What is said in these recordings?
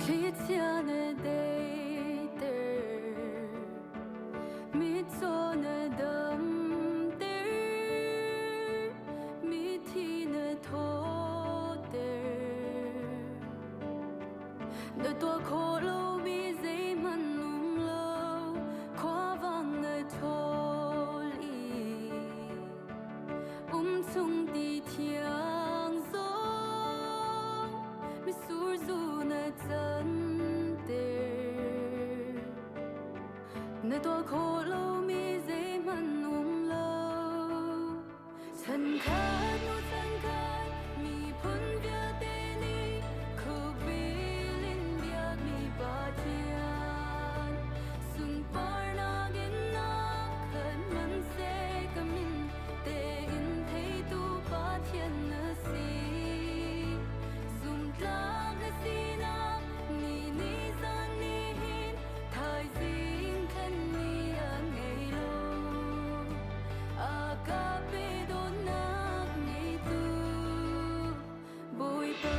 Thlichia na deiter, mitcaw na damter, mithi na thawter. Na tuah khawh lomi zeihmanh um lo, khuavang na ṭhawl i umchung ti thiang zong mitsur zu na canter. Na tuah khawh lomi zeihmanh um lo. Chankhat hnu chankhat miphun vialte nih khuabil in biakmi Pathian sunparnak in a khat hmanhseh ka min tein theitu Pathian na si. Zumtlak na sinak ni ni zan ni hin thaizing khan ni a ngei lo. A ka pe dawtnak ngeitu Bawipa.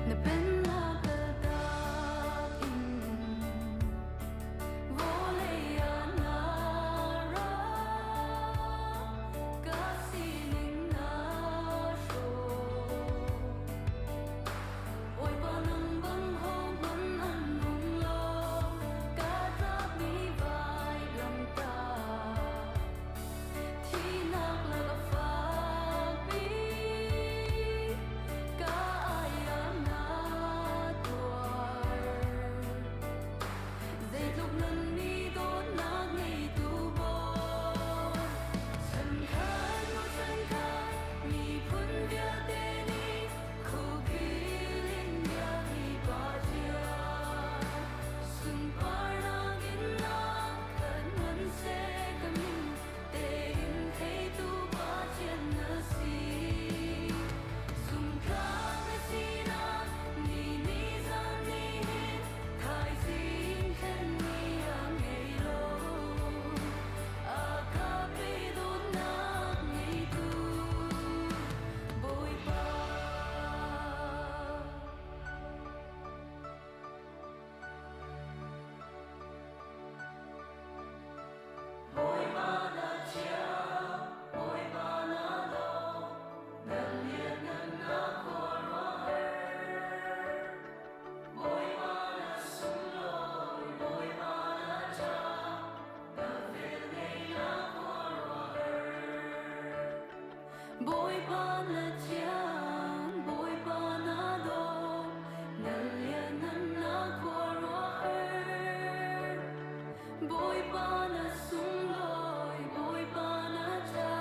Na pennak kaltak in vawlei ah na ra, ka sining na hrawh. Bawipa nang bang hohmanh an um lo, ka tlakmi vailamtah. Thihnak lak a fakmi ka ai ah na tuar. Zeitluk nan mi dawtnak ngeitu Bawi. Chankhat hnu chankhat miphun vialte nih khuabil in biakmi Pathian. Sunparnak in na khat hmanhseh ka min tein theitu Pathian na si. Zumtlak na sinak ni ni zan ni hin thaizing thlen ni a ngei lo. A ka pe dawtnak ngeitu Bawipa. Bawipa na thiang, Bawipa na dawt, na lianngannak khuaruahhar. Bawipa na sunglawi, Bawipa na ṭha, na velngeihnak khuaruahhar. Bawipa na thiang, Bawipa na dawt, na lianngannak khuaruahhar. Bawipa na sunglawi, Bawipa na ṭha,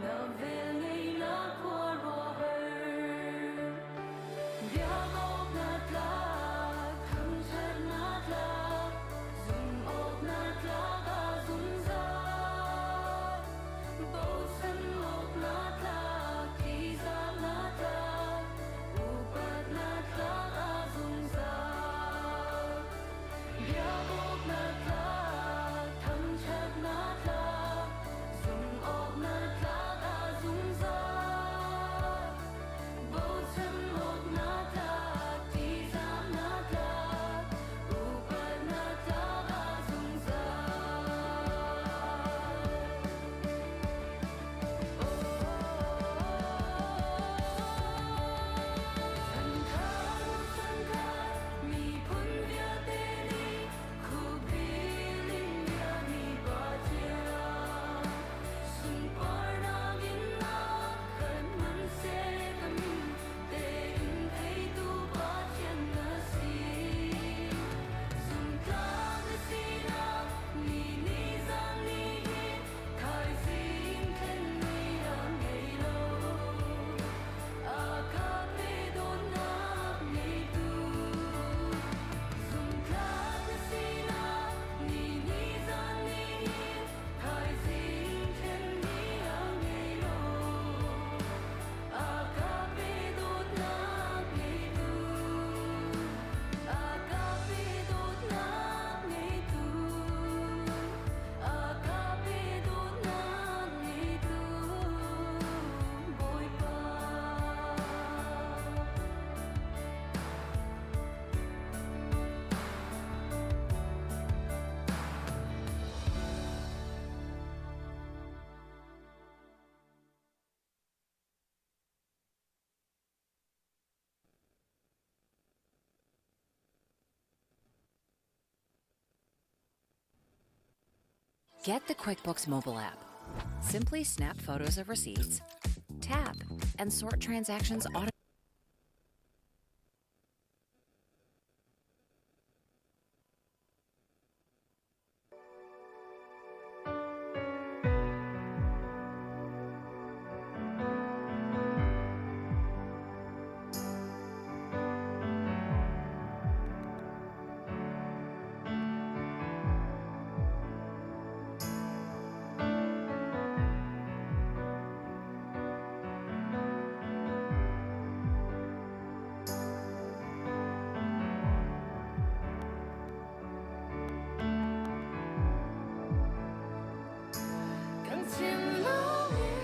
na velngeihnak khuaruahhar. Biak awk na tlak, thangṭhat na tlak, zumh awk na tlak a zungzal. Bochan awk na tlak, ṭihzah na tlak, upat na tlak a zungzal. Biak awk na tlak, thangṭhat. Get the QuickBooks mobile app. Simply snap photos of receipts, tap, and sort transactions automatically. Kan thinlung in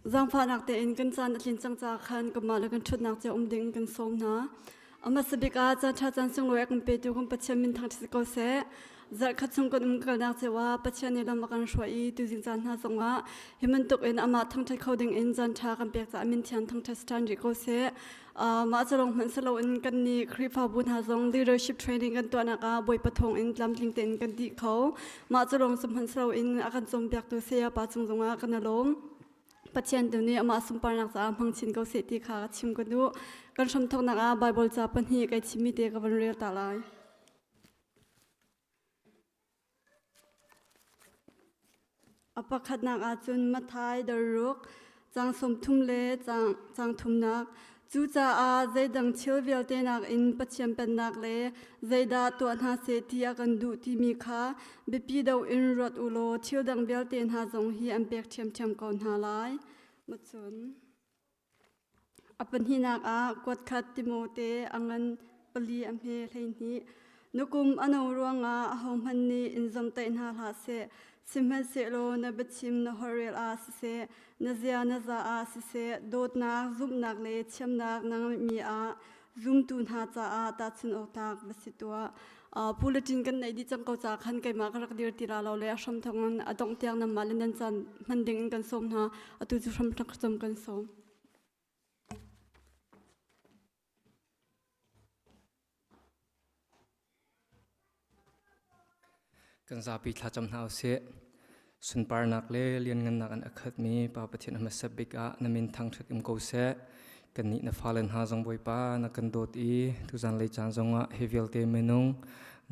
Zaangfahnak tein kan caan a tlin cang caah khan kanmah le kan ṭhutnak cio um ding kan sawm hna. A hmasa bik ah caan ṭha caan sunglawi a kan petu kan Pathian min thangṭhat si ko seh. Zarhkhat chung kan um kalnak cio ah Pathian nih lam a kan hruai i tuzing caan hna zongah hi bantuk in amah thangṭhat kho ding in caan ṭha kan pek caah min thiang thangṭhat si ṭhan rih ko seh. Mah cu lawng hmanh si loin kan nih Khrihfabu hna zong leadership training kan tuahnak ah Bawipa thawng in tlamtling tein kan dih kho. Mah cu lawng cu hmanh si loin a kan cawnpiaktu saya pa cung zongah kan i lawm. Pathian tu nih amah sunparnak caah hmang chin ko seh ti kha chim ka duh. Kan hramthawknak ah Bible ca pahnih kai chimmi te ka van rel ta lai. A pakhatnak ahcun Matthai darruk caang 30 le caang thumnak. Cucaah zeidang thil vialte nakin Pathian Pennak le zeidah tuah hna seh ti a kan duh timi kha biapi deuh in ruat u law thil dang vialte hna zong hi an pek ṭhiamṭhiam ko hna lai. Macun A pahnihnak ah kuatkhat Timote a ngan pali a hme 12. Nukum a no ruangah ahohmanh nih in zomhtaih hna hlah seh. Sihmanhsehlaw na biachim na holhrel ah siseh, na zia na za ah siseh, dawtnak, zumhnak le thiamnak na ngeihmi ah zumtu hna caah tahchunh awk tlak va si tuah. Bulletin kan neih dih cang ko caah khan keimah ka rak dir ti la lo le a hram thawng in a dongh tiang nanmah le nan caan hman ding in kan sawm hna. Atu cu hram cam kan sawm. Kan zapi thlacam hna usih. Sunparnak le lianngannak in a khatmi Pa Pathian a hmasa bik ah na min thangṭhat um ko seh. Kannih na fale hna zong Bawipa na kan dawt i tuzan lei caan zongah hi vialte minung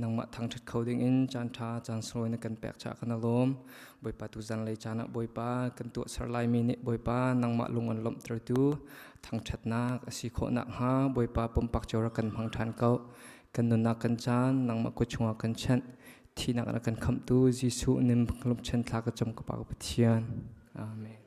nangmah thangṭhat kho dingin caan ṭha caan sunglawi na kan pek caah kan i lawm. Bawipa tuzan lei caan ah Bawipa kan tuahser laimi nih Bawipa nangmah lung an lawmhtertu thangṭhatnak a si khawh nakhnga Bawipa pumpak cio rak kan hmang ṭhan ko. Kan nunnak kan caan nangmah kut chungah kan chanh. Thihnak na kan khamhtu Jesuh nim lungchen thla ka cam ka Pa ka Pathian. Amen.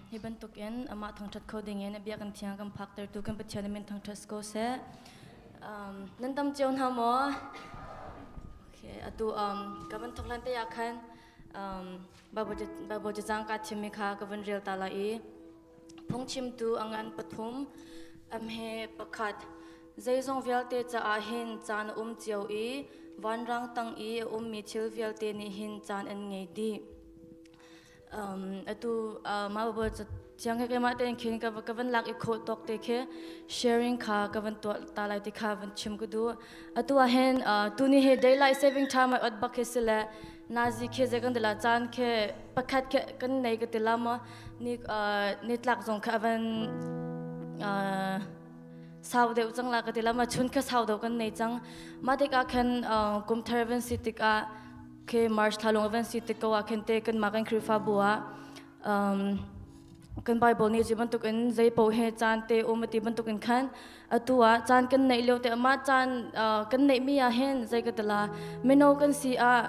Hi bantukin amah thangṭhat kho dingin a biakinn thiang kan phaktertu kan Pathian min thangṭhat ko seh. Nan tam cio hna maw? Okay, atu ka van thok hlan te ah khan Bible cacang kaa thimmi kha ka van rel ta lai i phungchimtu a ngan pathum amhe pakhat zeizong vialte caah hin caan a um cio i vanrang tang i a ummi thil vialte nih hin caan an ngei dih. Atu mah Bible thiang he keimah tein khin ka van lak i khawh tawk te khi sharing kha ka van tuah ta lai ti kha van chim ka duh. Atu ah hin tuni hi daylight saving time ai ot bak khi si le nazi khi zei kan ti la caan khi pakhat khi kan nei ka ti la maw ni nitlak zong kha avan sau deuh cang la ka ti la ma chun kha sau deuh kan nei cang. Mah tikah khan kum thar van si tikah khi March thla lung van si tik ko ah khin te kanmah kan Khrihfabu ah kan Bible nih cu bantukin zei paoh he caan te um ati bantukin khan atu ah caan kan neih lio te amah caan kan neih mi ah hin zei ka tala mino kan si ah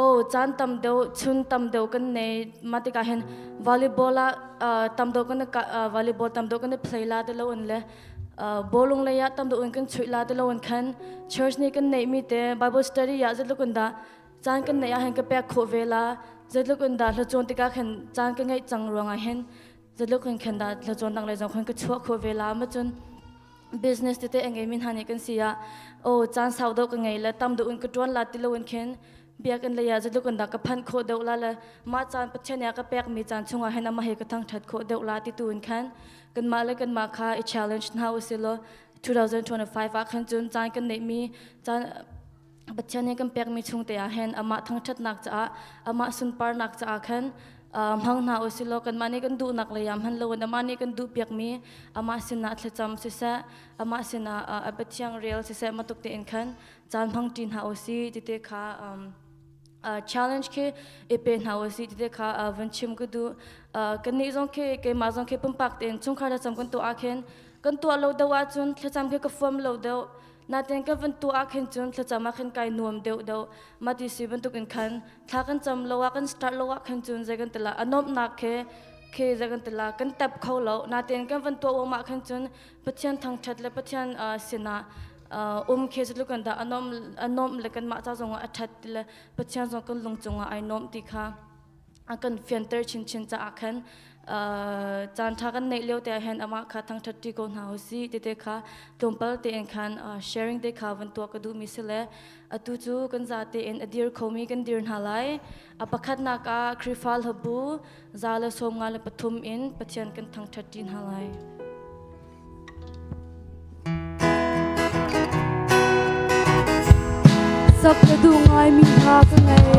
oh caan tam deuh chun tam deuh kan nei ma tikah hin volleyball ah tam deuh kan volleyball tam deuh kan play la te lo in le bawlung lei ah tam deuh in kan chuih la te lo in khan church nih kan neih mi te Bible study ah zeitluk in dah caan kan neih ah hin ka pek khawh ve la zeitluk in dah hlacawn tikah khan caan ka ngeih cang ruangah hin zeitluk in khan dah hlacawn dang lei zong khan ka chuah khawh ve la ma cun business tete a ngeimi hna nih kan si ah oh caan sau deuh ka ngei le tam deuh in ka ṭuan la ti lo in khin biakinn lei ah zeitluk in dah ka phanh khawh deuh la le mah caan Pathian nih a ka pekmi caan chungah hin amah he ka thangṭhat khawh deuh la ti tu in khan kanmah le kanmah kha i challenge hna usih law 2025 ah khan cun caan kan neihmi caan Pathian nih kan pekmi chung te ah hin amah thangṭhatnak caah amah sunparnak caah khan hmang hna usih law kanmah nih kan duhnak lei ah hman loin amah nih kan duhpiakmi amah sinah thlacam siseh amah sinah a Pathian rel siseh matuk tein khan caan hmang ṭi hna usih ti te kha challenge khi i pe hna usih ti te kha van chim ka duh. Kannih zong khi keimah zong khi pumpak tein chungkhar thlacam kan tuah ah khin kan tuah lo deuh ahcun thlacam khi ka fuam lo deuh. Natin kan van tuah ah khin cun thlacam ah khin kai nuam deuh deuh. Mah ti si bantukin khan thla kan cam lo ah kan start lo ah khin cun zei kan ti la a nuamhnak khi khi zei kan ti la kan tep kho lo. Natin kan van tuah uam ah khin cun Pathian thangṭhat le Pathian sinah um khi zeitluk in dah a nuamh le kanmah ca zongah a ṭhat ti le Pathian zong kan lung cungah ai nuamh ti kha a kan fianter chinchin caah khan caan ṭha kan neih lio te ah hin amah kha thangṭhat ṭi ko hna usih ti te kha tlawmpal tein khan sharing te kha van tuah ka duhmi si le atu cu kan za tein a dir khomi kan dir hna lai. A pakhatnak ah Khrihfa hlabu 153 in Pathian kan thangṭhat ṭi hna lai. Sak ka duh ngaimi hna ka ngei.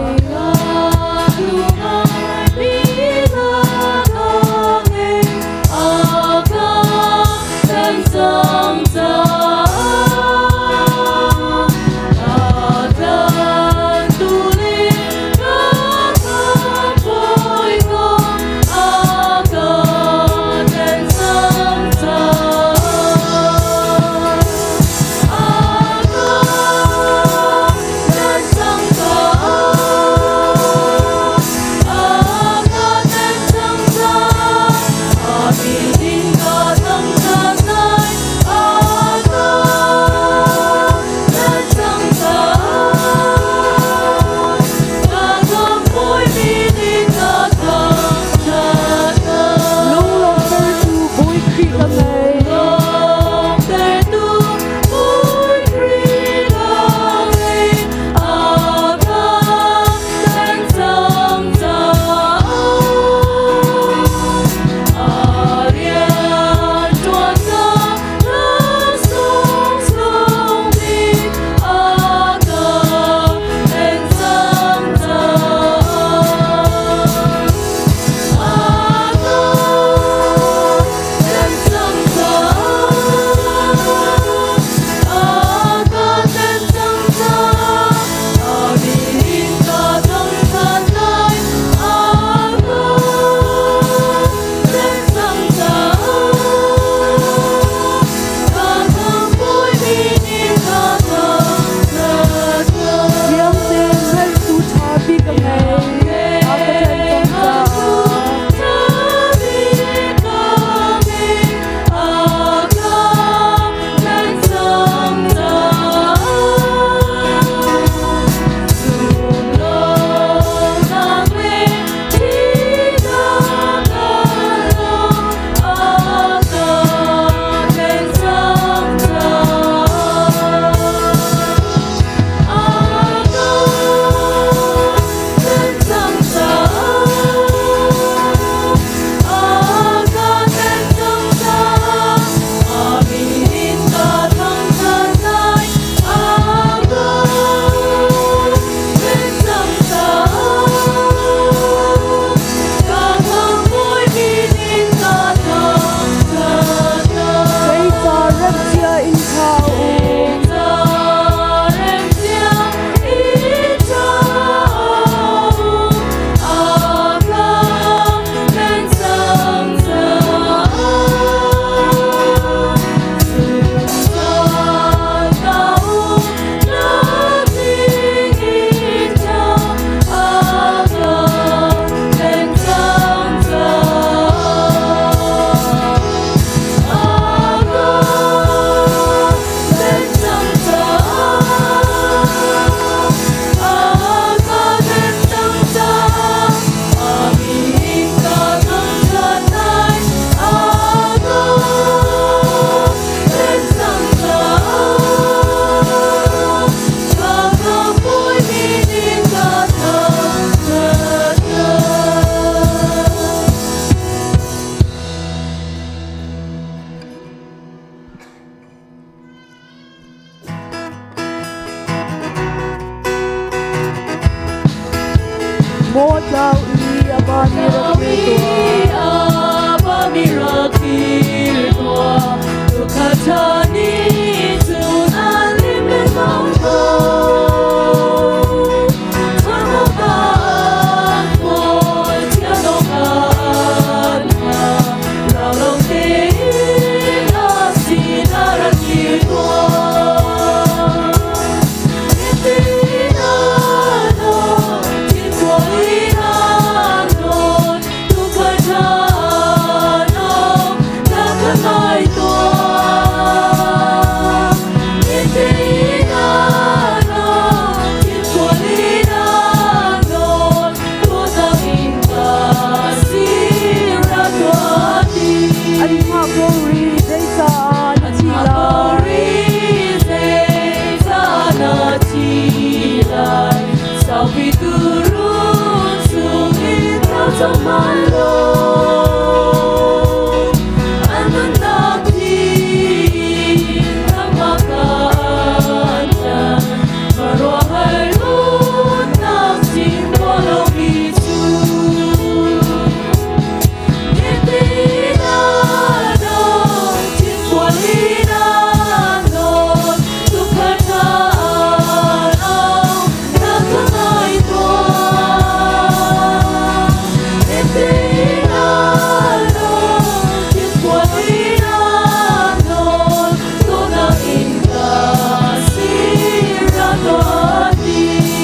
Maw tlau i a bami rak kir tuah. An hngah ko rih zeicah na thi lai?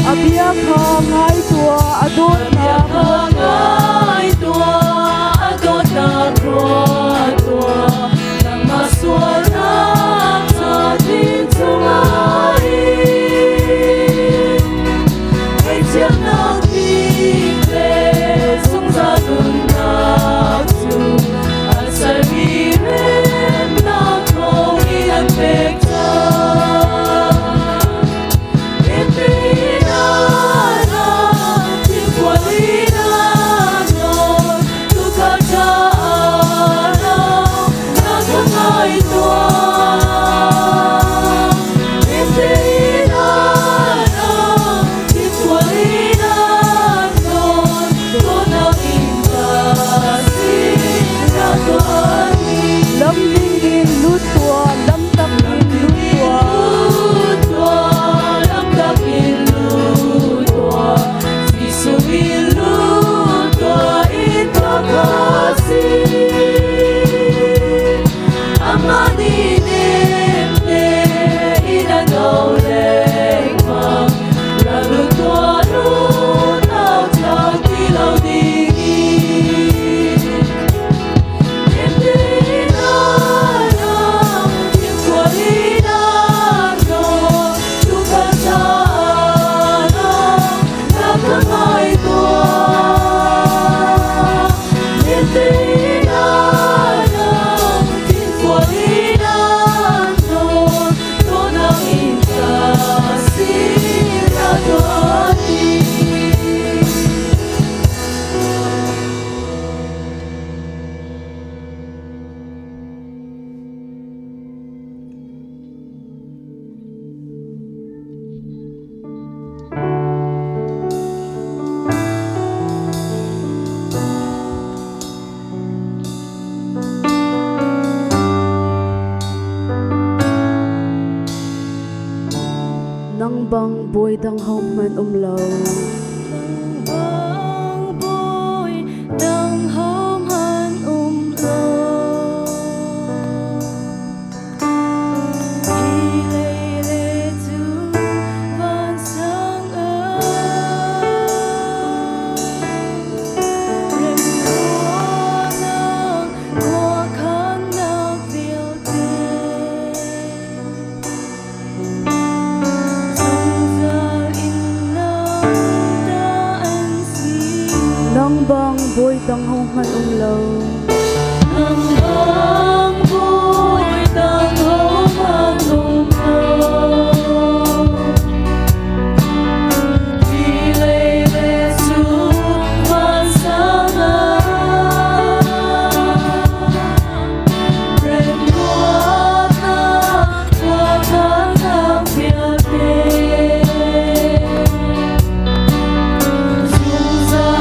A bia kha ngai tuah, a dawtnak Lam ding in lut tuah, lam tak in lut tuah. Nang bang bawi dang hohmanh um lo. Nang bang bawi dang hohmanh um lo. Hi lei le cu vansang ah remruahnak khuakhannak vialte zungzal in nang ta an si. Nang bang bawi dang hohmanh um lo. Nang bang bawi dang hohmanh um lo. Hi lei le cu vansang ah remruahnak khuakhannak vialte zungzal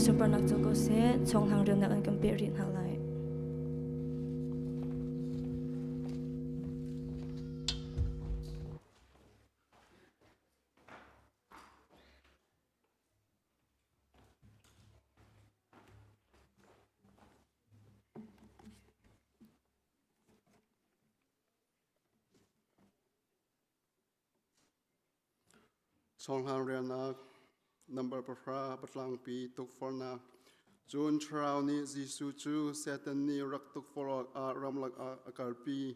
sunparnak cu ko seh chonghang riannak an kan peh rih hna lai. Chonghlang riannak number pahra patlangpi tukforhnak Cun Thlarau nih Jesuh cu Satan nih rak tukforh awkah ramlak ah a kalpi.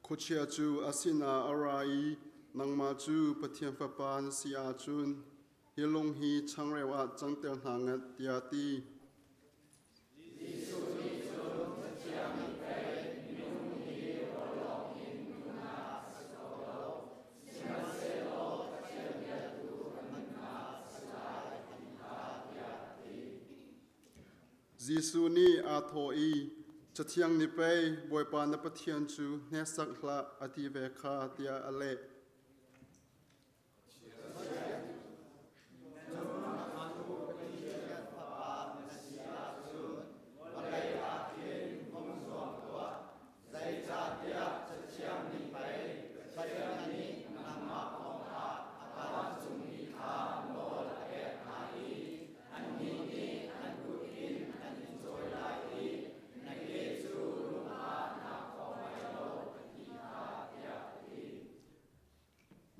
Khuachia cu a sinah a ra i nangmah cu Pathian Fapa na si ahcun hi lung hi changreu ah cangter hna ngat tiah a ti. Jesuh nih aa thawh i, Cathiang nih pei Bawipa na Pathian cu hneksak hlah a ti ve kha tiah a leh.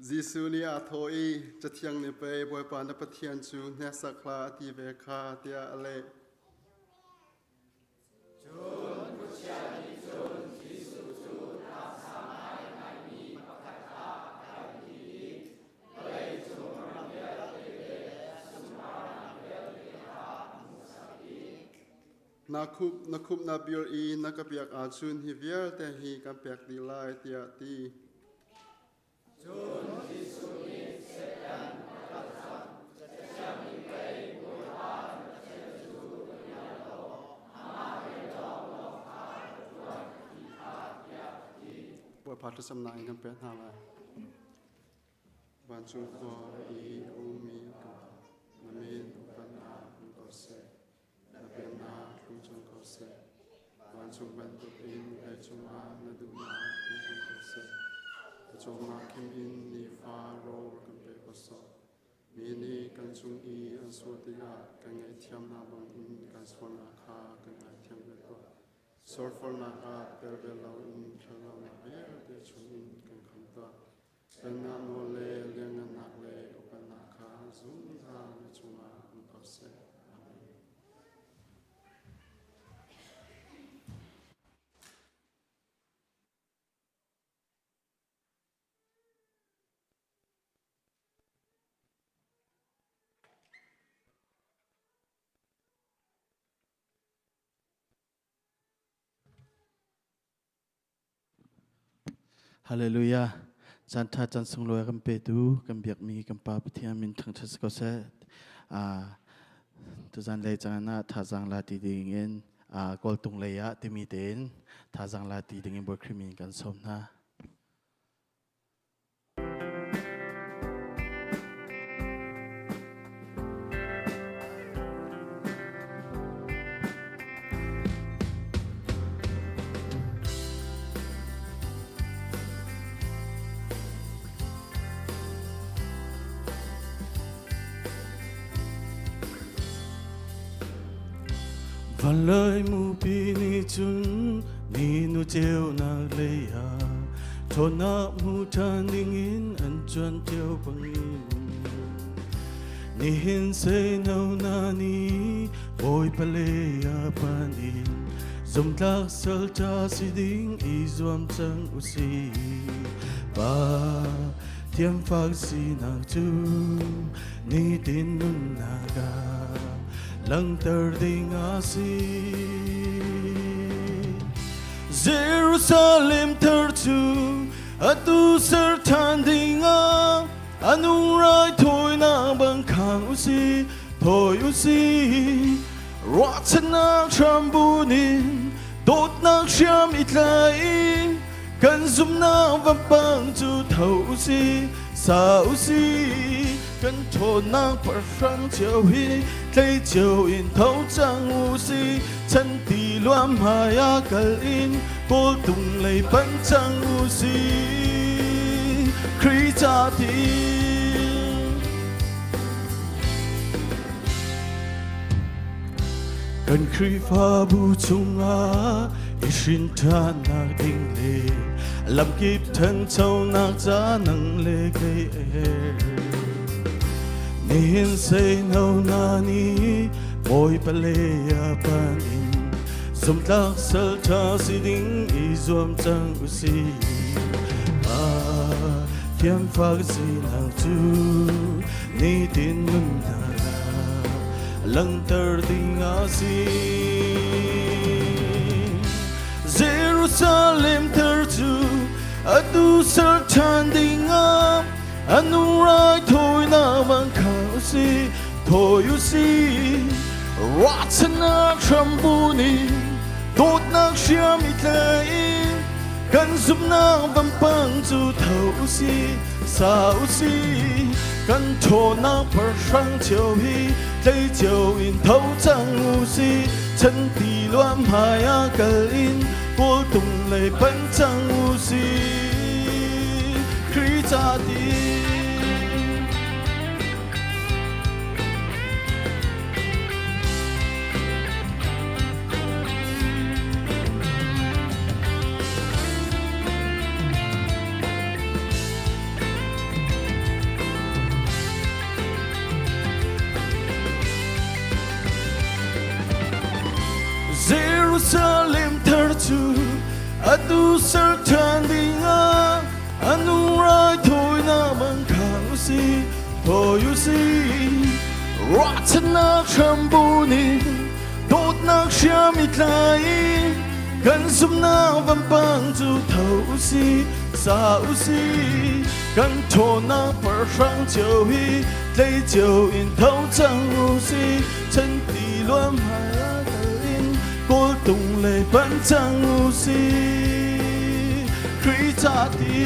Jesuh nih aa thawh i, Cathiang nih pei Bawipa na Pathian cu hneksak hlah a ti ve kha, tiah a leh. Na khup na khup na bir i na ka biak ahcun hi vialte hi kan pek dih lai tiah a ti. Bawipa thlacamnak in kan pek hna lai. Vancung khua i a ummi kan Pa, na min upatnak um ko seh. Na pennak tlung cang ko seh. Vancung bantukin leicung ah na duhnak tlung cang ko seh. Ka cawmnak khim in nifa rawl kan pe ko sawh. Mi nih kan cung i an sual tikah kan ngaihthiamnak bangin kan sualnak kha kan ngaithiam ve tuah. Sualfornak ah tel ve loin ṭhatlonak vialte chungin kan khamh tuah. Pennak nawl le lianngannak le upatnak kha zungzal na cungah um ko seh. Amen. Hallelujah. Caan ṭha caan sunglawi kan petu kan biakmi kan Pa Pathian min thangṭhat si ko seh. Tuzan lei caan ah thazaang la ti ding in kawltung lei ah timi tein thazaang la ti ding in Bawi Khrih min kan sawm hna. Van lai mupi nih cun ni nu ceunak lei ah ṭhawnnak hmu ṭhan dingin an cuan cio bangin nihin seino na ni Bawipa lei ah pan in zumtlak salṭha si ding i zuam cang usih. Pa thiamfak sinak cu nitin nunnak ah langhter ding a si. Jerusalem thar cu atu ser ṭhan dingah a nung raithawinak bang khang usih, thawi usih. Ruahchannak hram bun in Dawtnak hriam i tlai in kan zumhnak vampang cu tho usih, sa usih. Kan ṭhawnnak pahrang cio hi tlei cio in tho cang usih. Chan ti luam hmai ah kal in kawltung lei panh cang usih. Khrih ca ti. Kan Khrihfabu chungah i hrinṭhannak ding le lamkip ṭhanchonak ca nang le kei a herh. Nihin seino hna nih Bawipa lei ah pan in zumtlak salṭha si ding i zuam cang usih. Ah, thiamfak sinak cu nitin nunnak ah langhter ding a si. Jerusalem thar cu atu ser ṭhan ding ah anu raithawinak bang kha usih, thawi usih. Ruahchannak hrambu nih dawtnak hriam i tlai in kan zumhnak vampang cu tho usih, sa usih. Kan ṭhawnnak parhrang cio hi tlei cio in tho cang usih. Chan ti luam hmai ah kal in kawltung lei panh cang usih. Khrih ca ti. Jerusalem thar cu atu ser ṭhan dingah anu raithawinak man kha usih, thawi usih. Ruahchannak hrambu nih dawtnak hriam i tlai in kan zumhnak vampang cu tho usih, sa usih. Kan ṭhawnnak parhrang cio hi tlei cio in tho cang usih. Chan ti luam hmai ah kal in kawltung lei panh cang usih. Khrih ca ti.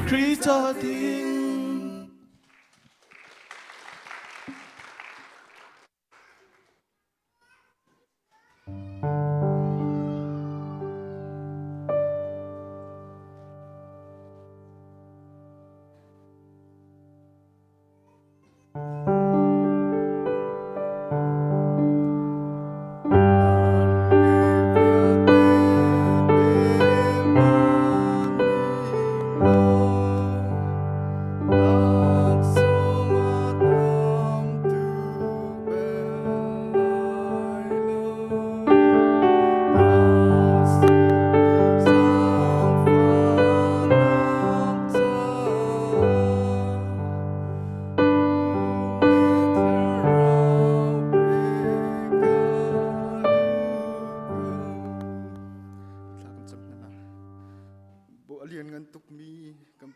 Khrih ca ding.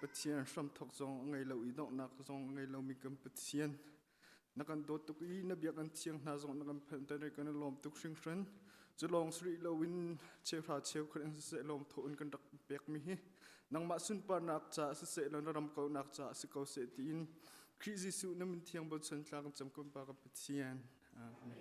Pathian hramthok zong a ngei lo i donghnak zong a ngei lomi kan Pathian na kan dawt tuk i na biakinn thiang hna zong na kan phanter i kan i lawm tuk hringhran. Cu lawng si rih loin cheuhra cheukhat in siseh lawmthawh in kan rak pekmi hi nangmah sunparnak caah siseh law na ram kauhnak caah si ko seh tiin Khrih Jesuh na min thiang bochan thla kan cam kan Pa kan Pathian. Amen.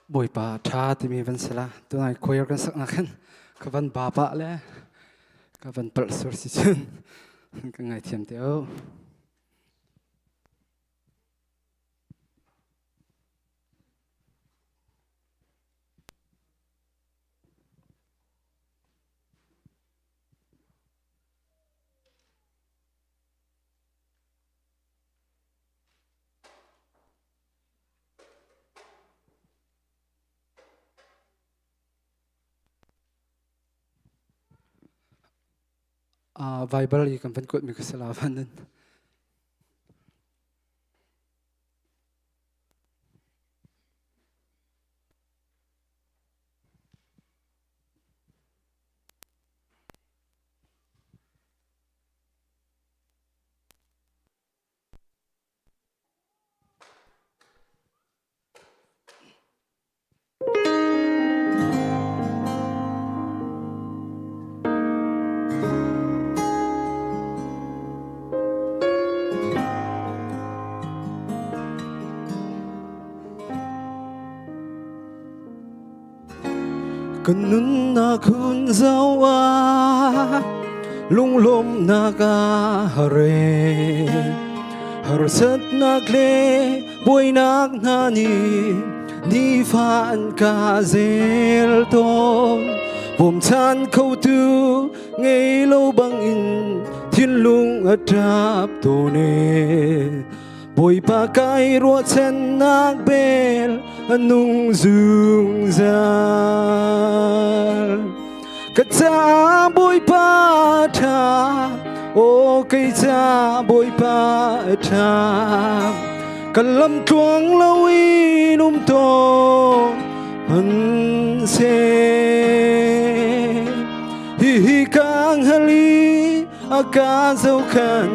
Bawipa ṭha timi van si la. Tunai choir kan saknak hin ka van ba pah le ka van palh sur si cun ka ngaithiam te o. Bible i kan van kuatmi ka si la van in. Kan nunnak hun zoh ah lunglawmhnak a re. Harsatnak le buainak hna nih nifa an ka zel tawn. Bawmchan khotu ngei lo bangin thinlung a ṭap tawn e. Bawipa kai ruahchannak bel a nung zungzal. Ka ca Bawipa ṭha, aw kei ca Bawipa ṭha. Ka lam tluang loin um tawn hmanhseh. Hihi ka hngal i a ka zohkhan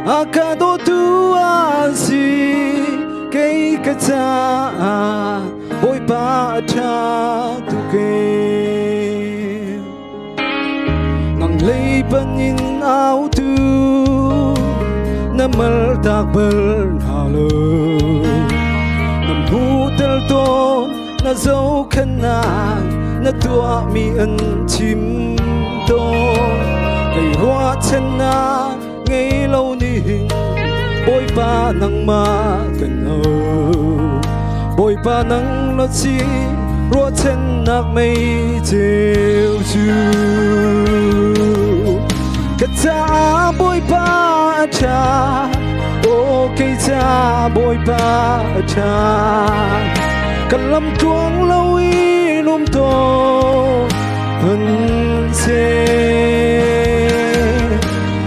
a ka dawtu a si kei ka caah Bawipa a ṭha tuk e nang lei panin autu na mal tak bal hna lo na hmu tel tawn na zohkhenhnak na tuahmi an chim tawn kei ruahchannak ngei lo ning Bawipa nangmah kan ho Bawipa nang na si ruahchannak mei ceu cu ka caah Bawipa a ṭha aw kei ca Bawipa a ṭha Ka lam tluang loin um tawn hmanhseh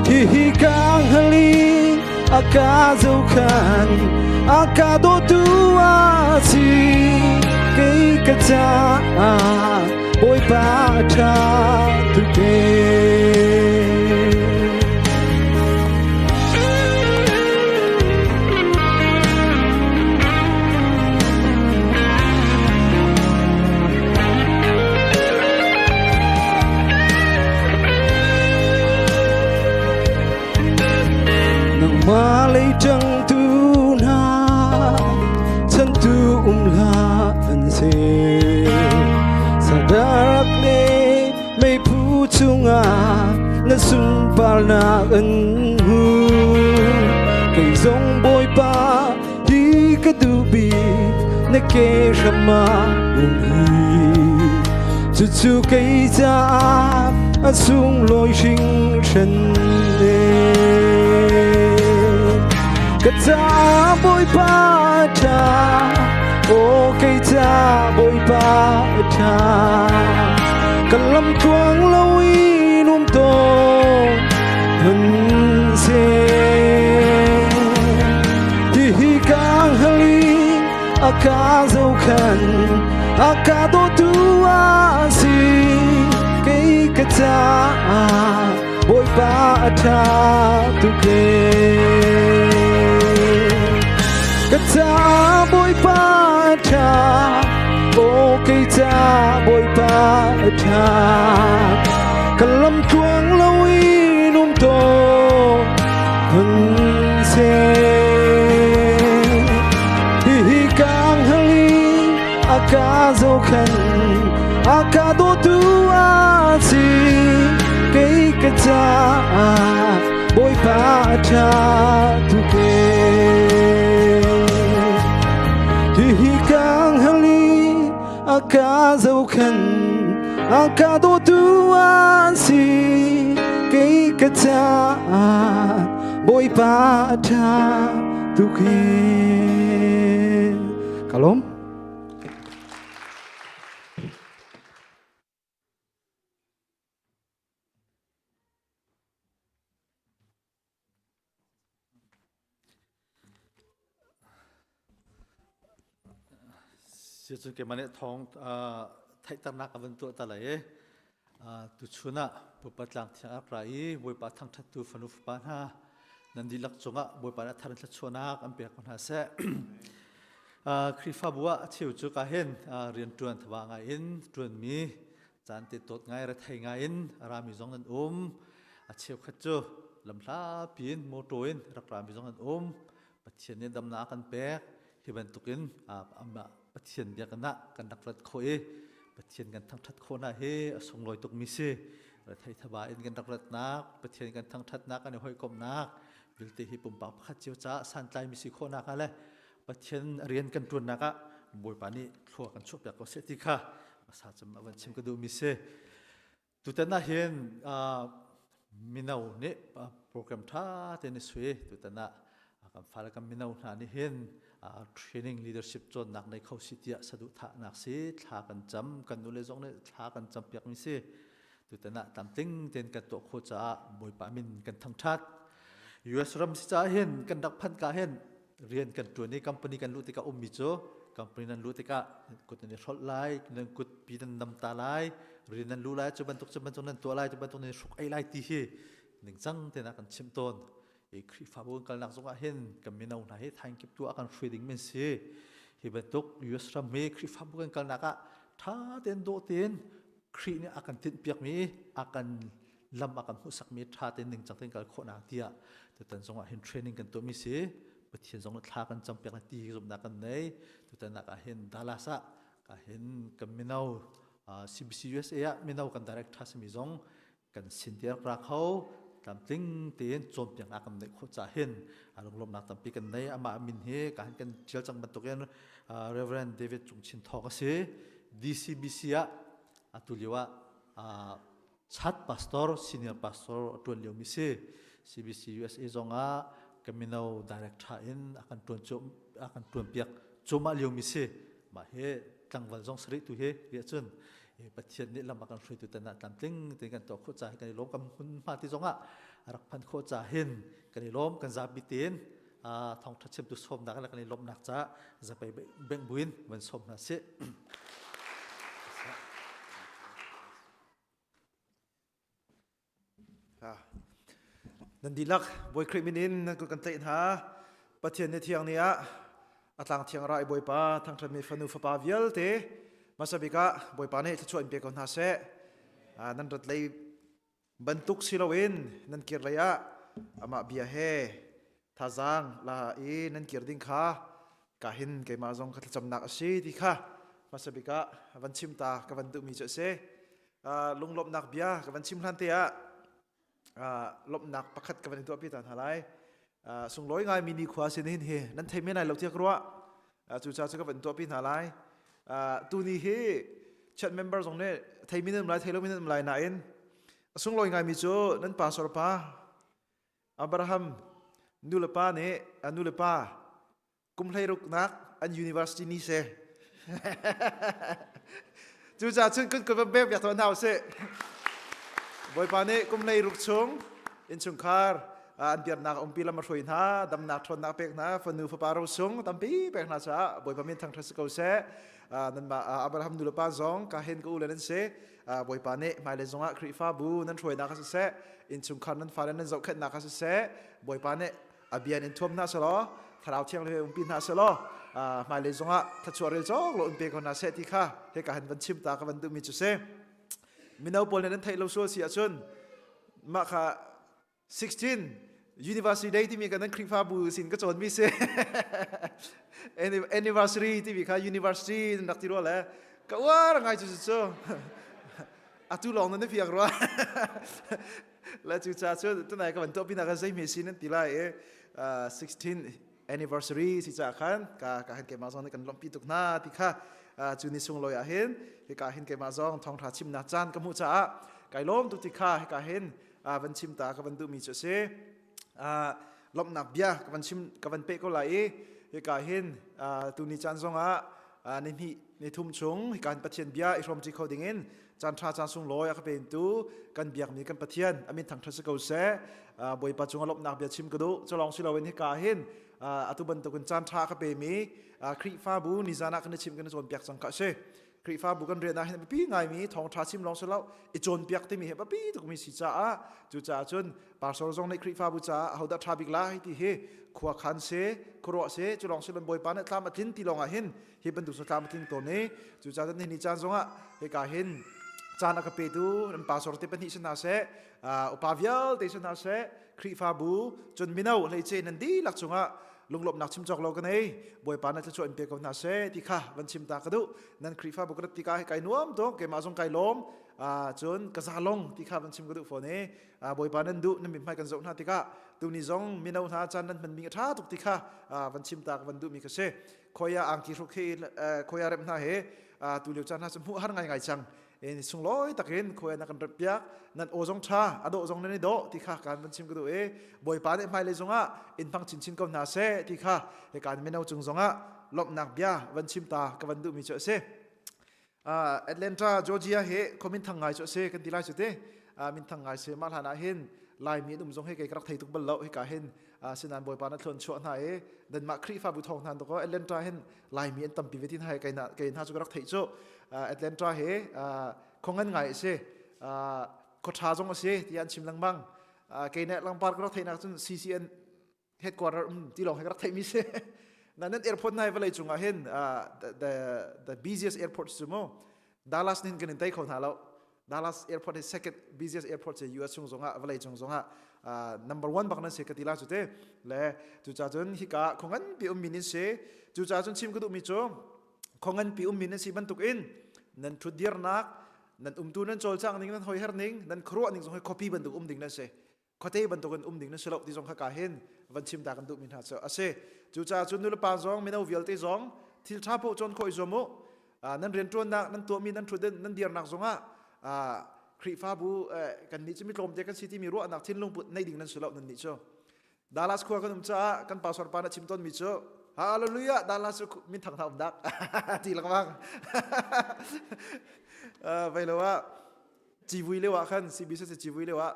hihi ka hngal i a ka zohkhan a ka dawtu a si kei ka caah Bawipa ṭha tuk e. Nangmah lei ṭangtu hna chantu um hlah an si. Sadarak le meiphu chungah na sunparnak an hmu. Kei zong Bawipa hi ka duh bik na ke hram ah um hi. Cucu kei caah a sunglawi hringhran e. Ka caah Bawipa ṭha, aw kei ca Bawipa ṭha. Ka lam tluang loin um tawn hmanhseh. Hihi ka hngal i a ka zohkhan a ka dawtu a si kei ka caah Bawipa a ṭha tuk e. Ka caah Bawipa a ṭha, aw kei caah Bawipa a ṭha. Ka lam tluang loin um tawn hmanhseh. Hihi ka hngal i a ka zohkhenh a ka dawtu a si kei ka caah Bawipa a ṭha tuk ee. Hihi ka hngalh i a ka zohkhenh a ka dawtu a si kei ka caah Bawipa a ṭha tuk ee. Ka lawm. Si cu keimah nih thawng theihternak ka van tuah ta lai i tuchun ah Bawipa tlang thiang a ra i Bawipa thangṭhattu fanu fapa hna nan dihlak cungah Bawipa nih a thar in thluachuahnak an pek ko hna seh. Khrihfabu ah a cheu cu ka hin rianṭuan thaba ngai in ṭuanmi caan te tawt ngai rethei ngai in a rami zong nan um. A cheukhat cu lamhlapi in motor in rak rami zong an um. Pathian nih damnak a kan pek. Hi bantukin amah Pathian biakinn ah kan rak rat khawh i Pathian kan thangṭhat khawhnak hi a sunglawi tukmi si. Rethei thaba in kan rak ratnak, Pathian kan thangṭhatnak, kan i hawikomhnak vialte hi pumpak pakhat cio caah santlaimi si khawhnak ah le Pathian rian kan ṭuannak ah Bawipa nih thlua kan chuahpiak ko seh ti kha hmasa cem a van chim ka duhmi si. Tutan ah hin mino nih program ṭha tein i sui. Tutan ah kan fale kan mino hna nih hin training leadership cawnnak nei kho si tiah saduhthahnak si thla kan cam kan nule zong nih thla kan cam piakmi si tutan ah tlamtling tein kan tuah khawh caah Bawipa min kan thangṭhat US ram si caah hin kan rak phanh ka hin rian kan ṭuan i company kan luh tikah ummi cu company nan luh tikah kut nan i hrolh lai nan kut pi nan nam ta lai rian nan lu lai cu bantuk cu bantuk nan tuah lai cu bantuk nan i hruk ei lai ti hi ningcang tein a kan chimh tawn i Khrihfabu kan kalnak zongah hin kan mino hna hi thaing kip tu a kan hruai ding min si hi bantuk US ram hi Khrihfabu kan kalnak ah ṭha tein dawh tein Khrih nih a kan tinhpiakmi a kan lam a kan hmuhsakmi ṭha tein ningcang tein kal khawhnak tiah tutan zongah hin training kan tuahmi si Pathian zong nih thla kan campiak na ti zumhnak kan nei tutan ah hin Dallas ah ka hin kan mino CBC USA ah mino kan director simi zong kan sin te rak ra kho tlamtling tein cawnpiaknak kan neih khawh ca hin lunglawmhnak tampi kan nei amah min hi ka han kan ṭial cang bantukin Reverend David Cung Chin Thawk a si DCBC ah atu lio ah chat pastor senior pastor a ṭuan liomi si CBC USA zong ah kan mino director in a kan ṭuan a kan ṭuanpiak cuahmah liomi si mah hi tlangval zong sarih tu hi riah cun Pathian nih lam a kan hruaitu tan ah tlamtling tein kan tuah khawh ca kan i lawm kan hun hma ti zong ah a rak phan khawh ca hin kan i lawm kan zapi tein thawngṭha chimtu sawmnak le kan i lawmhnak caah zapei bengh buin van sawm hna sih. Nan dihlak Bawi Khrih min in nan kut kan tlaih hna. Pathian ni thiang ni ah a tlang thiang ra i Bawipa thangṭhatmi fanu fapa vialte hmasa bik ah Bawipa nih thluachuah in pe ko hna seh. Nan rat lei bantuk si loin nan kir lei ah amah bia he thazaang la i nan kir ding kha ka hin keimah zong ka thlacamnak a si ti kha hmasa bik ah van chim ta ka van duhmi cu a si. Lunglawmhnak bia ka van chim hlan te ah lawmhnak pakhat ka van in tuahpi ta hna lai. Sunglawi ngai mi nikhua sin hin hi nan thei men lai lo tiah ka ruah. Cucaah cu ka van tuahpi hna lai. Tuni hi chat member zong nih thei mi nan um lai thei lo mi nan um lai nain a sunglawi ngai mi cu nan pastor pa Abraham nulepa nih nulepa kum hleiruknak an university ni se cucaah cun kun kun bek biak tuah hna usih bawipa nih kum hleiruk chung innchungkhar an biaknak umpi lam a hruai hna damnak ṭhawnnak pek hna fanu fapa rosung tampi pek hna caah bawipa min thangṭhat si ko seh nanmah Abraham nu le pa zong ka hen ka u le nan si bawipa nih hmailei zongah Khrihfabu nan hruainak ah siseh innchungkhar nan fale nan zohkhenhnak ah siseh bawipa nih a bia in thuam hna selaw thlarau thianghlim umpi hna selaw hmailei zongah thluachuah rel cawk lo in pe ko hna seh ti kha hika han van chim ta ka van duhmi cu si mino pawl nih nan theih lo sual si ahcun mah kha 16 University Day timi kan nan Khrihfabu sin ka cawnmi si anniversary timi kha university nan rak ti rua le. Ka uar ngai cu cu. Atu lawng nan fiang rua. La cu ca cu tunai ka van tuah pinah kan zei hme si nan ti lai i 16 anniversary si ca khan ka ka hin keimah zong nih kan lawmhpi tuk hna ti kha cu ni sunglawi ah hin hika hin keimah zong thawngtha chimnak caan ka hmuh caah kai lawm tuk ti kha hika hin van chim ta ka van duhmi cu a si. Lawmhnak bia ka van chim ka van peh ko lai i hika hin tuni caan zongah ni hnih ni thum chung hika hin Pathian bia i hrawmṭi kho dingin caan ṭha caan sunglawi a ka pentu kan biakmi kan Pathian amin thangṭhat si ko seh. Bawipa cungah lawmhnak bia chim ka duh. Cu lawng si loin hika hin atu bantukin caan ṭha a ka pemi Khrihfabu nizan ah kan i chim kan i cawnpiak cang kha a si. Khrihfabu kan rian ah hin a biapi ngaimi thawngṭha chim lawng si lo i cawnpiak timi hi a biapi tukmi si caah cucaah cun pastor zong nih Khrihfabu caah ahodah ṭha bik lai ti hi khua khan si khuaruah si cu lawng si loin Bawipa nih tlam a tlin ti lawng ah hin hi bantuk cu tlam a tling tawn i cucaah cun nihin ni caan zongah hika hin caan a ka petu nan pastor te pahnih si hna seh upa vialte si hna seh Khrihfabu cun mino hleice nan dihlak cungah lunglawmhnak chim cawk lo ka nei Bawipa na thluachuah in pe ko hna seh ti kha van chim ta ka duh. Nan Khrihfabu ka rat tikah hi kai nuam tuk keimah zong kai lawm. Cun ka za long ti kha van chim ka duh fawn i Bawipa nan duh nan mithmai kan zoh hna tikah tuni zong mino hna caan nan hmanmi a ṭha tuk ti kha van chim ta ka van duhmi ka si. Khoia angki hruk hi khoia rem hna he tu lio caan hna cu hmuh har ngai ngai cang. In sunglawi takin khuai na kan rat piak nan aw zong tha a dawh zong nan i dawh ti kha kan van chim ka duh i Bawipa nih hmailei zongah in hmang chinchin ko hna seh ti kha hika mino cung zongah lawmhnak bia van chim ta ka van duhmi cu a si. Atlanta Georgia hi khua minthang ngai cu a si kan ti lai cu te. Minthang ngai si mah hlan ah hin Laimi an um zong hi kei ka rak thei tuk bal lo hika hin. Sinan Bawipa na thlon chuah hna i nanmah Khrihfabu thawng hna to Atlanta hin Laimi an tampi ve tin hai kei na kei hna cu ka rak theih cu. Atlanta hi khongan ngai a si. Khua ṭha zong a si ti an chim lengmang. Kei nih langpar ka rak theihnak cun CCN headquarter um ti lawng he ka rak theihmi si. Na nan airport nai vawlei cungah hin the the busiest airport cu mu Dallas nin kan in tei kho hna lo. Dallas airport hi second busiest airport cu US chung zongah vawlei cung zongah number one bak nan si ka ti la cu te. Le cucaah cun hika khongan pi ummi nin si. Cucaah cun chim ka duhmi cu khongan pi ummi nan si bantuk in nan thutdirnak nan umtu nan cawlcangh ning nan hoiher ning nan khuaruah ning zong hi khuapi bantuk um ding nan si. Khuate bantukin um ding na si lo ti zong kha ka hin van chim ta kan duhmi hna cu a si. Cucaah cun nulepa zong mino vialte zong thil ṭha paoh cawn khawh i zuam u. Nan rianṭuannak nan tuahmi nan ṭhut nan dirnak zongah Khrihfabu kan nih cu mi tlawmte kan si timi ruahnak thinlung put nei ding nan si lo nan nih cu. Dallas khua kan um caah kan pastor pa na chim tawnmi cu Hallelujah Dallas cu minthang hna um dak ti lengmang. Vei lo ah civui lio ah khan CBC civui lio ah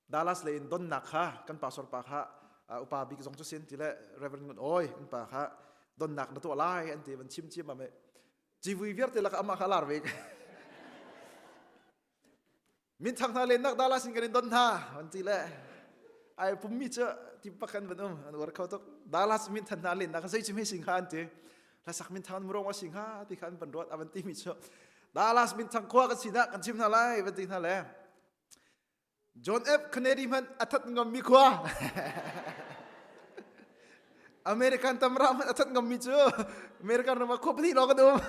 Dallas lei in donnak kha kan pastor pa kha upa bik zong cu sin ti le Reverend Ngun Oi an pa kha donnak na tuah lai an ti van chim chiam ame civui vialte lak amah kha lar ve min thang hna lennak Dallas in kan in don hna an ti le ai pummi cu ti pakhan van um an uar kho tuk Dallas min than hna lennak zei chim he sing kha an ti hlasak min thang murong a sing ha ti kha an van ruat avan ti mi cu Dallas min thang khua kan sinak kan chim hna lai van ti hna le John F Kennedy hmanh a that ngammi khua American tamra hmanh a that ngammi cu American ram ah khua pahnih lawng kan um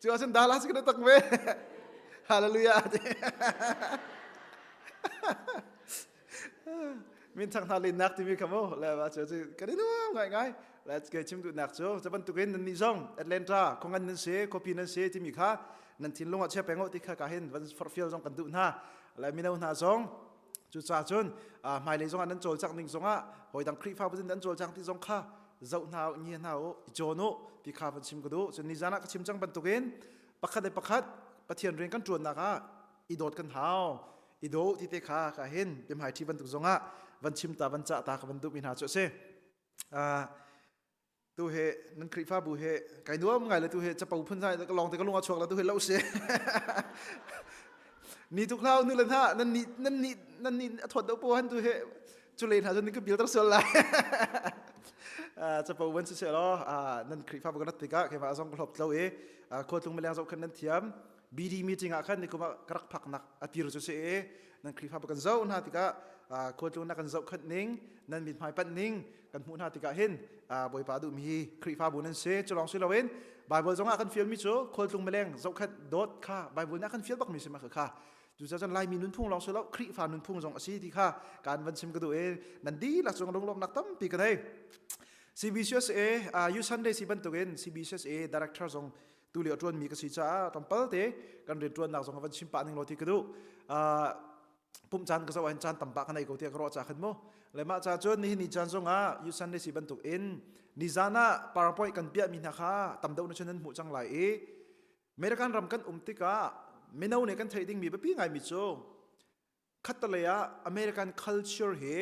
Cu ahcun Dallas kan tak ve. Hallelujah. Min thang hna lennak timi kha mu le wa cu kan i nuam ngai ngai. Let's go chim duhnak cu cu bantukin nan nih zong Atlanta khongan nan si khuapi nan si timi kha nan thinlung ah chia peng ti kha ka hin van forhfial zong kan duh hna. Le mino hna zong Cucaah cun hmailei zongah nan cawlcangh ning zongah hawidang Khrihfabu nan cawlcang ti zong kha zoh hna u, ngia hna u, i cawn u ti kha van chim ka duh. Cun nizan ah ka chim cang bantukin pakhat le pakhat Pathian rian kan ṭuannak ah i dawt kan hau. I daw ti te kha ka hin biahmai ṭhi bantuk zongah van chim ta van cah ta ka van duhmi hna cu a si. Tu he nan Khrihfabu he kai nuam ngai le tu he capo phun zai ka lawng te ka lung a chuak la tu he lo si. Ni tuk hlau nu le hna nan ni nan ni nan ni a thawt do po han tu he cu le hna cun ka bil tar sual lai. Capo van si se lo nan Khrihfabu kan rat tikah keimah zong ka hlop tlo i khuatlung mileng zoh khan nan thiam. BD meeting ah khan nikum ah ka rak phaknak atir cu si i nan Khrihfa kan zoh hna tikah khualtlung na kan zohkhanh ning nan mithmai panh ning kan hmuh hna tikah hin Bawipa duhmi hi Khrihfabu nan si. Cu lawng si loin Bible zongah kan fialmi cu khualtlung mileng zohkhanh dawt kha Bible nih a kan fial bakmi si ma kha. Cucaah cun Laimi nunphung lawng si lo Khrihfa nunphung zong a si ti kha kan van chim ka duh i nan dihlak cung lunglawmhnak tampi ka nei. CBCUSA uh, U Sunday si bantukin CBCUSA director zong tu lio ṭuanmi ka si caah tlawmpal te kan rian ṭuannak zong van chim pah ning law ti ka duh. Uh, pumh caan ka zoh ahhin caan tam pah ka nei ko tiah ka ruah ca khan mu. Le mah ca cun nihin ni caan zongah U Sunday si bantuk in nizan ah PowerPoint kan piahmi hna kha tam deuh na cun nan hmuh cang lai i American ram kan um tikah mino nih kan theih dingmi biapi ngaimi cu khattalei ah American culture hi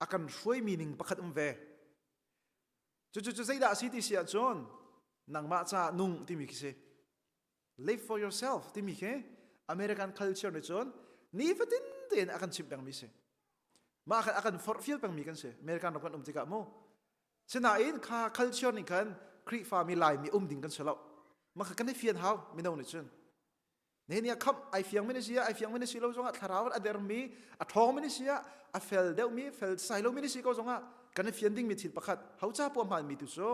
a kan hruaimi ning pakhat um ve. Cucu cu zeidah a si ti si ahcun nangmah caah nung timi khi si. Live for yourself timi khi American culture nih cun nifatin tein a kan chimh pengmi si. Mah khan a kan forhfial pengmi kan si. American ram kan um tikah mu. Sinain kha culture nih khan Khrihfami Laimi um ding kan si lo. Mah kha kan i fian hau mino nih cun. Ne nih a khamh ai fiang mi na si ah ai fiang mi na si lo zongah thlarau a dermi a ṭhawng mi na si ah a fel deuhmi fel sai lo mi na si ko zongah kan i fian dingmi thil pakhat ho ca puah hmaan mi tu cu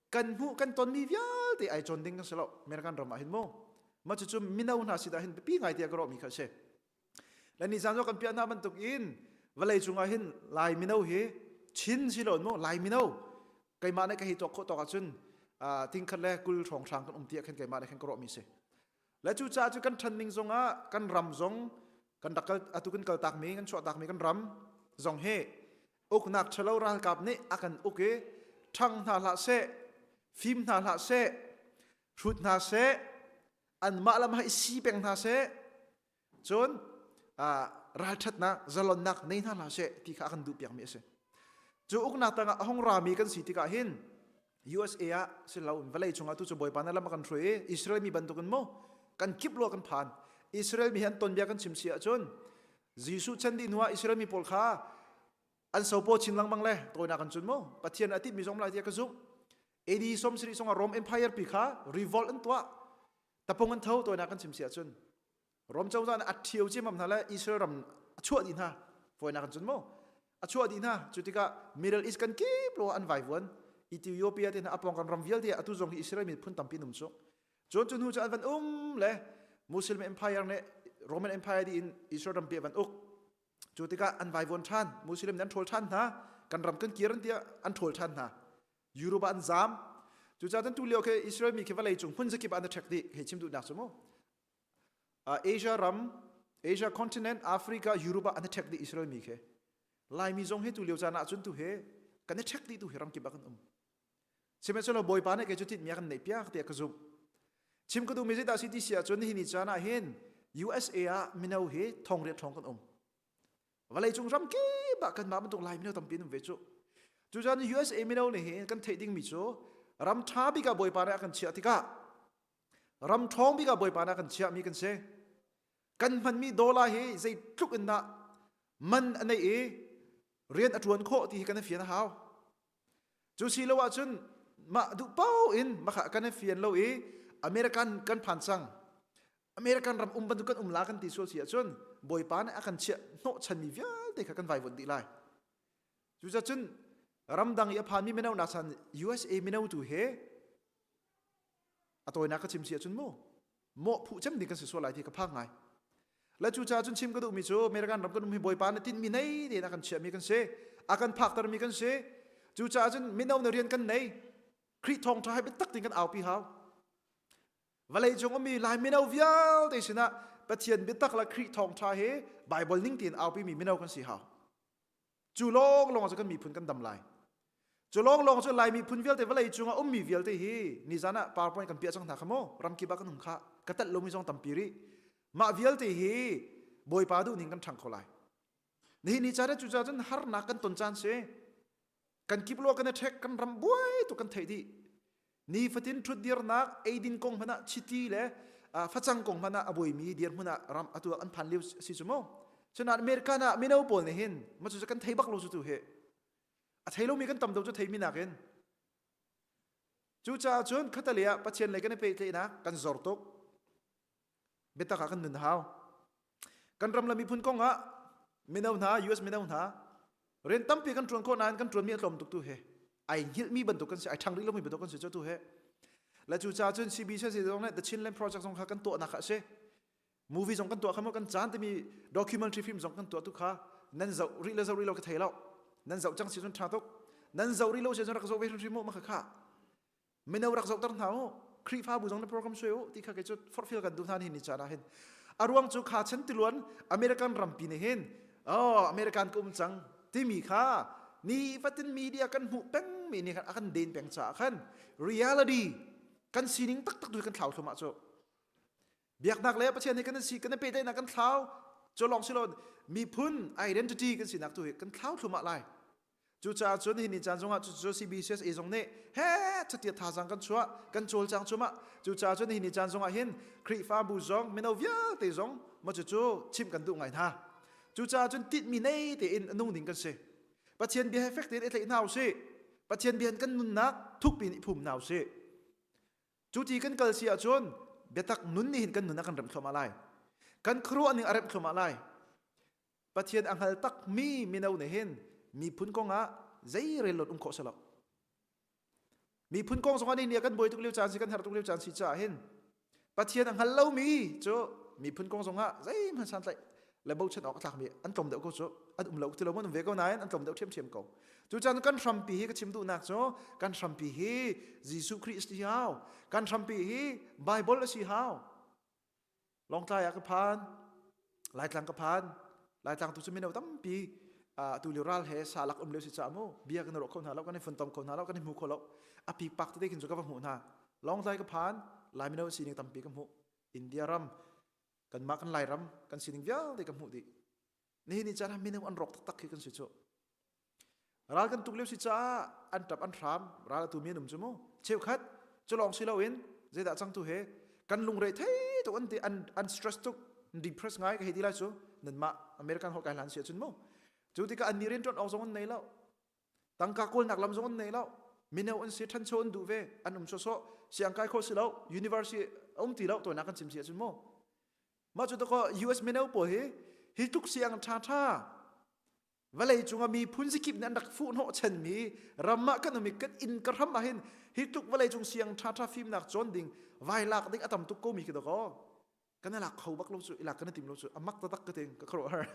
kan hmuh kan tonmi vialte ai cawn ding kan si lo American ram ah hin mu mah cucu mino hna si dah hin biapi ngai tiah ka ruahmi kha a si le ni zan kan piah hna bantuk in vawlei cungah hin lai mino hi Chin si lo mu lai mino keimah nih ka hi tuak khawh tawk ahcun tingkhat le kul hrawng hrang kan um tiah khan keimah nih khan ka ruahmi si le cu caah cu kan ṭhan ning zongah kan ram zong kan rak kal atu kan kal takmi kan chuah takmi kan ram zong hi uknak ṭhalo ralkap nih a kan uk i ṭhang hna hlah seh fim hna hlah seh hrut hna seh anmah lam ha i si peng hna seh Cun ralṭhatnak, zalonnak nei hna hlah seh ti kha a kan duhpiakmi a si. Cu uknak tangah a hung rami kan si tikah hin USA ah si lo vawlei cungah tu cu Bawipa na lam a kan hruai i Israel mi bantukin mu kan kip lo kan phan. Israel mi hi an tonbia kan chim si ahcun Jesuh chan dih hnuah Israel mi pawl kha an sopaw chin lengmang le tawinak kan cun mu Pathian a timmi zong lai tiah ka zumh. AD 70 songah Rome Empire pi kha revolt an tuah. Tapung an tho tawinak kan chim si ahcun Rom cozah nih a ṭhio ciammam hna le Israel ram a chuah dih hna. Fawinak in cun mu. A chuah dih hna. Cu tikah Middle East kan kip lo an vaivuan. Ethiopia te hna a pawngkam ram vialte atu zong hi Israel miphun tampi an um cu. Cun cu hnu cu an van um le Muslim Empire nih Roman Empire dih in Israel rampi a van uk. Cu tikah an vaivuan ṭhan. Muslim nih an ṭhawl ṭhan hna. Kan ram kan kir an tiah an ṭhawl ṭhan hna. Europe ah an zaam. Cucaah tu lio khi Israel mi khi vawlei cung hmun zakip ah an i ṭhek dih. Hei chim duhnak cu mu. Asia ram, Asia continent, Africa, Europe ah an i ṭhek dih Israel mi khi. Laimi zong hi tu lio caan ahcun tu hi kan i ṭhek dih tu hi ramkip ah kan um. Sihmanhsehlaw Bawipa nih kei cu tinhmi a kan neih piak tiah ka zumh. Chim ka duhmi zeidah si ti si ahcun nihin ni caan ah hin USA ah mino hi thongriat ṭhawng kan um. Vawleicung ram kip ah kanmah bantuk Lai mino tampi an um ve cu. Cucaah USA mino nih hin kan theih dingmi cu ram ṭha bik ah Bawipa nih a kan chiah tikah ram ṭhawng bik ah Bawipa nih a kan chiahmi kan si. Kan hmanmi dollar hi zeitluk in dah man a neih i rian a ṭuan khawh ti hi kan i fian a hau. Cu si lo ahcun mah duh paoh in mah kan i fian lo i American kan phan cang. American ram um bantuk kan um la kan ti sual si ahcun Bawipa nih a kan chiah hnawhchanmi vialte kha kan vaivuan dih lai. Cucacun ramdang i a phanmi mino nak chan USA mino tu he a tawinak ka chim si ahcun mu mawh phuh cem ding kan si sual lai ti ka phang ngai. Le cucaah cun chim ka duhmi cu American ram kan um hi Bawipa nih tinhmi nei tein a kan chiahmi kan si. A kan phaktermi kan si. Cucaah cun mino na rian kan nei. Khrih thawngṭha hi biatak tein kan aupi hau. Vawlei cung ummi Lai mino vialte sinah Pathian biatak le Khrih thawngṭha hi Baibal ning tein aupimi mino kan si hau. Cu lawnglawng cu kan miphun kan dam lai. Cu lawnglawng cu Lai miphun vialte vawlei cungah ummi vialte hi nizan ah PowerPoint kan piah cang hna kha mu ramkip ah kan um kha ka telh lomi zong tampi rih. Mah vialte hi Bawipa duh ning kan ṭhang kho lai. Nihin ni caan cu cun harnak kan ton caan si. Kan kip lo kan i ṭhek kan ram buai tuk kan theih dih. Nifatin ṭhutdirnak eidin kong hmanh ah chiti le facang kong hmanh ah a buaimi dirhmun ah ram atu an phan lio si cu mu. Cunain American ah mino pawl nih hin ma cu kan thei bak lo cu tu hi. A thei lomi kan tam deuh cu theimi nakin. Cucaah cun khatali ah Pathian lei kan i pehtlaihnak kan zor tuk. Biatak ah kan nun hau. Kan ram le miphun kong ah mino hna, US mino hna, rian tampi kan ṭuan khawh nain kan ṭuanmi a tlawm tuk tu he ai hngilhmi bantuk kan si, ai ṭhang rih lomi bantuk kan si cu tu he. Le cu ca cun CBC zong nih The Chinland Project zong kha kan tuahnak kha a si. Movie zong kan tuah kha maw kan caan timi documentary film zong kan tuah tu kha nan zoh rih le zoh rih lo ka thei lo. Nan zoh cang si cun ṭha tuk. Nan zoh rih lo si cun rak zoh ve hrimhrim mu ma kha kha. Mino rak zohter hna u. Khrihfabu zong na program suai u ti kha kei cu forhfial kan duh hna ni caan ah hin. A ruang cu kha chan tiluan American rampi nih hin oh American ka um cang timi kha ni fatin media kan hmuh peng mi nih khan a kan den peng caah khan reality kan sining taktak tu kan thlau thluahmah cu. Biaknak le Pathian he kan si kan i pehtlaihnak kan thlau cu lawng si lo miphun identity kan sinak tu hi kan thlau thluahmah lai. Cucaah cun hi ni caan zongah cucu CBCSA zong nih he chatia thazaang kan chuah kan cawlcang cumah cucaah cun hi ni caan zongah hin Khrihfabu zong mino vialte zong maw cucu chimh kan duh ngai hna. Cucaah cun tinhmi nei tein a nung ding kan si. Pathian bia he fek tein i tlaih hna usih. Pathian bia in kan nunnak thukpi in i phum hna usih. Cu ti kan kal si ahcun biatak nun nih hin kan nun a kan remh thluahmah lai. Kan khuaruah ning a remh thluahmah lai. Pathian a hngal takmi mino nih hin miphun kong ah zei rel lot um khawh si lo. Miphun kong zong ah ni kan buai tuk lio caan si kan har tuk lio caan si caah hin Pathian a hngal lomi cu miphun kong zong ah zeihmanh santlaih le bochan awk a tlakmi an tlawm deuh ko cu an um lo ti lo an um ve ko nain an tlawm deuh ṭhiamṭhiam ko. Cucaah kan hrampi hi ka chim duhnak cu kan hrampi hi Jesuh Khrih a si hau. Kan hrampi hi Bible a si hau. Lawngtlai ah ka phan, Laitlang ka phan, Laitlang tu cu mino tampi tu lio ral he salak um lio si ca mu bia kan ruah kho hna lo kan i funtom kho hna lo kan i hmu kho lo a pikpak tete khin cu ka va hmuh hna Lawngtlai ka phan Lai mino sining tampi ka hmuh India ram kanmah kan Lairam kan sining vialte ka hmuh dih nihin ni caan ah mino an rawk taktak khi kan si cu Ral kan tuk lio si caah an ṭap an hram ral atu mi an um cu mu. Cheukhat cu lawng si loin zeidah cang tu he kan lungre thei tuk an ti an an stress tuk depress ngai ka hei ti lai cu nanmah American holh kai hlan si ahcun mu. Cu tikah an nih rianṭuan awk zong an nei lo. Tangka kawlnak lam zong an nei lo. Mino an si ṭhancho an duh ve an um sawsawh siang kai kho si lo university um ti lo tawinak kan chim si ahcun mu. Mah cu takaw US mino pawl hi hi tluk siang ṭha ṭha vawlei cungah miphun zikip nih an rak fuhhnawh chanmi ram ah kan um i kan inn ka hram ah hin hi tluk vawlei cung siang ṭha ṭha fimnak cawn ding vai lak ding a tam tuk ko mi khi dakaw kan i lak kho bak lo cu i lak kan i tim lo cu a mak taktak ka ting ka khuaruahhar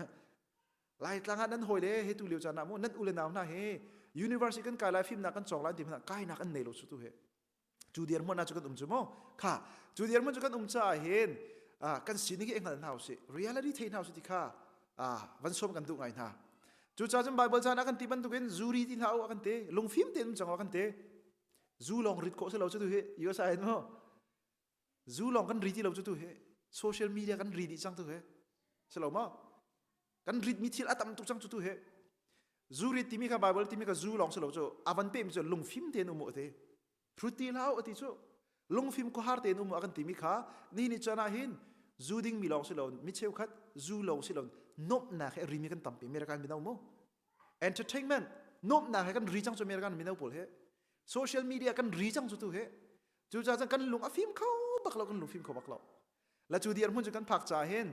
Laitlang ah nan hawi le he tu lio caan ah mu nan u le nau hna he university kan kai lai fimnak kan cawng lai ti hmanh kainak an nei lo cu tu he cu dirhmun ah cu kan um cu mu kha cu dirhmun cu kan um caah hin kan sining hi hngal hna usih reality thei hna usih ti kha van sawm kan duh ngai hna cucaah cun Bible caan ah kan ti bantukin zu ri ti hlah u a kan ti lungfim tein um cang u a kan ti zu lawng rit khawh si lo cu tu hi USA in mu zu lawng kan ri ti lo cu tu hi social media kan ri dih cang tu hi si lo maw kan ritmi thil a tam tuk cang cu tu hi zu rit timi kha Bible timi kha zu lawng si lo cu a van pehmi cu lungfim tein um u ti thruti hlah u ti cu lungfim khuahar tein um u a kan timi kha ni ni chan ah hin zu ding mi lawng si lo mi cheukhat zu lawng si lo nomhnak he rimi kan tampi American mino mu entertainment nomhnak he kan ri cang cu American mino pawl he social media kan ri cang cu tu he cucaah cun kan lung a fim kho bak lo kan lung fim kho bak lo La cu dirhmun cu kan phak ca hin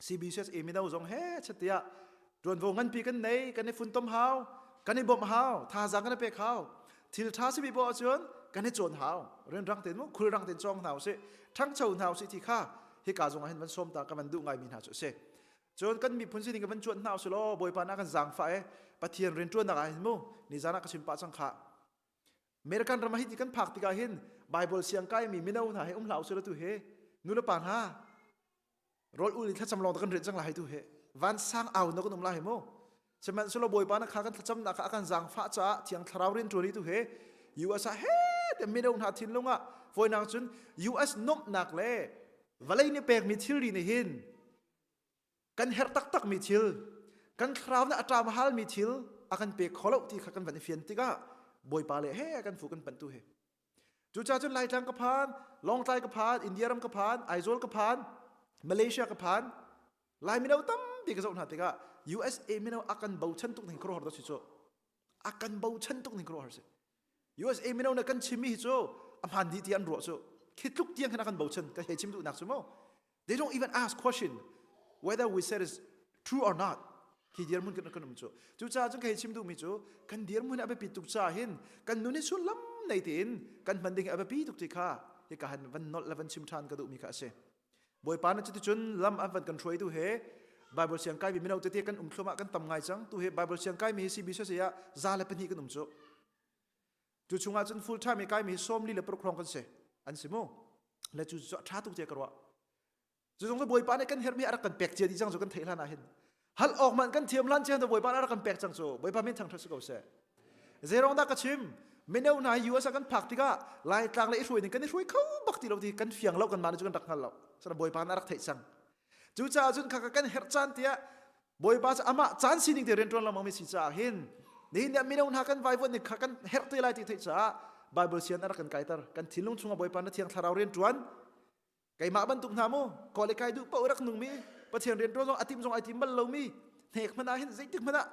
CBCS mino zong he chatiah tuanvo nganpi kan nei kan i funtom hau kan i bawmh hau thazaang kan i pek hau thil tha simi poah cun kan i cawn hau rianrang tein mu khulrang tein cawng hna usih ṭhangcho hna usih ti kha hika zong ah hin van sawm ta ka van duh ngaimi hna cu a si cun kan miphun sining ka van cuanh hna usih law Bawipa na kan zaangfah e Pathian rianṭuannak ah hin mu nizan ah ka chim pah cang kha American ram ah hi ti kan phak tikah hin Bible siang kaimi mino hna he um hlah usih tu he nulepa hna rawl ul in thlacam lawng kan rian cang lai tu he vansang au na kan um lai mu sihmanhsehlaw Bawipa na kha kan thlacam nak a kan zaangfah caah thiang thlarau rian ṭuan tu he US ah he te mino hna thinlung ah fawinak cun US nomhnak le vawlei nih pekmi thilri nih hin kan herh taktakmi thil kan thlarau nih a ṭam halmi thil a kan pe kho lo ti kha kan van i fian tikah Bawipa le he kan fu kan panh tu he cucaah cun Laitlang ka phan Lawngtlai ka phan India ram ka phan Aizawl ka phan Malaysia ka phan Lai mino tampi ka zoh hna tikah USA mino a kan bochan tuk ning khuaruahhar si cu a kan bochan tuk ning khuaruahhar si USA mino na kan chimmi hi cu a hmaan dih ti an ruah cu khi tluk tiang khan a kan bochan ka hei chim duhnak cu mu. They don't even ask question whether we said is true or not. Khi dirhmun kan kan um cu. Cucaah cun ka hei chim duhmi cu kan dirhmun a biapi tuk caah hin kan nun hi sullam nei tein kan hman ding a biapi tuk ti kha hika han van nolh le van chim ṭhan ka duhmi kha a si. Bawipa na cuticun lam an van kan hruaitu he Bible siang kai mi mino tete kan um thluahmah kan tam ngai cang. Tu hi Bible siang kai mi hi CBCC ah 102 kan um cu. Cu chungah cun full time i kai mi hi 46 hrawng kan si. An si mu. Le cu cu a ṭha tuk tiah ka ruah. Cu zong cu Bawipa nih kan herhmi a rak kan pek cia dih cang cu kan theih hlan ah hin. Hal awk man kan thiam hlan cia Bawipa nih a rak kan pek cang cu. Bawipa min thangṭhat si ko seh. Zeirong dah ka chim? Mino hna hi US ah kan phak tikah Laitlang le i hruai ning kan i hruai kho bak ti lo ti kan fiang lo kan mah nih cu kan rak hngal lo. Sana Bawipa nih a rak theih cang. Cucaah cun khaka kan herh caan tiah Bawipa cu amah caan sining te rianṭuan lengmang mi si caah hin nihin ni mino hna kan vaivuan ning kha kan herh te lai ti theih caah Bible sian a rak kan kaiter. Kan thinlung chungah Bawipa na thiang thlarau rianṭuan keimah bantuk hna mu kawl i kai duh paoh rak nungmi Pathian rian ṭuan zong a tim zong ai tim bal lomi hnek hmanh ah hin zeitik hmanh ah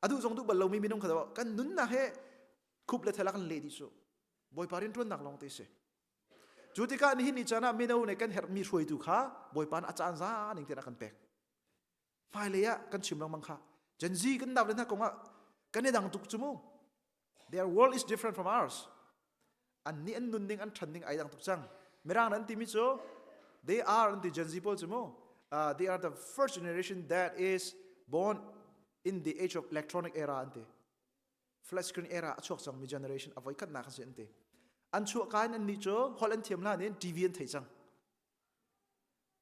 a duh zong duh bal lomi minung kha kan nunnak he khup le thela kan leh dih su Bawipa rian ṭuannak lawng te si cu tikah nihin ni caan ah mino nih kan herhmi hruaitu kha Bawipa nih a caan za ning tein a kan pek hmailei ah kan chim lengmang kha Gen Z kan nau le hna kong ah kan i dang tuk cu mu their world is different from ours an nih an nunning an ṭhanning ai dang tuk cang mirang an timi cu they are an ti Gen Z pawl cu mu uh, they are the first generation that is born in the age of electronic era an ti flat screen era a chuak cangmi generation a voi khatnak an si an ti an chuah ka in an nih cu holh an thiam hlan in TV an thei cang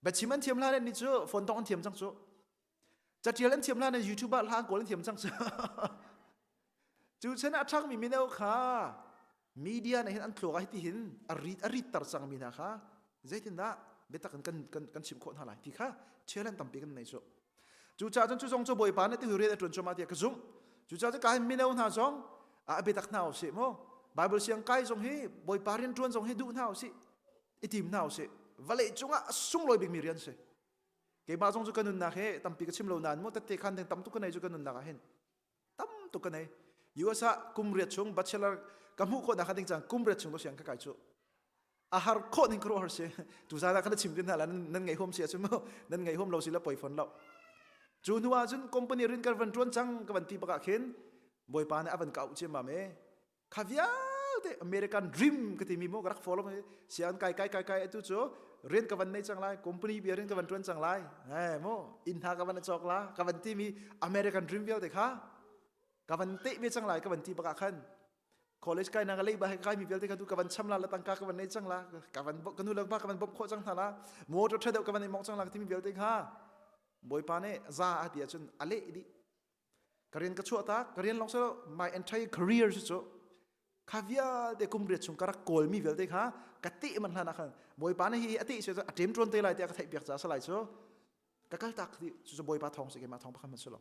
biachim an thiam hlan an nih cu phone tong an thiam cang cu catial an thiam hlan in YouTube ah hla an kawl an thiam cang cu cu chan a ṭhangmi mino kha media nih hin an thluak ah hiti hin a rit a rit tar cangmi hna kha zeitindah biatak in kan kan kan chim khawh hna lai ti kha challenge tampi kan nei cu cucaah cun cu zong cu bawipa nih ti rian a ṭuan cuahmah tiah ka zumh cucaah cun ka hin mino hna zong a biatak hna usih mu Bible siang kai zong hi bawipa rian ṭuan zong hi duh hna usih i tim hna usih vawlei cungah a sunglawi bikmi rian si keimah zong cu ka nunnak hi tampi ka chim lo nain mu tette khan ding tam tuk ka nei cu ka nunnak ah hin tam tuk ka nei US ah kum riat chung bachelor ka hmuh khawh nak ding cang kum riat chung to siang ka kai cu a har khawh ning kro har si tu zan ah kan chim tin hna la nan ngai hom si ahcun mu nan ngai hom lo si la poi fon lo cu hnu ah cun company rin kan van tuan cang ka van ti bak ah khin bawipa nih a van ka auh ciam ma me kha vialte American dream ka timi mu ka rak follow sian kai kai kai kai atu cu rian ka van nei cang lai company bia rian ka van tuan cang lai eh mu inn hna ka van cawk la ka van timi American dream vialte kha ka van te ve cang lai ka van ti bak ah khan college kai na ka lei ba kai mi vialte kha tu ka van cham la la tangka ka van nei cang la ka van ka nu le pa ka van bom khawh cang hna la motor tha deuh ka van i mong cang la timi vialte kha bawipa nih za a ti ahcun a leh dih ka rian ka chuah tak ka rian lawng silo my entire career cu cu kha vialte kum riat chung ka rak kawl mi vialte kha ka teh man hlan ah khan bawipa nih hi a teh si a ṭem ṭuan te lai tiah ka theih piak caah salai cu ka kal tak ti cu cu bawipa thawng si keimah thawng pakhat hmanh si lo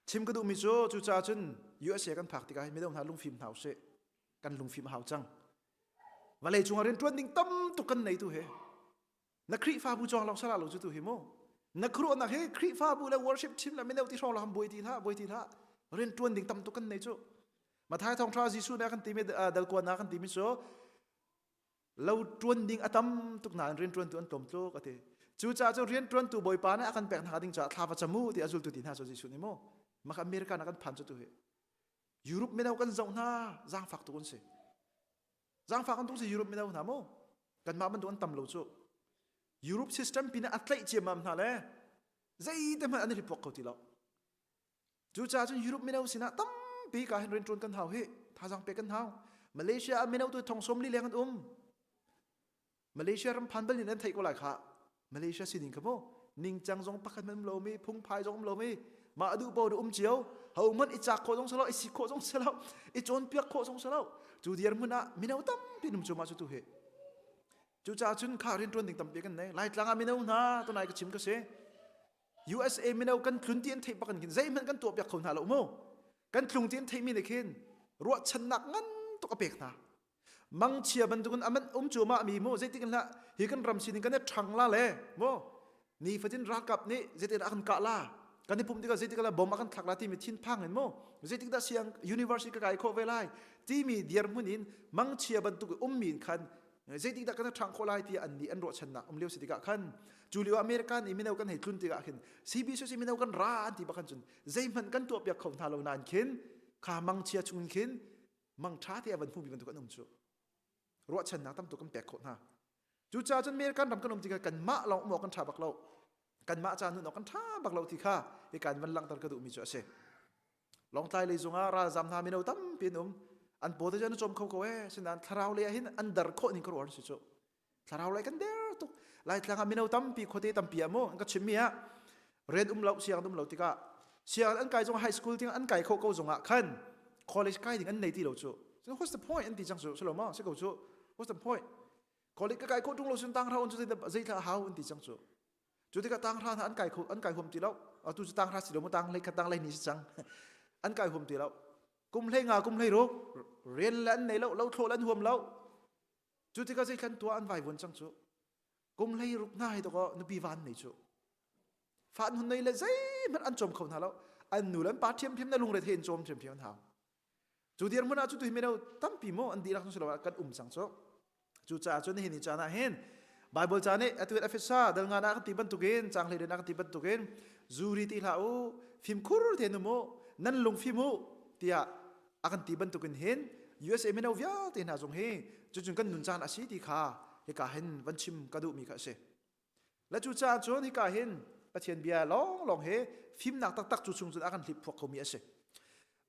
chim ka duhmi cu cucaah cun USA kan phak tikah midang hna lungfim hna usih kan lungfim a hau cang vawlei cungah rian ṭuan ding tam tuk kan nei tu he Na Khrihfabu cawng lawng salah lo cu tu hi mu. Na khuaruahnak hi Khrihfabu le worship team le mino ti hrawng lawng buai ti hlah, buai ti hlah. Rian ṭuan ding tam tuk kan nei cu. Mathai thawngṭha Jesuh nih a kan timi dalkuan ah kan timi cu lo ṭuan ding a tam tuk nain rian ṭuantu an tlawm tuk a ti. Cucaah cu rian ṭuantu Bawipa nih a kan pek hna ding caah thla va cam u ti a zultu ti hna cu Jesuh nih mu. Maka America na kan phan cu tu hi. Europe mino kan zoh hna zaangfak tuk an si. Zaangfak an tuk si Europe mino hna mu. Kanmah bantuk an tam lo cu. Europe system pin ah a tlaih ciammam hna le zeite hmanh an i hliphuak kho ti lo. Cucaah cun Europe mino sinah tampi ka hin rianṭuan kan hau hi thazaang pek kan hau. Malaysia ah mino tu thong sawm li leng an um. Malaysia ram phan bal in an theih ko lai kha. Malaysia sining kha mu ningcang zong pakhat hmanh um lomi phungphai zong um lomi mah duh paoh um cio ho hmanh i cak khawh zong si lo i si khawh zong si lo i cawnpiak khawh zong si lo cu dirhmun ah mino tampi num cu mah cu tu hi cucaah cun kha rianṭuan ding tampi kan nei laitlang ah mino hna tunai ka chim ka si USA mino kan tlun ti an theih bak in khin zeihmanh kan tuahpiak kho hna lo mu kan tlung ti an theihmi nih khin ruahchannak ngan tuk a pek hna mangchia bantukin aman um cuahmah mi mu zeitik in hlah hi kan ram sining kan i ṭhang la le mu nifatin ralkap nih zeitik a kan kah la kan i pumh tikah zeitik la bom a kan thlak la timi thinphang in mu zeitik dah siang university ka kai khawh ve lai timi dirhmun in mangchia bantuk ummi in khan. Zeitik dah kan ṭhang khawh lai tiah an nih an ruahchannak um lio si tikah khan cu lio American i mino kan hei tlun tikah khin CBCC mino kan ra an ti bak khan cun zeihmanh kan tuah piak kho hna lo nain khin kha mangchia chungin khin mangṭha te a van hmumi bantuk an um cu ruahchannak tam tuk kan pek khawh hna. Cucaah cun American ram kan um tikah kanmah lawng um awk kan ṭha bak lo. Kanmah ca nun awk kan ṭha bak lo ti kha hika in van langhter ka duhmi cu a si. Lawngtlai lei zongah ralzam hna mino tampi an um. An paw te cu an i cawm kho ko ee. Sinain thlarau lei ah hin an dar khawh ning ka ruah an si cu. Thlarau lei kan der tuk. Laitlang ah mino tampi khuate tampi ah mu an ka chimmi ah rian um lo siang um lo tikah siang an kai zong high school tiang an kai kho ko zongah khan college kai ding an nei ti lo cu. So what's the point an ti cang cu si lo ma si ko cu. What's the point? College ka kai kho tung lo sin tang hra on cu zei thla hau an ti cang cu. Cu tikah tang hra hna an kai kho an kai huam ti lo. Atu cu tang hra si lo mu tang hlei khat tang hlei ni si cang. An kai huam ti lo. Kum hlei nga kum hlei ruk rian le an nei lo lo thlol an huam lo. Cu tikah zei thlan tua an vai vun cang cu. Kum hlei ruk hna hi to nupi van nei cu. Fa an hun nei le zeihmanh an cawm kho hna lo. An nu le an pa ṭhiamṭhiam na lungre the in cawm ṭhiamṭhiam an hau. Cu dirhmun ah cu tu hi mino tampi maw an dihlak si lo ah kan um cang cu. Cucaah cun nihin ni caan ah hin Bible ca nih atu in Efesa dal nga na kan ti bantukin caang hlei na kan ti bantukin zuri ti hlah u fimkhur te nu mu nan lung fim u tiah a kan ti bantukin hin USA mino vialte hna zong hi cucun kan nun caan a si ti kha hika hin van chim ka duhmi kha a si. Le cucaah cun hika hin Pathian bia lawnglawng he fimnak taktak cu chung cun a kan hlip phuak khomi a si.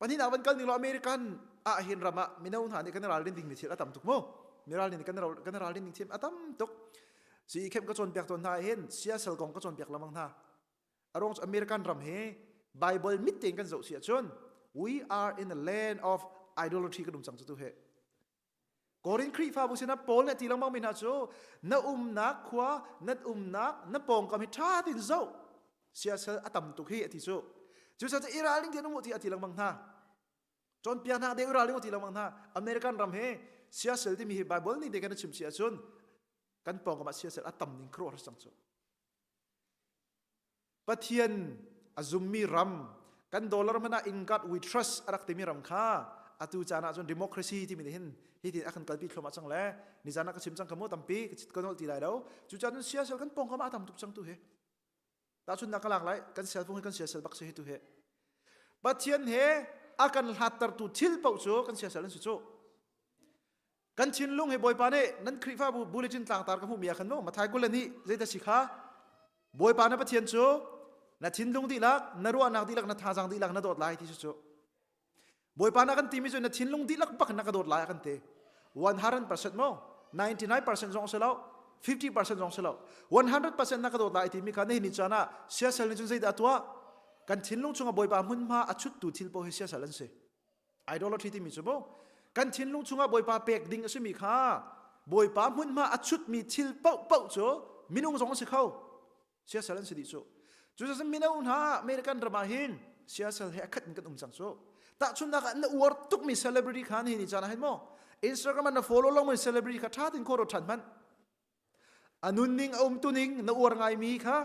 Pahnihnak van kal ning law American ah hin ram ah mino hna nih kan ralrin dingmi thil a tam tuk mu. Miralrin kan kan ralrin ding thil a tam tuk. Si khem ka cawnpiak tawn hna hin siasal kong ka cawnpiak lengmang hna. Aruang cu American ram hi Bible mit tein kan zoh si ahcun we are in a land of idolatry kan um cang cu tu he. Korin Khrihfabu sinah Paul nih a ti lengmang mi hna cu na umnak khua, na umnak, na pawngkam hi ṭha tein zoh. Siasal a tam tuk hi a ti cu. Cucaah i ralring tein um u ti a ti lengmang hna. Cawnpiaknak de i ralring u ti lengmang hna. American ram hi siasal timi hi Bible nih te kan chim si ahcun kan pawngkam ah siasal a tam ning khuaruahhar cang cu. Pathian a zummi ram kan dollar hmanh ah in God we trust a rak timi ram kha atu caan ah cun democracy timi nih hin hitin a kan kalpi thluahmah cang le nizan ah ka chim cang ka mu tampi ka nolh ti lai lo cucaah cun siasal kan pawngkam ah a tam tuk cang tu hi tahchunnak ka lak lai kan cell phone hi kan siasal bak si hi tu hi Pathian he a kan hlattertu thil paoh cu kan siasal an si cu Kan thinlung hi Bawipa nih nan Khrihfabu bulletin tlangtar ka hmuhmi ah khan mu Mathai 22 zeidah si kha Bawipa na Pathian cu na thinlung dihlak na ruahnak dihlak na thazaang dihlak na dawt lai ti cu Bawipa na kan timi cu na thinlung dihlak bak na ka dawt lai a kan ti 100% mo 99% zong si lo 50% zong si lo 100% na ka dawt lai timi kha nihin ni caan ah siasal nih cun zeidah a tuah kan thinlung chungah Bawipa hmunhma a chuttu thil paoh hi siasal an si Idolatry timi cu mu kan thinlung chungah Bawipa pek ding a simi kha Bawipa hmunhma a chutmi thil paohpaoh cu minung zong an si kho siasal an si dih cu cucaah mino hna American ram ah hin siasal he a khat in kan um cang cu tahchunhnak ah na uar tukmi celebrity kha nihin ni caan ah hin maw Instagram ah na follow lengmang celebrity kha ṭha tein khuaruat ṭhan hmanh a nunning a umtuning na uar ngaimi kha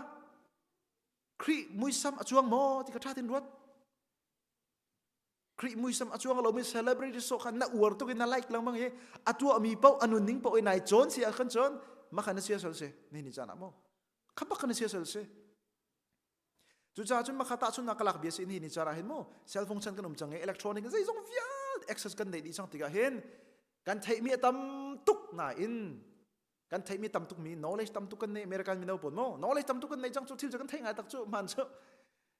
Khrih muisam a cuang maw ti kha ṭha tein ruat Khrih muisam a cuang lomi celebrity so kha na uar tuk in na like lengmang i a tuahmi paoh a nunning paoh in nai cawn si ah khan cun makhan na sia sol si ni ni caan ah maw kha bak na sia sol si cucaah cun makha tahchunnak ka lak bia si ni ni caan ah hin mu cell phone chan kan um cang i electronic zeizong vialte access kan neih dih cang tikah hin kan theihmi a tam tuk nain kan theihmi tam tuk mi knowledge tam tuk kan nei American mino pawl mo knowledge tam tuk kan nei cang cu thil cu kan theih ngai tak cu man cu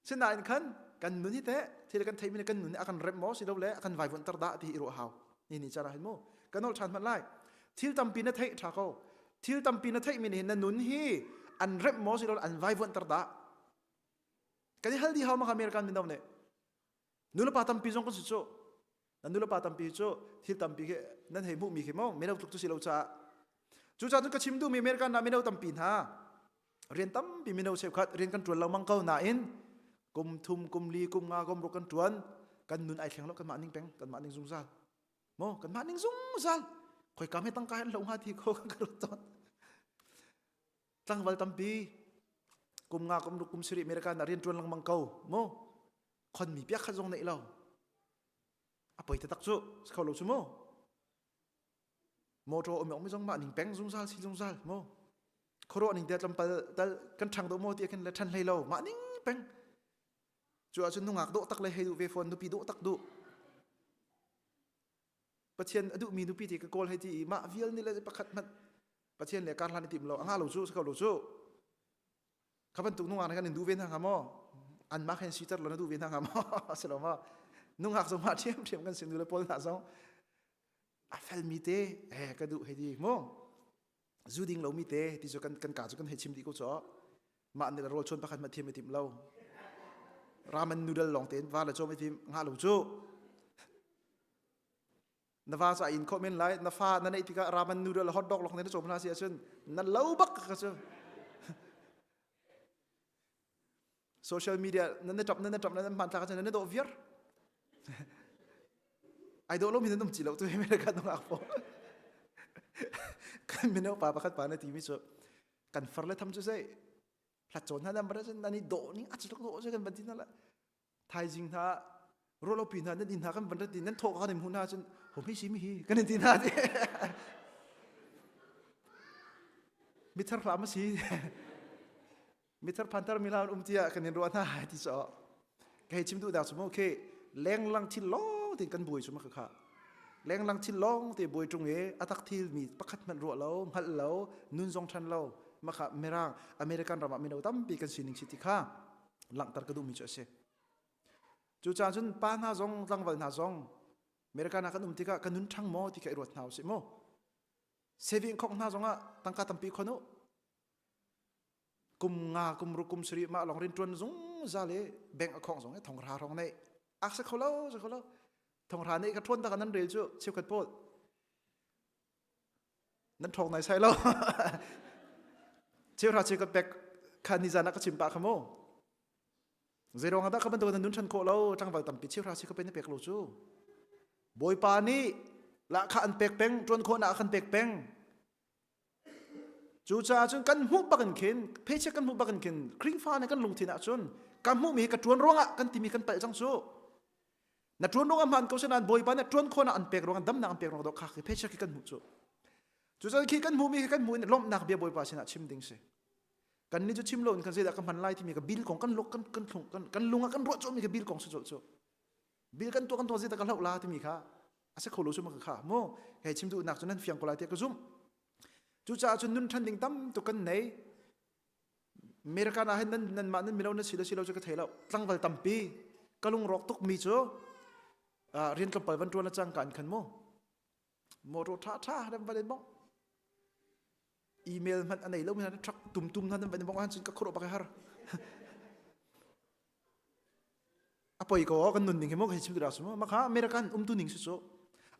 sinain khan kan nun hi te thil kan theihmi le kan nun a kan rem maw si lo le a kan vaivuan tar dah ti i ruah hau ni ni cara hin mu kan nol than hmanh lai thil tampi na theih tha ko thil tampi na theihmi nih na nun hi an rem maw si lo an vaivuan tar dah kan i hal di hau ma American mino nih nulepa tampi zong kan si cu Nan nulepa tampi cu thil tampi khi nan hei hmuhmi khi maw mino tluk cu si lo caah cucaah cun ka chim duhmi American ah mino tampi hna rian tampi mino cheukhat rian kan ṭuan lengmang ko nain kum thum kum li kum nga kum ruk kan ṭuan kan nun ai thleng lo kanmah ning peng kanmah ning zungzal maw kanmah ning zungzal khoika me tangka an lo hnga ti ko kan ruat tawn tlangval tampi kum nga kum ruk kum sarih American ah rian ṭuan lengmang ko maw khonmi piak khat zong neih lo a poi taktak cu si kho lo cu mu. Motor um mi zong mah ning peng zungzal si zungzal mo. Khoro ning te tlampal tal kan ṭhang do mo ti khin le ṭhan hlei lo mah ning peng. Cu ahcun nungak dawh tak le hei duh ve fawn nupi dawh tak duh. Pathian a duhmi nupi ti ka kawl hei ti i mah vial nih le pakhat hmanh Pathian le kar hlan i tim lo anga lo cu si ko lo cu. Kha bantuk nungak nih kan in duh ve hna hnga maw? Anmah khan siter lo na duh ve hna hnga maw? Si lo maw? Nungak zong mah ṭhiamṭhiam kan si nu le pawl hna zong a felmi te eh ka duh hei ti mu. Zu ding lomi te ti cu kan kan ka cu kan hei chim dih ko caw. Mah nih rawl chuan pakhat ma thiam i tim lo. Ramen noodle lawng tein va le cawm i tim ngah lo cu. Na va ca in khawh men lai na fa na neih tikah ramen noodle hot dog lawng na cawm hna si ahcun na lo bak ka cu. Social media nan na ṭap nan na ṭap nan hman thlak ahcun nan dawh viar. Ai dawh lomi nan um ci lo tu America nungak pawl. Kan mino pa pakhat pa na timi cu kan far le tham cu sei hlat cawn hna nan bara cun nan i dawh ning a cu dawh cu kan van ti hna la thaizing hna ruahlopi hna nan inn hna kan van rat nan thawh kan in hmuh hna cun hom hi si mi hi kan in ti hna ti mithar hlam a si mithar phantar mi hlam um tiah kan in ruah hna ti cho ka hei chim duh dak cu mu khi lenglang thil lawng tin kan buai cu ma kha lenglang thil lawng te buai tung e atak thil mi pakhat hmanh ruah lo hngalh lo nun zong than lo makha mirang American ram ah mino tampi kan sining si ti kha langhter ka duhmi cu a si. Cucaah cun pa hna zong tlangval hna zong American ah kan um tikah kan nun ṭhang maw ti kha i ruat hna usih mu. Saving khok hna zongah tangka tampi khon u. Kum nga kum ruk kum sarih mah lawng rian ṭuan zungzal i bank a khong zong i thong hra hrawng nei ak sa kho lo sa kho lo thong hra nei ka ṭhuan tak nan rel cu cheukhat pawl Nan ṭhawng nai sai lo. Cheuhra cheu ka pek kha nizan ah ka chim pah kha mu. Zeiruang ah dah ka bantuk nan nun ṭhan khawh lo tlangval tampi cheuhra cheu ka pe na pek lo cu. Bawipa nih lahkhah an pek peng, ṭuan khawhnak a kan pek peng. Cucaah cun kan hmuh bak in khin, paycheck kan hmuh bak in khin, Khrihfa nih kan lungthin ah cun ka hmuhmi hi ka ṭuan ruangah kan timi kan palh cang cu. Na ṭuan ruangah hmaan ko nain Bawipa nih ṭuan khawhnak an pek ruangah damnak an pek ruangah dawh kha khi paycheck khi kan hmuh cu. Cucaah khi kan hmuhmi khi kan hmuh in lawmhnak bia Bawipa sinah chim ding si. Kan nih cu chim lo in kan zeidah ka hman lai timi ka bil kong kan luk kan kan thlung kan kan lung ah kan ruah cawhmi ka bil kong si colh cu. Bil kan tuah kan tuah zeidah ka hloh la timi kha a si kho lo cu ma ka kha mu hei chim duhnak cu nan fiang ko lai tiah ka zumh. Cucaah cun nun ṭhan ding tam tuk kan nei. American ah hin nan nanmah nan mino nan si lo si lo cu ka thei lo. Tlangval tampi ka lungrawk tukmi cu rian tlawmpal van ṭuan a cang ka an khan mu. Motor ṭha ṭha nan van in bong. Email hmanh a nei lo mi hna truck tum tum hna nan van in bong ahcun cun ka khuaruah bak har. A poi ko kan nun ning hi mo ka chim tu dah su mu. Makha American um tu ning si cu.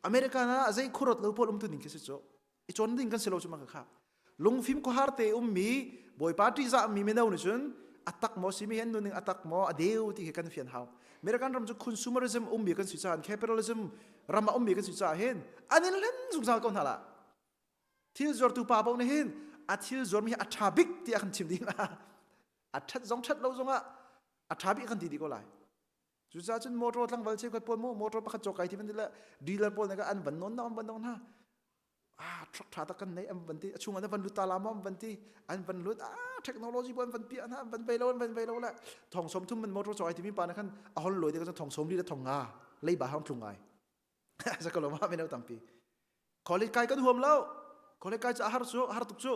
American ah zei khuarot lo pawl um tu ning khi si cu. I cawn ding kan si lo cu ma ka kha lungfim khuahar te ummi bawipa ṭihzah mi mino nih cun atak maw simi an nuning atak maw a deu ti khi kan fian hau American ram cu consumerism ummi kan si caah capitalism ram ah ummi kan si caah hin an in hlen zungzal ko hna la thil zuartu pa paoh nih hin a thil zuarmi hi a ṭha bik tiah kan chim ding a ṭhat zong ṭhat lo zongah a ṭha bik kan ti dih ko lai Cucaah cun motor tlangval cheukhat pawl mu motor pakhat cawk kai ti van ti le dealer pawl nih an van nawn na an van nawn hna. Ah truck tha tak kan nei an van ti a chung an van lut ta la maw an van ti an van lut ah technology bu an van piah hna an van vei lo an van vei lo le thong som thum man motor cawk ai timi pa na khan a hon loi te ka thong som li le thong nga leiba hang tlung ngai. Zakalo ma mino tampi. College kai kan huam lo. College kai cu a har cu har tuk cu.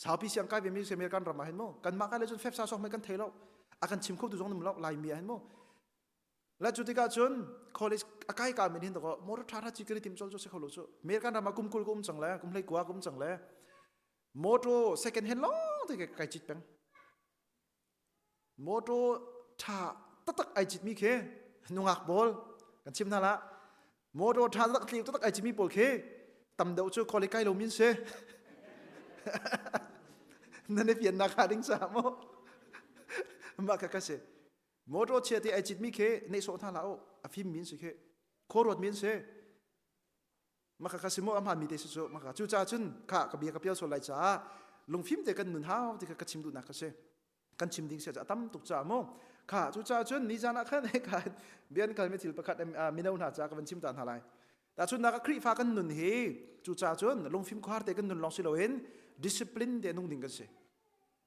Saupi siang kai ve mi American ram ah hin mu kan mah kai le cun fefsa sok mai kan thei lo. A kan chim kho tu zong num lo Laimi ah hin mu. La cu tikah cun college a kai ka min hin to motor tha tha chi kri tim chol chu se kho lo chu. American ram ah kum kul ko um chang le kum hlei kwa ko um chang le motor second hand long te kai chit peng. Motor ṭha taktak ai citmi khi nungak pawl kan chim hna lah. Motor ṭha taktak tliu taktak ai citmi pawl khi tam deuh cu college kai lo min si. Nan i fiannak hnga ding caah maw? Mah kha ka si. Motor chia te ai citmi khi nehsawh hna hlah u. A fim min si khi. Khuaruat min si. Maka ka si maw a hmaanmi te si cu maka cucaah cun kha ka bia ka pial sual lai caah lungfim te kan nun hau ti kha ka chim duhnak ka si kan chim ding si a tam tuk caah mu kha cucaah cun nizan ah khan kha bian kalmi thil pakhat mino hna caah ka van chim ta hna lai. Tahchunhnak ah Khrihfa kan nun hi cucaah cun lungfim khuar te kan nun lawng si loin discipline te nung ding kan si.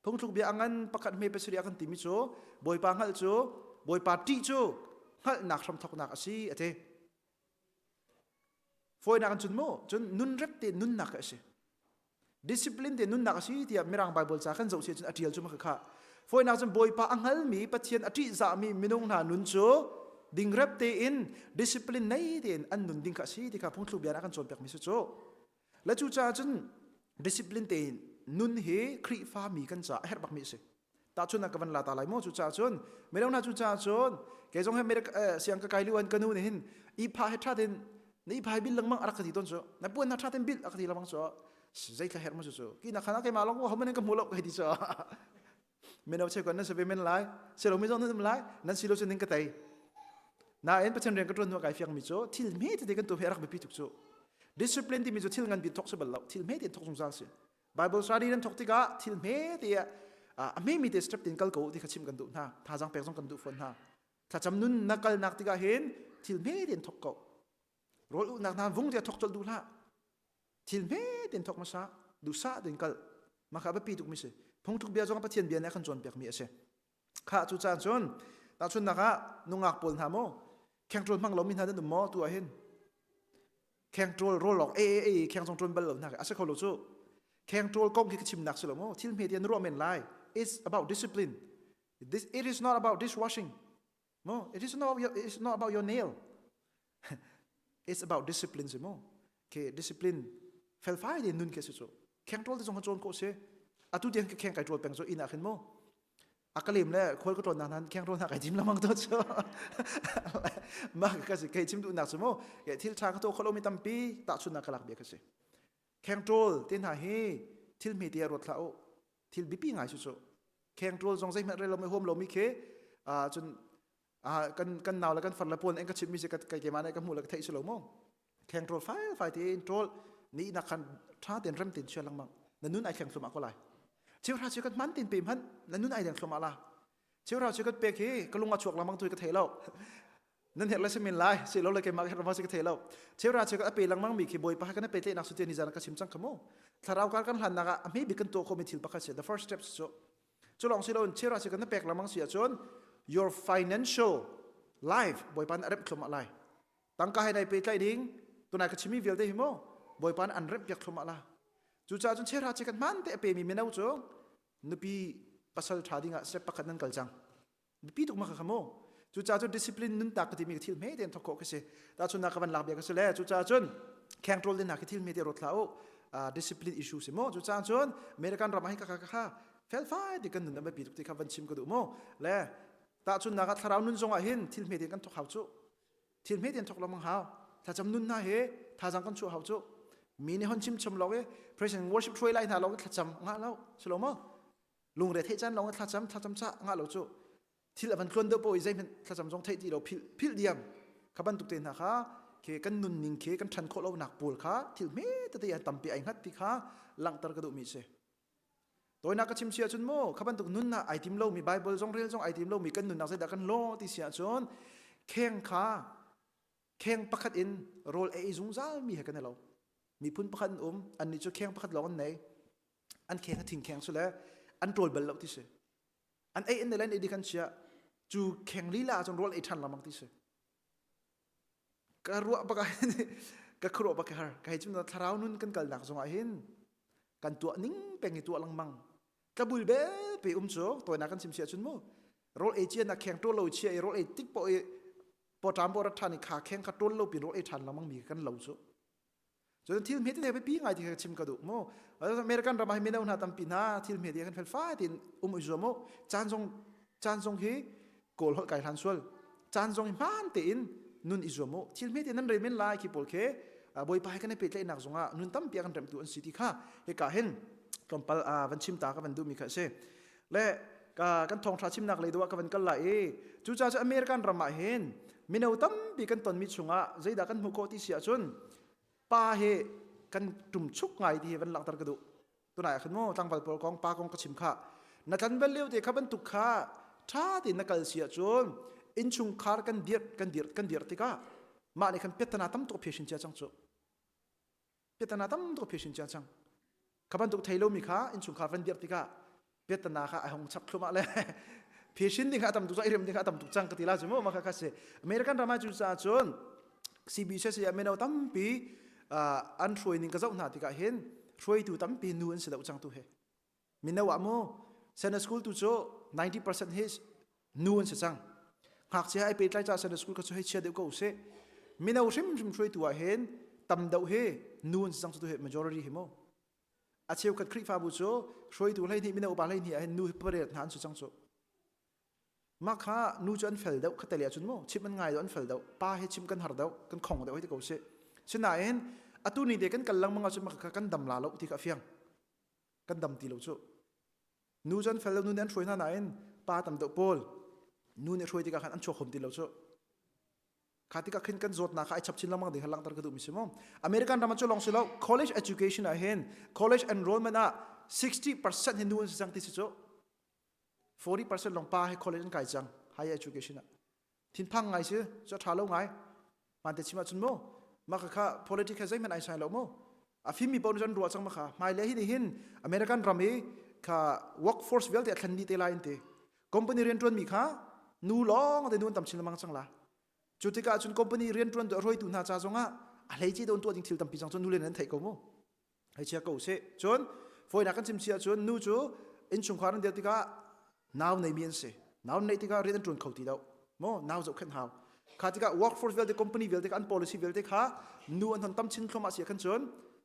Phungthluk bia a ngan pakhat hme pasarih a kan timi cu Bawipa hngalh cu Bawipa ṭih cu hngalhnak hramthawknak a si a ti. Fawinak in cun mu cun nun rep te nunnak a si. Discipline te nunnak a si tiah Mirang Bible ca kan zoh si cun a ṭial cu ma kha. Fawinak cun Bawipa a hngalmi Pathian a ṭihzahmi minung hna nun cu dingrep tein discipline nei tein an nun ding kha a si ti kha phungthluk bia ah kan cawnpiakmi si cu. Le cucaah cun discipline tein nun hi Khrihfa mi kan caah a herh bakmi a si. Tahchunhnak ka van la ta lai maw cucaah cun mino hna cucaah cun kei zong hi America siang ka kai lio an ka nu nih hin ipha he ṭha tein na ipha hi bil lengmang a rak ka ti tawn cu na puan na ṭha tein bil a ka ti lengmang cu zeithla herh maw cu cu ki na khan ah keimah lawng homan in ka hmu lo ka ti cu mino cheukhat nan si ve men lai si lo mi zong nan um lai nan si lo cu ning ka tei nain Pathian rian ka ṭuan hnu kai fiang mi cu thil hme tete kan tu hi a rak biapi tuk cu discipline timi cu thil ngan bi thok si bal lo thil hme tein thok zungzal si Bible study nan thok tikah thil hme te ah a hme mi te step tin kal ko ti kha chim kan duh hna thazang pek zong kan duh fawn hna thlacam nun na kalnak tikah hin thil hme tein thok ko rawl uhnak hna vung te thok colh duh hlah thil hme tein thok hmasa duhsah tein kal mah kha biapi tuk mi si phungthluk bia zong Pathian bia nih a kan cawnpiak mi a si Khah cu caan cun tahchunhnak ah nungak pawl hna maw khengṭawl hmang lomi hna nan um maw tu ah hin khengṭawl rawl lawng e e e kheng zong ṭawn bal lo hna a si kho lo cu khengṭawl kong khi ka chimnak si lo maw thil hme ti an ruah men lai it's about discipline this it is not about dishwashing no it is not your, it is not about your nail it's about discipline si mu ke discipline felfai te nun ke si cu khengṭawl te zong kha cawn khawh si atu tiang ka kheng kai ṭawl peng cu inn ah khin mu a ka lem le khual ka ṭawn nak nan kheng ṭawl hna kai tim lamang to cu mah ka si kei chim duhnak cu mu thil ṭha ka tuah khawh lomi tampi tahchunnak ka lak bia ka si kheng ṭawl te hna hi thil hme te ruat hlah u thil bipi ngai cu cu kheng ṭawl zong zeihmanh rel lomi huam lomi khi cun kan kan nau le kan far le pawl an ka chimmi si ka keimah nih ka hmuh le ka theih si lo mu kheng ṭawl fai fai tein ṭawl ni nak khan ṭha tein rem tein chia lengmang na nun ai thleng thlum ah ko lai cheuhra cheu kan hman tin pe hmanh na nun ai deng thlum ah la cheuhra cheu kan pek hi ka lung a chuak lengmang tu ka thei lo nan herh le si min lai si lo le keimah herh ma si ka thei lo cheuhra cheu kan a pe lengmang mi khi bawipa kan pe tlenak su te ni zan ka chim cang kha mu thlarau kar kan hlan nak ah a hme bik kan tuah khomi thil pakhat si the first steps cu cu lawng si loin cheuhra cheu kan na pek lengmang si ahcun your financial life bawipa na remh thlum ah lai tangka he nai pehtlaih ding tunai ka chimi vialte hi mu bawipa nih an remh piak thlum ah la cucaah cun chehra che kan hman te a pemi mino cu nupi pasal tha ding ah step pakhat nan kal cang bipi tuk ma kha mu cucaah cun discipline nun tak ka timi ka thil hme tein thok khawh ka si ta chun na ka van lak bia ka si le cucaah cun kheng ṭol din na khi thil hme te rot hlah u discipline issue si mu cucaah cun American ram ah hin ka kha kha felfai ti kan nun a biapi tuk ti kha van chim ka duh mu le tahchunnak ah thlarau nun zong ah hin thil hme tein kan thok hau cu thil hme tein thok lengmang hau thlacam nun hna he thazang kan chuah hau cu mi nih hon chim chom lawng i praise and worship hruai lai hna lawng i thlacam ngah lo si lo maw lungre theih caan lawng i thlacam thlacam cha ngah lo cu thil a van tluan deuh po i zeihmanh thlacam zong theih ti lo philh philh diam kha bantuk te hna kha ke kan nun ning ke kan ṭhan khawh lo nak pawl kha thil hme tete an tampi ai hngat ti kha langhter ka duh mi si Tawinak ka chim si ahcun maw kha bantuk nunnak ai tim lomi Bible zong rel zong ai tim lomi kan nunnak zeidah kan law ti si ahcun kheng kha kheng pakhat in rawl ei zungzal mi he kan i lo. Miphun pakhat an um annih cu kheng pakhat lawng an nei. An kheng a thing kheng su le an ṭawl bal lo ti si. An ei an nei le an ei di kan chia cu kheng lila ahcun rawl ei ṭhan lengmang ti si. Ka ruah bak ah ka khuaruah bak har ka hei chim thlarau nun kan kalnak zong ah hin kan tuah ning peng i tuah lengmang tlabul bel pe um cu toinak kan chim sia cun mu rawl ei cia na kheng ṭawl lo chia i rawl ei tik po i pawṭam bo rat ṭhan i kha kheng kha ṭawl lo pin rawl ei ṭhan lengmang mi kan lo cu cun thil hme tete biapi ngai ti kha chim ka duh mu American ram ah mino hna tampi hna thil hme te kan felfai tin um i zuam u caan zong caan zong hi kawl holh kai hlan sual caan zong hi hmaan tein nun i zuam u thil hme te nan rel men lai khi pawl khi bawipa he kan i pehtlaihnak zongah nun tampi a kan remtu an si ti kha hika hin tlawmpal van chim ta ka van duhmi kha a si le kan thawngṭha chimnak lei deuh ah ka van kal lai i cucaah cu American ram ah hin mino tampi kan tonmi chungah zeidah kan hmuh khawh ti si ahcun pa he kan ṭumchuk ngai ti hi van langhter ka duh tunai ah khan mu tlangval pawl kong pa kong ka chim kha na tlanval lio te kha bantuk kha ṭha tein na kal si ahcun innchungkhar kan dirh kan dirh kan dirh tikah. Mah nih khan piattana tam tuk phe sin cia cang cu. Piattana tam tuk phe sin cia cang. Kha bantuk thei lomi kha innchungkhar van dirh tikah piattana kha a hung chap thlumah le phe ding kha a tam tuk cang i rem ding kha a tam tuk cang ka ti la cu mu ma kha kha si. American ram ah cu caah cun CBCC ah mino tampi an hruai ning ka zoh hna tikah hin hruaitu tampi nu an si deuh cang tu he. Mino ah mu Sunday school tu cu 90% hi nu an si cang. Ngakchia ai pehtlai ca Sunday school kha cu hei chia deuh ko usih. Mino hrimhrim hruaitu ah hin tam deuh hi nu an si cang cu tu hi majority hi mu. A cheukhat Khrihfabu cu hruaitu 12 mino upa 12 ah hin nu hi pariat hna an si cang cu. Mah kha nu cu an fel deuh kha tele ahcun mu chim an ngai deuh an fel deuh pa hi chim kan har deuh kan khong deuh hei ti ko sih. Sinain atu ni te kan kal lengmang ahcun mah kha kan dam la lo ti kha a fiang. Kan dam ti lo cu. Nu cu an fel lo nu nih an hruai hna nain pa tam deuh pawl nu nih hruai tikah khan an chuak hom ti lo cu. Kha tikah khin kan zawtnak kha ai chap chin lengmang ding kha langhter ka duhmi si mu. American ram ah cu lawng si lo college education ah hin college enrollment ah 60% hi nu an si cang ti si cu. 40% lawng pa hi college an kai cang higher education ah. Thinphang ngai si cu a ṭha lo ngai. Mante chim ahcun mu mah kha politics he zeihmanh ai sai lo mu. A fimmi paoh nih cun ruah cang ma kha hmailei hi nih hin American ram i kha workforce vialte a thlen dih te lai an ti. Company rianṭuanmi kha nu lawng te nu an tam chin lengmang cang la. Cu tikah cun company rianṭuan tu a hruaitu hna ca zongah a hleice don tuah ding thil tampi cang cu nu le nan theih ko mu. Hei chia ko sih. Cun fawinak kan chim si ahcun nu cu innchungkhar an dir tikah nau neimi an si. Nau neih tikah rian an ṭuan kho ti lo. Maw nau zohkhenh hau. Kha tikah workforce vialte company vialte an policy vialte kha nu an hon tam chin thluahmah si khan cun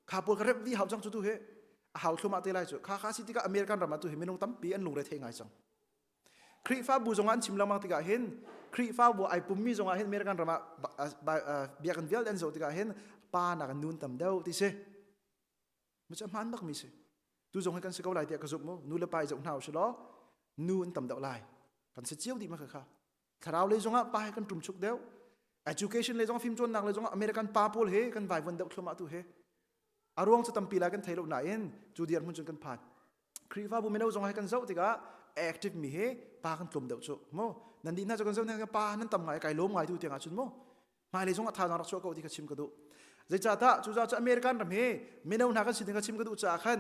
kha pawl kha rep dih hau cang cu tu hi a hau thluahmah te lai cu. Kha kha si tikah American ram ah tu hi minung tampi an lungre thei ngai cang. Khrihfabu zongah an chim lengmang tikah hin Khrihfabu ai pummi zongah hin American ram ah biakinn vialte an zoh tikah hin pa nak in nun tam deuh ti si. Mu cu hmaan bakmi si. Tu zong hi kan si ko lai tiah ka zumh mu. Nu le pa i zoh hna usih law nu an tam deuh lai. Kan si cio dih ma kha kha. Thlarau lei zongah pa he kan ṭum chuk deuh. Education lei zong fimcawnnak lei zongah American pa pawl he kan vaivuan deuh thluahmah tu he. A ruang cu tampi lai kan thei lo nain cu dirhmun cun kan phan. Khrihfabu mino zong he kan zoh tikah active mi he pa kan tlawm deuh cu mu nan dih hna cu kan zoh hna pa nan tam ngai kai lawm ngai tu tiang ahcun mu hmailei zong a thazaang rak chuah ko ti kha chim ka duh zeicahdah cucaah cu American ram hi mino hna kan si ding kha chim ka duh caah khan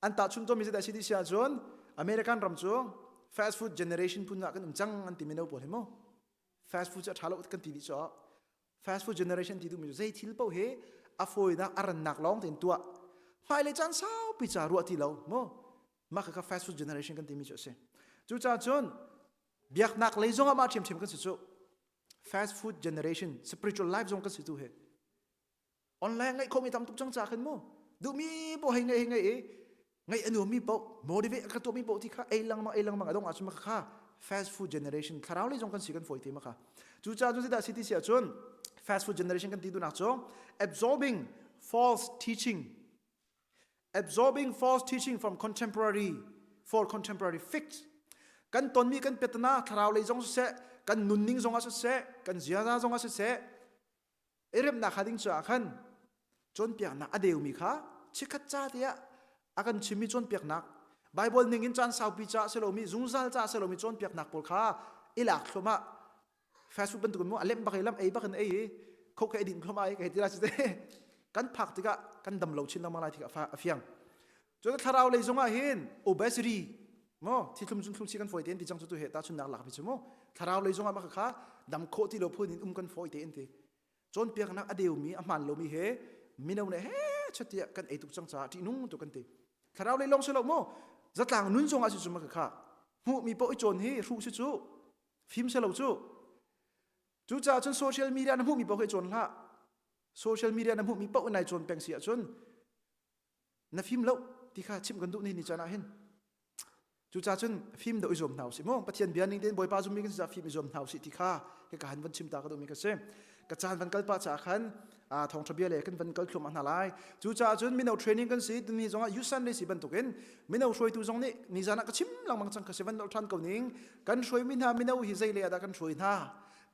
an tahchun tawnmi zeidah si ti si ahcun American ram cu fast food generation phun ah kan um cang an ti mino pawl hi mu fast food cu a ṭha lo kan ti dih cu fast food generation ti duhmi cu zei thil paoh hi a fawinak a rannak lawng tein tuah hmailei caan saupi ca ruah ti lo mu mah kha fast food generation kan timi cu a si cucaah cun biaknak lei zongah mah ṭhiamṭhiam kan si cu fast food generation spiritual life zong kan si tu hi Online ngaih khawhmi tam tuk cang ca khan mu. Duhmi paoh hei ngaih hei ngaih i ngaih a nuammi paoh motivate a ka tuahmi paoh ti kha ei lengmang ei lengmang a dongh ahcun kha fast food generation thlarau lei zong kan si kan fawi te ma kha. Cucaah cun zeidah si ti si ahcun fast food generation kan ti duhnak cu absorbing false teaching absorbing false teaching from contemporary for contemporary fix kan tonmi kan petana thlarau lei zong siseh kan nunning zong ah siseh kan ziaza zong ah siseh i remnak kha ding caah khan cawnpiaknak a deumi kha chikkhat ca tiah a kan chimmi cawnpiaknak Bible ning in caan saupi ca si lomi zungzal ca si lomi cawnpiaknak pawl kha i lak thluahmah fast food bantuk in mu a lem bak i lam ei bak in ei i kho ka din thluahmah i ka hei ti lai si te kan phak tikah kan dam lo chin lengmang lai tikah a fiang cun thlarau lei zongah hin obesity mo thithlum cun thlum si kan fawi te in ti cang cu tu he tahchunnak lak mi cu mu thlarau lei zongah mah kha dam khawh ti lo phun in um kan fawi te in ti cawnpiaknak a deumi a hmaan lomi he mino nih he chatiah kan ei tuk cang caah ṭihnung tu kan ti thlarau lei lawng si lo mu zatlang nun zongah si cu mah kha hmuhmi paoh i cawn hi hruh si cu fim si lo cu cucaah cun social media na hmuhmi paoh hi cawn hlah social media na hmuhmi paoh nai cawn peng si ahcun na fim lo ti kha chimh kan duh ni ni caan ah hin cucaah cun fim deuh i zuam hna usih mu Pathian bia ning tein Bawipa zummi kan si fim i zuam hna usih ti kha ka han van chim ta ka duhmi ka si ka caan van kal pah caah khan thawngṭha bia le kan van kal thluahmah hna lai cucaah cun mino training kan si tuni zongah youth sunday si bantukin mino hruaitu zong nih nizan ah ka chim lengmang cang ka si van nolh ṭhan ko ning kan hruaimi hna mino hi zei le ah dah kan hruai hna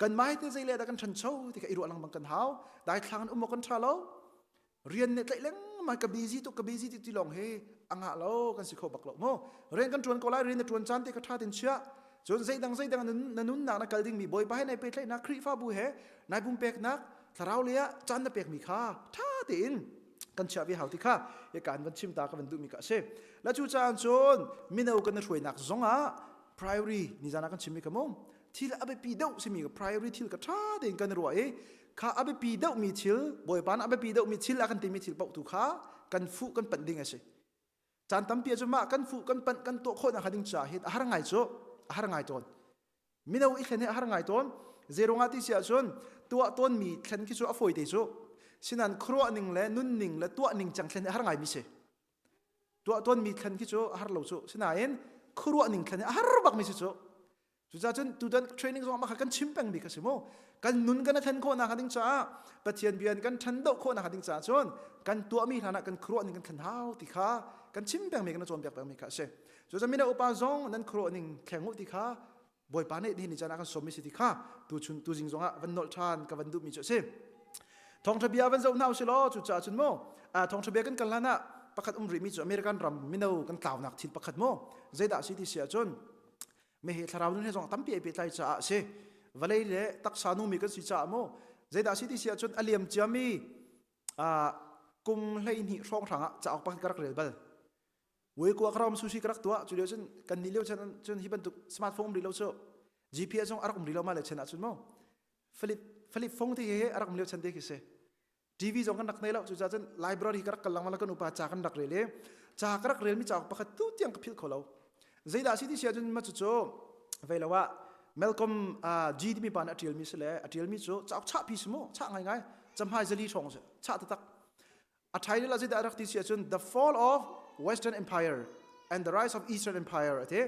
kan mai te zei le ah dah kan ṭhancho ti kha i ruah lengmang kan hau daithlang in um awk kan ṭha lo Rian nih tlaih lengmang ka busy tuk ka busy tuk ti lawng hi a ngah lo kan si kho bak lo mu. Rian kan ṭuan ko lai rian na ṭuan caan te ka ṭha tin chia. Cun zeidang zeidang na nunnak na kal dingmi Bawipa he nai pehtlaihnak Khrihfabu he nai pumpeknak. Thlarau lei ah caan na pekmi kha ṭha tein kan chiah ve hau ti kha hi kaan van chim ta ka van duhmi ka si. La cu caan cun mino kan i hruainak zong ah priority ni zan ah kan chimmi ka mu thil a biapi deuh simi ka priority thil ka ṭha tein kan i ruah i kha a biapi deuhmi thil Bawipa nih a biapi deuhmi thil a kan timi thil paoh tu kha kan fuh kan panh ding a si. Caan tampi ah cun mah kan fuh kan panh kan tuah khawh nak ding caah hin a har ngai cu a har ngai tawn. Mino i thlen hi a har ngai tawn. Zeiruangah ti si ahcun tuah tawnmi thlen khi cu a fawi te cu. Sinan khuaruah ning le nun ning le tuah ning cang thlen hi a har ngai mi si. Tuah tawnmi thlen khi cu a har lo cu. Sinain khuaruah ning thlen hi a har bak mi si cu. Cucaah cun tutan training zong ah kan chim pengmi kha si mu. Kan nun kan thlen khawh nak ding caah Pathian bia in kan ṭhan doh khawh nak ding caah cun kan tuahmi hlan ah kan khuaruah ning kan thlen hau ti kha kan chim pengmi kan cawnpiak pengmi kha a si. Cucaah mino upa zong nan khuaruah ning thleng u ti kha Bawipa nih nihin ni caan ah kan sawmmi si ti kha tuchun tuzing zong ah van nolh ṭhan ka van duhmi cu a si. Thawngṭha bia van zoh hna usih law cucaah cun mu thawngṭha bia kan kal hlan ah pakhat um rihmi cu American ram mino kan tlaunak thil pakhat mu zeidah a si ti si ahcun Mehe thlarau nun he zong tampi ai pehtlai caah a si. Vawlei le taksa nungmi kan si caah mu zeidah si ti si ahcun a liam ciami kum 12 hrawnghrang ah cauk pakhat ka rak rel bal. Wei kua ka ram sushi ka rak tuah cu lio cun kan ni lio chan cun hi bantuk smartphone um rih lo cu GPS zong a rak um rih lo ma le chan ah cun mu Philip Philip phone te he a rak um lio chan te khi si. TV zong kan rak nei lo cucaah cun library ka rak kal lengmang kan upa ca kan rak rel i ca ka rak relmi cauk pakhat tu tiang ka philh kho lo zeidah si ti si ahcun ma cucu vei lo ah Malcolm G timi pa nih a ṭialmi si le a ṭialmi cu cauk chahpi si mu chah ngaingai camhai zali hrawng si chah taktak a title ah zeidah a rak ti si ahcun The Fall of Western Empire and the Rise of Eastern Empire a ti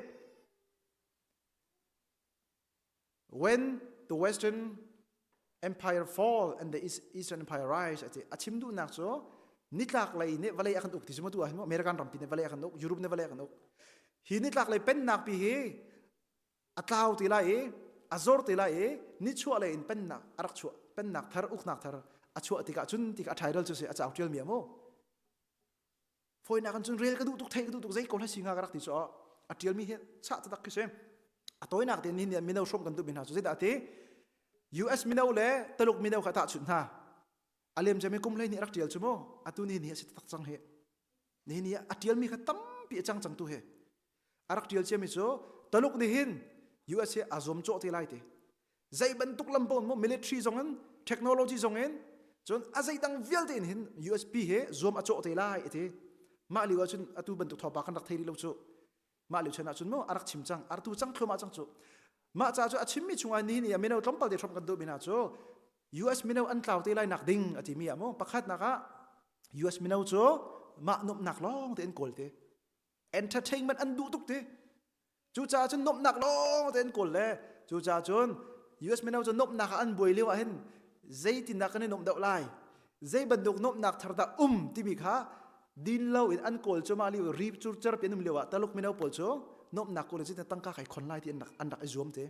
When the Western Empire fall and the Eastern Empire rise ati a chim duhnak cu nitlak lei nih vawlei a kan uk ti cu tu ah hin American rampi nih vawlei a kan uk Europe nih vawlei a kan uk hi nitlak lei pennak pi hi a tlau ti lai i a zor ti lai i nichuah lei in pennak a rak chuah pennak thar uknak thar a chuah tikah cun tikah a title cu si a cauk tial mi a mu Fawinak in cun rel ka duh tuk, theih ka duh tuk, zei ko hla si hnga ka rak ti cu a ṭialmi hi chah taktak khi si. A tawinak tein nihin mino hrawm kan duhmi hna cu zeidah ti US mino le Taluk mino kha tahchunh hna. A lem cemi kum 12 rak ṭial cu mu atu ni ni a si taktak cang hi. Nihin ni a ṭialmi kha tampi a cang cang tu hi. A rak ṭial ciami cu Taluk nih hin US hi a zuam cawh te lai ti. Zei bantuk lam paoh mu military zong in technology zong in cun a zeidang vialte in hin USP he zuam a cawh te lai ati mah lio ahcun atu bantuk thawngpang kan rak thei rih lo cu mah lio chan ahcun mu a rak chim cang a tu cang thluahmah cang cu mah ca cu a chimmi chungah nihin i mino tlawmpal te hrom kan duh mi hna cu US mino an tlau te lai nak ding a timi ah mu pakhat nak ah US mino cu mah nuamhnak lawng te an kawl te entertainment an duh tuk ti cucaah cun nuamhnak lawng te an kawl le cucaah cun US mino cu nuamhnak ah an buai lio ah hin zeitindah kan i nuamh deuh lai zei bantuk nuamhnak thar dah um timi kha din lo in an kawl cu mah lio ri cur cer pi an um lio ah Taluk mino pawl cu nuamhnak kawl in zeitin tangka kai khon lai ti an rak an rak i zuam te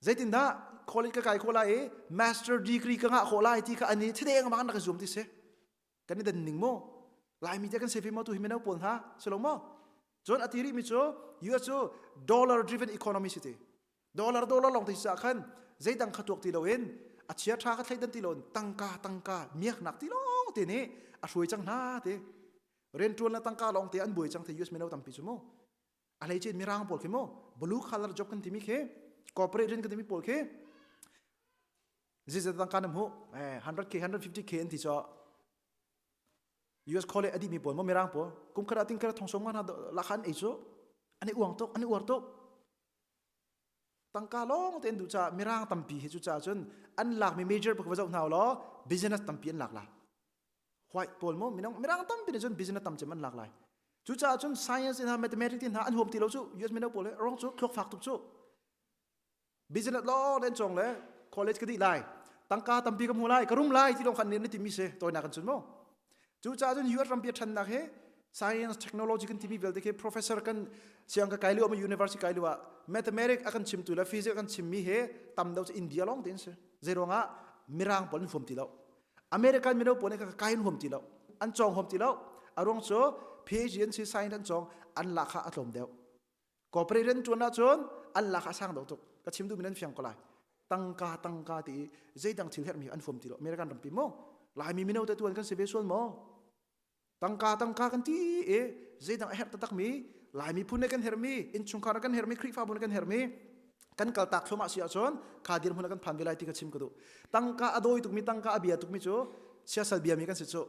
zeitindah college ka kai khawh lai i master degree ka ngah khawh lai ti kha an i thideng bang an rak i zuam ti si kan i dan ning mu laimi te kan sefe mo tu hi mino pawl hna si lo maw cun a ti rih mi cu US cu dollar driven economy si ti dollar dollar lawng te sa khan zeidang kha tuak ti loin a chia tha kha thleidan ti loin tangka tangka miaknak ti lawng te nih a hruai cang hna ti riantuan le tangka lawng te an buai cang te US mino tampi cu mu a hlei chin mirang pawl khi mu blue collar job kan timi khi corporate rian kan timi pawl khi Zeizat tangka na hmuh? Eh, 100k, 150k an ti cho. US college adi mi pawl mo mirang pawl kum khat ah ting khat thong som nga la khan ei chu an i uang tuk an i uar tuk tangka lawng te an duh ca mirang tampi hi cu ca cun an lak mi major bak va zoh hna law business tampi an lak la white pawl mo minung mirang tampi nih cun business tam cem an lak lai cu caah cun science in ha mathematics in ha an huam ti lo cu US mino pawl he rong cu thluak fak tuk cu Business lawng den cawng le college ka dih lai tangka tampi ka hmu lai ka rum lai ti lawng khan nih timi si tawinak kan cun mu cu caah cun US rampi a ṭhannak hi science technology kan timi vialte khi professor kan siang ka kai lio ma university kai lio ah mathematics a kan chimtu le physics a kan chimmi he tam deuh cu India lawng tein si zeiruangah mirang pawl an huam ti lo American mino pawl nih ka kai an huam ti lo an cawng huam ti lo a ruang cu PhD an si science an cawng an lahkhah a tlawm deuh Corporate rian ṭuan ahcun an lak a sang deuh tuk. Ka chim duhmi nan fiang ko lai. Tangka tangka ti zeidang thil herhmi an fom ti lo. American rampi mo Laimi mino te tuan kan si ve sual maw? Tangka tangka kan ti i zeidang a herh taktak mi Laimi phun kan herhmi innchungkhar kan herhmi Khrihfabu kan herhmi kan kal tak thluahmah si ahcun kha dirhmun kan phan ve lai ti ka chim ka duh. Tangka a dawi tukmi tangka a bia tukmi cu siasal biami kan si cu.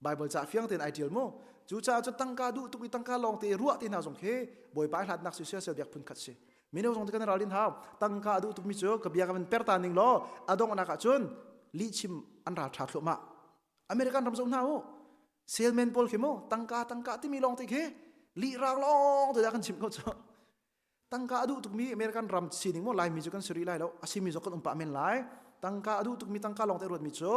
Bible ca fiang tein ai tial mu. Cu caah cun tangka duh tuk i tangka lawng te ruah te hna zong khi Bawipa hlatnak si siasal biak phun khat si. Mino zong te kan ralrin hau. Tangka a duh tukmi cu ka bia ka van per ta ning law a donghnak ah cun lihchim an ral tha thluahmah. American ram zoh hna u. Salesman pawl khi mu tangka tangka timi lawng te khi lih rang lawng te dah kan chim ko cu. Tangka a duh tukmi American ram sining maw Laimi cu kan si rih lai lo. A simi zong kan um pah men lai. Tangka a duh tukmi tangka lawng te ruatmi cu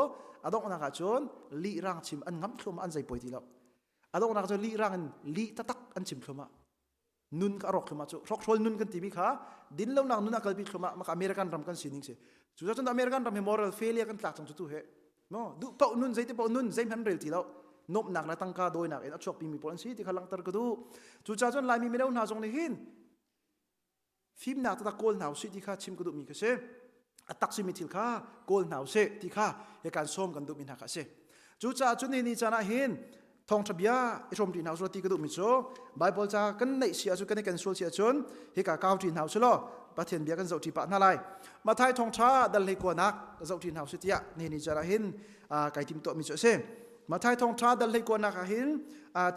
a donghnak ah cun lih rang chim an ngamh thluahmah an zeipoi ti lo. A donghnak cu lih rang in lih taktak an chim thluahmah. Nun ka rawk thluahmah cu hrokhrawl nun kan timi kha din lonak nun a kalpi thluahmah maka American ram kan sining si. Cu cun American ram hi moral failure kan tlak cang cu tu he. No, duh paoh nun zeiti paoh nun zeihmanh rel ti lo. Nuamhnak le tangka dawinak in a chuakpi mi pawl an si ti kha langhter ka duh. Cucaah cun Laimi mino hna zong nih hin fimnak taktak kawl hna usih ti kha chim ka duhmi kha si. A tak simi thil kha kawl hna usih ti kha he kan sawm kan duhmi hna kha a si. Cucaah cun ni ni caan ah hin thawngṭha bia i hrawm ṭi hna usih ti ka duhmi cu Bible ca kan neih si ahcun kan i kan sual si ahcun hika kau ṭi hna usih law Pathian bia kan zoh ṭi pah hna lai. Matthai thawngṭha dal hlei kuanak zoh ṭi hna usih tiah ni ni caan ah hin kai tim tuahmi cu a si. Matthai thawngṭha dal hlei kuanak ah hin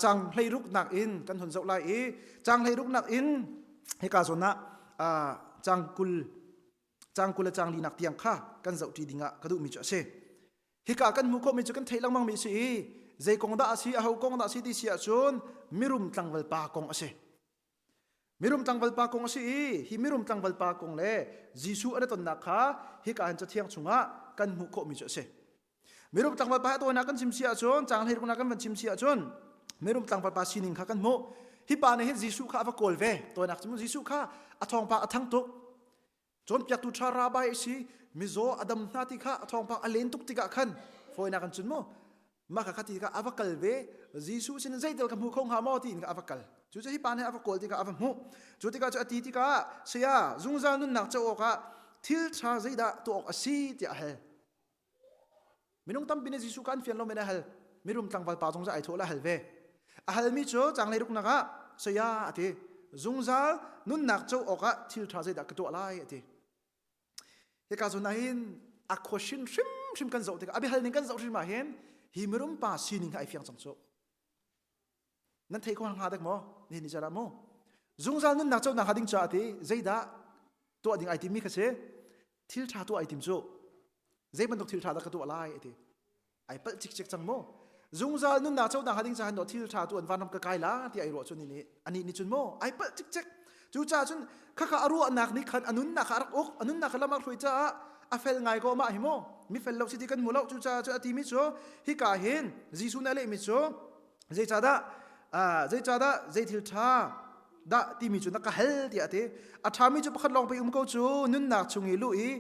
cang hleiruknak in kan hun zoh lai i cang hleiruknak in hika zawn ah cang 20 cang 20 le cang linak tiang kha kan zoh ṭi dingah ka duhmi cu a si. Hika kan hmuh khawhmi cu kan theih lengmangmi a si i zei kong dah a si, aho kong dah a si ti si ahcun mirum tlangval pa kong a si. Mirum tlangval pa kong a si i hi mirum tlangval pa kong le Jesuh an i tonnak kha hika hin cathiang chungah kan hmuh khawhmi cu a si. Mirum tlangval pa tawinak kan chim si ahcun caang hleiruknak kan van chim si ahcun mirum tlangval pa sining kha kan hmuh. Hi pa nih hin Jesuh kha a va kawl ve. Tawinak cu Jesuh kha a thawngpang a thang tuk. Cawnpiaktu ṭha rabbi a si, mizaw a dam hna ti kha a thawngpang a len tuk tikah khan fawinak in cun mu mah kha ti kha a va kal ve Jesuh sin zeitel ka hmu kho hnga maw tiin a va kal. Cu cu hi pa nih a va kawl tikah a va hmuh. Cu tikah cu a ti tikah saya zungzal nunnak co awkah thil ṭha zeidah tuah awk a si tiah a hal. Minung tampi nih Jesuh kha an fian lo men a hal. Mirum tlangval pa zong ai thawh la hal ve. A halmi cu changlei ruknak ah saya a ti. Zungzal nunnak co awkah thil ṭha zeidah ka tuah lai a ti. Hika zawn ah hin a question hrimhrim kan zoh tikah a biahal ning kan zoh hrim ah hin hi mirum pa sining kha ai fiang cang cu. Nan thei ko hnga dek maw? Ni ni zara mu. Zungzal nunnak co nak ding caah ti zeidah tuah ding ai timi kha si. Thil ṭha tuah ai tim cu. Zei bantuk thil ṭha dah ka tuah lai ati. Ai palh cikcek cang mu. Zungzal nunnak co nak ding caah no thil ṭha tu an vanram ka kai la ti ai ruah cun ni nih ani ni cun mu ai palh cikcek. Cu caah cun khakha a ruahnak nih khan a nunnak kha a rak uk a nunnak kha lam a hruai caah a fel ngai ko mah hi mu mi fel lo si ti kan hmu lo cu caah cun a timi cu hika hin Jesuh nih a lehmi cu Zeicahdah zeicahdah zei thil ṭha dah timi cu na ka hal tiah a ti. A ṭhami cu pakhat lawng pei um ko cu nunnak chung i luh i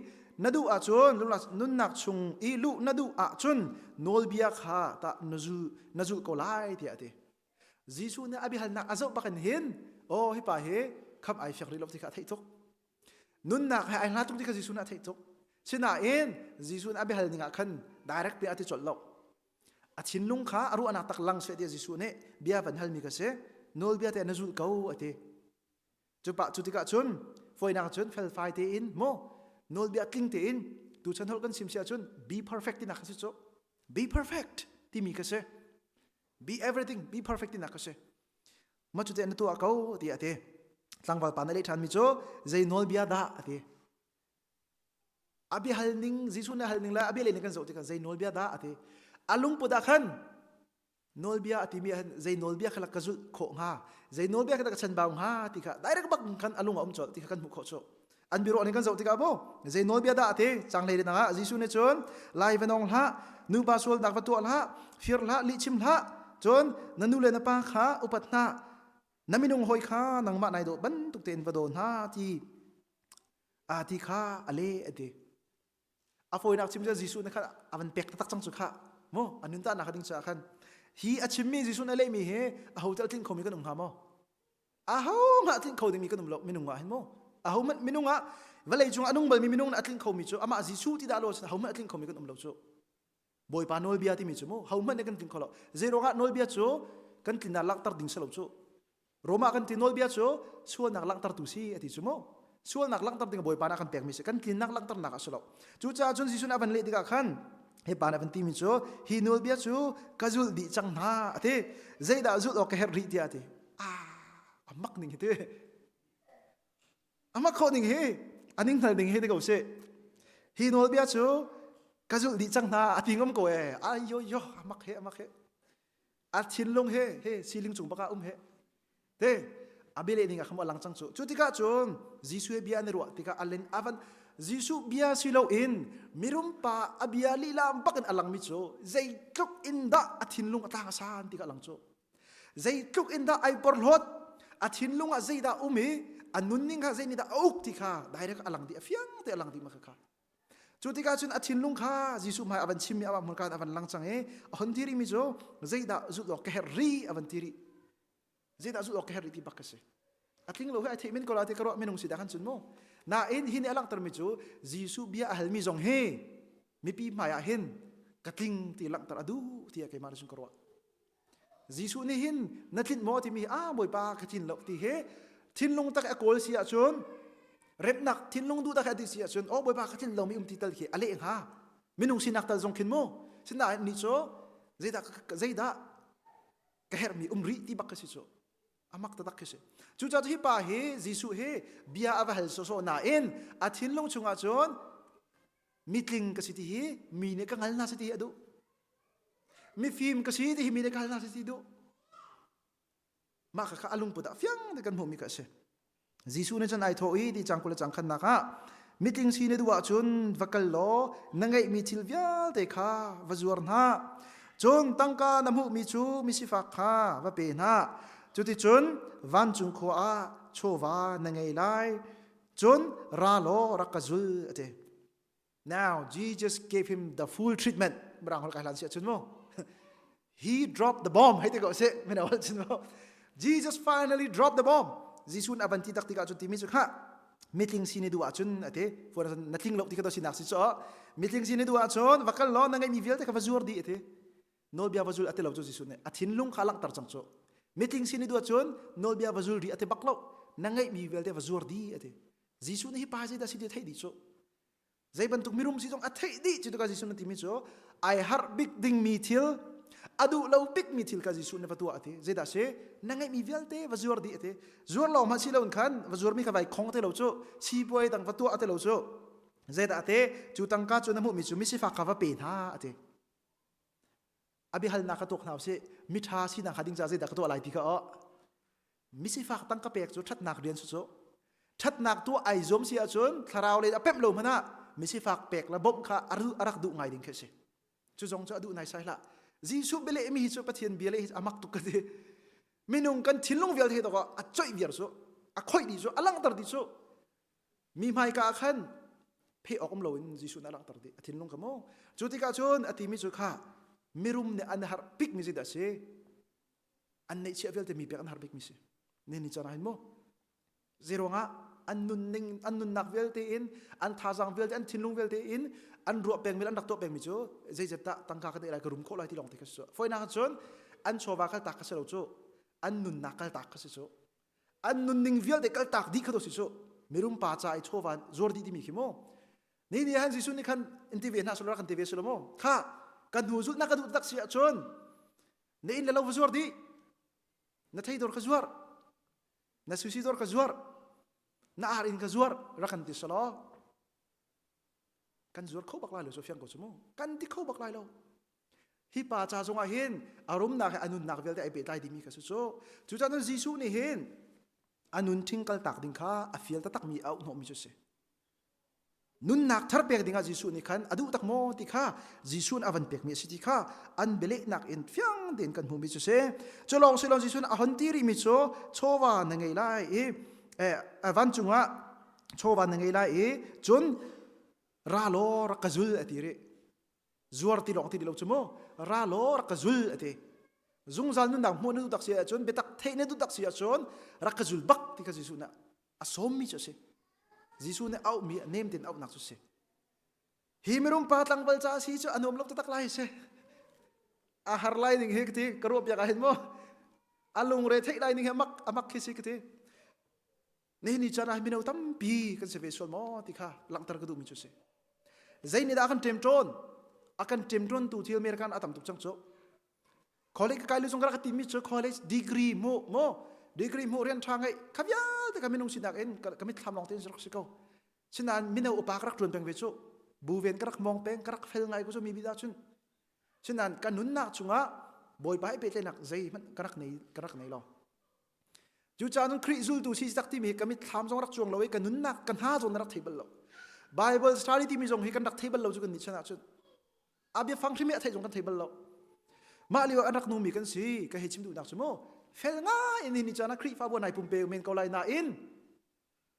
na duh ahcun nunnak chung i luh na duh ahcun nawlbia kha tah na zul na zulh ko lai tiah a ti. Jesuh nih a biahalnak a zoh bak in hin aw hi pa hi khamh ai fiang rih lo ti kha a theih tuk. Nunnak he ai hla tuk ti kha Jesuh nih a theih tuk. Sinain Jesuh nih a biahal ning ah khan direct bia a ti colh lo. A thinlung kha a ruahnak tak lang seh tiah Jesuh nih bia van halmi ka si. Nawlbia te na zulh ko a ti. Cu pah cu tikah cun fawinak cun felfai tein maw nawlbia tling tein tuchan holh kan sim si ahcun be perfect tinak ka si cu. Be perfect timi ka si. Be everything, be perfect tinak ka si. Ma cu te na tuah ko tiah a ti. Tlangval pa na leh ṭhanmi cu zei nawlbia dah a ti. A bia hal ning Jesuh nih a hal ning le a bia leh ning kan zoh tikah zei nawlbia dah a ti. A lungput ah khan nawlbia a timi ah hin zei nawlbia kha ka zulh khawh hnga zei nawlbia kha ka chanbau hnga ti kha direct bak khan a lung a um colh ti kha kan hmuh khawh cu an biaruah ning kan zoh tikah mu zei nawlbia dah a ti changlei ding ah Jesuh nih cun lai va nong hlah nupa sualnak va tuah hlah fir hlah lihchim hlah cun na nu le na pa kha upat hna na minung hawi kha nangmah nai dawh bantuk tein va daw hna ti a ti kha a le a ti a fawinak chim cu Jesuh nih khan a van pek taktak cang cu kha mu a nun ta nak ding caah khan hi a chimmi Jesuh nih a lehmi hi a ho tal tlinh khomi kan um hnga maw a ho hmah tlinh kho dingmi kan um lo minung ah hin mu a ho hmanh minung ah. Vawlei cung a nung balmi minung nih a tling khomi cu amah Jesuh ti dah lo sin hohmanh a tling khomi kan um lo cu. Bawipa nawlbia timi cu mu hohmanh nih kan tling kho lo. Zeiruangah nawlbia cu kan tlinnak langhter ding si lo cu. Roma kan ti nawlbia cu sualnak langhtertu si a ti cu mu. Sualnak langhter ding Bawipa nih a kan pekmi si. Kan tlinnak langhternak a si lo. Cucaah cun Jesuh nih a van leh tikah khan hi pa nih a van timi cu hi nawlbia cu ka zulh dih cang hna a ti. Zeidah zulh awk ka herh rih tiah a ti. Ah, a mak ning hi ti. Amah khawh ning hi a ning hngal ning hi ti ko sih. Hi nawlbia cu ka zulh dih cang hna a ti ngam ko ee. Ayo yo amak he amak he. A thinlung he he siling cung baka um he. Te a bia ning a kham lang cang cu. Cu tikah cun Jesuh he bia an i ruah tikah alen avan Jesuh bia si loin mirum pa a bia lila bakin a langmi cu zeitluk in dah a thinlung a tlang a san tikah lang cu. Zeitluk in dah ai porhlawt, a thinlung ah zeidah um i a nunning kha zei nih dah a uk ti kha direct a lang dih a fiang te a lang dih ma kha. Cu tikah cun a thinlung kha Jesuh hmai a van chimmi amah hmurka in a van lang cang i a hon ti rihmi cu zeidah zulh awk ka herh rih a van ti rih. Zeidah zulh awk ka herh rih ti bak ka si. A tling lo hi ai theih men ko la ti ka ruah minung si dah kan cun mu. Nain hi nih a langhtermi cu Jesuh bia a halmi zong hi mipi hmai ah hin ka tling ti langhter a duh tiah keimah nih cun ka ruah. Jesuh nih hin na tlinh maw timi ah Bawipa ka tlin lo ti hi thinlung tak a kawl si ahcun remnak thinlung duh tak a ti si ahcun oh Bawipa ka tlin lomi um ti tal khi a leh hnga minung sinak tal zong khin mu sinain ni cu zeidah zeidah ka herhmi um rih ti bak ka si cu amak taktak khi si cucaah hi pa hi Jesuh hi bia a va hal sawsawh nain a thinlung chungah cun mitling ka si ti hi mi nih ka hngal hna si ti hi a duh mifim ka si ti hi mi nih ka hal hna si ti duh mah kha a lungput ah fiang te kan hmuhmi kha a si Jesuh nih cun ai thawh i ti cang kul le cang khannak ah mitling si na duh ahcun va kal law na ngeihmi thil vialte kha va zuar hna cun tangka na hmuhmi cu misifak kha va pe hna cuticun vancung khua ah chawva na ngei lai cun ra law rak ka zul a ti Now Jesus gave him the full treatment. Mirang hol kai hlan si ahcun mu. He dropped the bomb. Hei te ko si. Mina hol cun mu. Jesus finally dropped the bomb. Jesuh a van ti tak tikah cun timi cu kha mitling si ni duh ahcun ati fuan na tling lo ti ka to sinak si cho mitling si ni duh ahcun va kal law na ngeihmi vialte kha va zuar dih ati nawlbia va zul ati lo cu Jesuh nih a thinlung kha langhter cang cu mitling si ni duh ahcun nawlbia va zul rih ati bak lo na ngeihmi vialte va zuar dih ati Jesuh nih hi pa zeidah si ti theih dih cu zei bantuk mirum si zong a theih dih cu tikah Jesuh na timi cu ai harh bik dingmi thil a duh lo bikmi thil kha Jesuh nih va tuah a ti zeidah si na ngeihmi vialte va zuar dih a ti zuar lawng hmanh si loin khan va zuarmi kha vai khong te lo cu sipuai dang va tuah te lo cu zeidah a ti cu tangka cu na hmuhmi cu misifak kha va pe hna a ti a biahalnak ka tuak hna usih miṭha sinak kha ding ca zeidah ka tuah lai ti kha aw misifak tangka pek cu ṭhatnak rian cu cu ṭhatnak tuah ai zuam si ahcun thlarau lei a pemh lo hmanh ah misifak pek le bawmh kha a rak duh ngai ding khi a si cu zong cu a duh naisai hlah Jesuh bialeh mi hi cu Pathian bia leh hi a mak tuk ka ti minung kan thinlung vialte hi a coih viar cu a khoih dih cu a langhter dih cu Mi hmaika ah khan pheh awk um loin Jesuh nih a langhter dih a thinlung kha mu. Cu tikah cun a timi cu kha mirum nih an har bikmi zeidah a si? An neihchiah vialte mi pek an har bikmi si. Ni ni caan ah hin mu. Zeiruangah an nunning an nunnak vialte in an thazaang vialte an thinlung vialte in an ruah pengmi an rak tuah pengmi cu zeizat dah tangka ka neih lai ka rum khawh lai ti lawng te kha si. Fawinak cun an chawva kaltak kha si lo cu an nunnak kaltak kha si cu an nunning vialte kaltak dih kha to si cu mirum pa ca i chawva zuar dih timi khi mu ni ni han Jesuh nih khan in ti ve hna sula kan ti ve sula mu kha kan hnu zulh na ka duh tak si ahcun na inn le lo va zuar dih na thei dawr ka zuar na sushi dawr ka zuar na ar inn ka zuar rak kan ti selaw kan zuar kho bak lai lo cu fiang ko cu mu kan ti kho bak lai lo hi pa ca zongah hin a rumnak he a nunnak vialte ai pehtlai dimi kha si cu cucaah Jesuh nih hin a nun ṭhing kaltak ding kha a fial taktakmi a auhnawhmi cu si nunnak thar pek dingah Jesuh nih khan a duh tak maw ti kha Jesuh nih a van pekmi a si ti kha an bialehnak in fiang tein kan hmuhmi cu si cu lawng si lo Jesuh nih a hon ti rihmi cu chawva na ngei lai i vancung ah chawva na ngei lai i cun ra law rak ka zul a ti rih zuar ti lawng ti lo cu mu ra law rak ka zul a ti zungzal nunnak hmuh na duh tak si ahcun biatak theih na duh tak si ahcun rak ka zul bak ti kha Jesuh nih a sawmmi cu a si. Jesuh nih auhmi nem tein auhnak cu si. Hi mirum pa tlangval ca si cu a nuam lo taktak lai si. A har lai ning hi ka ti ka ruah piak ah hin mu. A lungre theih lai ning hi amak amak khi si ka ti. Nihin ni caan ah mino tampi kan si ve sual maw ti kha langhter ka duhmi cu si. Zei nih dah a kan ṭemṭawn? A kan ṭemṭawn tu thil American a tam tuk cang cu. College ka kai lu zong ka rak timi cu college degree mu mu degree mu rian ṭha ngeih kha vialte ka minung sinak in ka mitthlam lawng tein rak si ko. Sinain mino upa ka rak ṭuan peng ve cu. Bu ven ka rak mong peng ka rak fel ngai ko cu mi bi dah cun. Sinain ka nunnak chungah Bawipa he pehtlaihnak zeihmanh ka rak nei ka rak nei lo. Cucaah cun Khrih zultu si tak timi hi ka mitthlam zong rak cuang lo i ka nunnak ka hna zong na rak thei bal lo. Bible study timi zong hi kan rak thei bal lo cu kan nih chan ahcun. A biafang hrim i a theih zong kan thei bal lo. Mah lio an rak nungmi kan si ka hei chim duhnak cu mu fel ngai in ni caan ah Khrihfabu nai pumpe men ko lai nain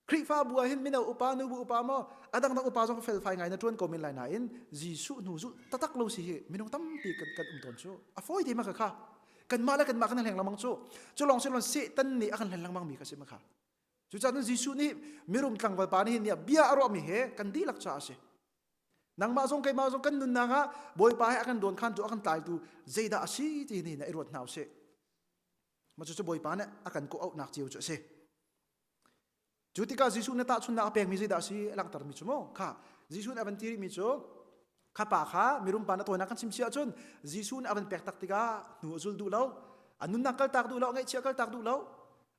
Khrihfabu ah hin mino upa nubu upa maw a dangdang upa zong felfai ngai na ṭuan ko men lai nain Jesuh hnu zulh taktak lo si hi minung tampi kan, kan um tawn cu a fawi te ma kha kha kanmah le kanmah kan hleng lengmang cu cu lawng si lon Satan nih a kan hlen lengmang mi kha si ma kha cucaah Jesuh nih mirum tlangval pa nih hin bia a ruahmi he kan dihlak caah a si nangmah zong keimah zong kan nunnak ah Bawipa he a kan dawn khantu a kan tlaitu zeidah a si ti ni na i ruat hna usih ma cu cu Bawipa nih a kan kawh auhnak cio cu a si Cu tikah Jesuh nih tahchunhnak a pekmi zeidah a si a langhtermi cu mu kha Jesuh nih a van ti rihmi cu kha pa kha mirum pa na tawinak kan chim si ahcun Jesuh nih a van pek tak tikah hnu a zul duh lo a nunnak kaltak duh lo a ngaihchia kaltak duh lo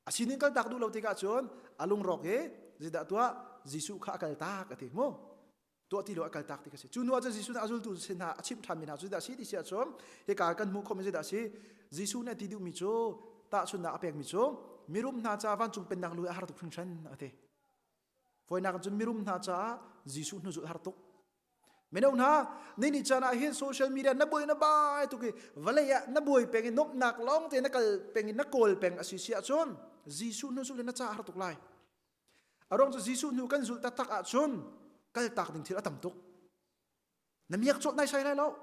a sining kaltak duh lo tikah cun a lungrawk i zeidah tuah Jesuh kha a kaltak a ti mu tuah ti lo a kaltak ti ka si cu hnu ah cun Jesuh nih a zultu sin hna a chimh ṭhanmi hna cu zeidah a si ti si ahcun hika kan hmuh khawhmi zeidah a si Jesuh nih a ti duhmi cu tahchunhnak a pekmi cu mirum hna caah vancung pennak lu a har tuk hringhran a ti fawinak cun mirum hna caah Jesuh hnuzulh har tuk mino hna ni ni caan ah hin social media na buai na bai tuk i vawlei ah na buai peng i nuamhnak lawng te na kal peng i na kawl peng a si si ahcun Jesuh hnuzulh na ca har tuk lai A ruang cu Jesuh hnu kan zulh taktak ahcun kaltak ding thil a tam tuk. Na miak cawt nai sai lai lo.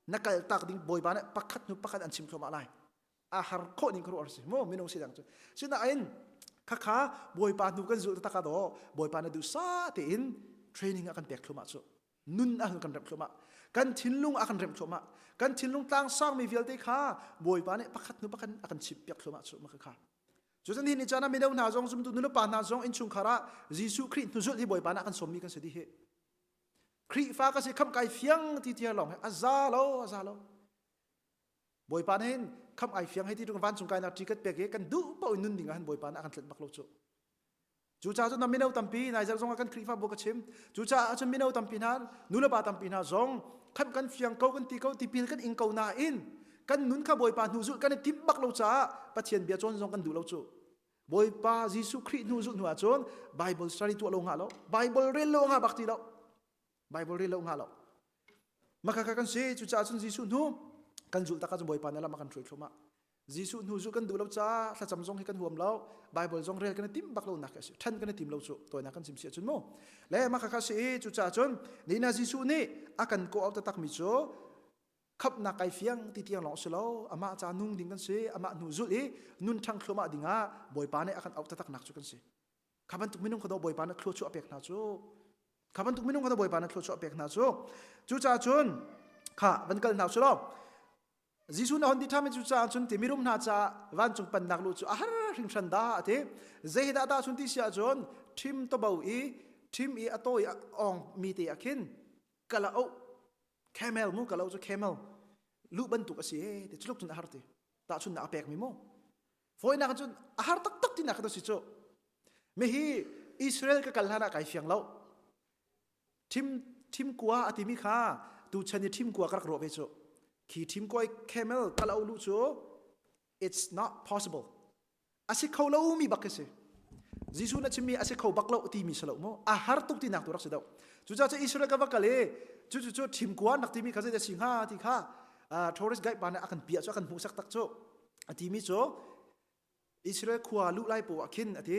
Na kaltak ding bawipa nih pakhat hnu pakhat an chim thluahmah lai. A har khawh ning khuaruah si mu minung si dang cu. Sinain khakha bawipa hnu kan zulh taktak ah daw bawipa na duhsah tein training a kan pek thluahmah cu. Nun a kan remh thluahmah. Kan thinlung a kan remh thluahmah. Kan thinlung tlang sangmi vialte kha bawipa nih pakhat hnu pakhat a kan chimh piak thluahmah cu ma kha. Cucun hi ni caan ah mino hna zong zumtu nulepa hna zong innchungkhar ah Jesuh Khrih hnuzulh hi Bawipa nih a kan sawmmi kan si dih hi. Khrihfa ka si khamh kai fiang ti tia lawng hi a za lo a za lo. Bawipa nih hin khamh ai fiang hei ti tung vancung kainak ticket pek i kan duh paoh in nun ding ah hin Bawipa nih a kan tlanh bak lo cu. Cucaah cun mino tampi nai zarh zong ah kan Khrihfabu ka chim. Cucaah cun mino tampi hna nulepa tampi hna zong khamh kan fiang ko kan ti ko tipil kan ing ko nain kan nun kha Bawipa hnu zulh kan i timh bak lo caah Pathian bia cawn zong kan duh lo cu. Bawipa Jesuh Khrih hnu zulh hnu ahcun Bible study tuah lo ngah lo, Bible rel lo ngah bak ti lo. Bible rel lo ngah lo. Maka kan si cucaah cun Jesuh hnu kan zulh tak ahcun Bawipa nih lam a kan hruai thluahmah. Jesuh hnu zulh kan duh lo caah thlacam zong hi kan huam lo Bible zong rel kan i tim bak lo nak a si ṭhan kan i tim lo cu tawinak kan chim si ahcun mu le mah kha si i cucaah cun nina Jesuh nih a kan kawh auh taktak mi cu khamhnak kai fiang ti tiang lawng si lo amah ca nung ding kan si amah hnu zulh i nun ṭhang thluahmah dingah Bawipa nih a kan auh taktak nak cu kan si kha bantuk minung kha do Bawipa nih thluachuah a pek hna cu kha bantuk minung kha do Bawipa nih thluachuah a pek hna cu cucaah cun kha van kal hna su law Jesuh na hon ti ṭhami cu caah cun ti mirum hna caah vancung pennak luh cu a har hringhran dah a ti. Zei dah dah cun ti si ahcun ṭhim tobo i ṭhim i a tawi a awng mi te ah khin kalauk camel mu kalauk cu camel luh bantuk a si e ti culuk cun a har ti. Tahchunnak a pek mi mu. Fawinak cun a har taktak tinak kha si cu. Mihi Israel ka kal hlan ah kai fiang lo. Ṭhim ṭhimkua a timi kha tuchan i ṭhimkua ka rak ruah ve cu. Khi ṭhimkua i camel kal a luh cu it's not possible. A si kho lomi bak khi si. Jesuh na chimmi a si kho bak lo timi si lo mu. A har tuk tinak tu rak si deuh. Cucaah cu Israel ka va kal i cu cu cu ṭhimkua nak timi kha zei si hnga ti kha tourist guide pa nih a kan piah cu a kan hmuhsak tak cu. A timi cu Israel khua luh lai poah khin a ti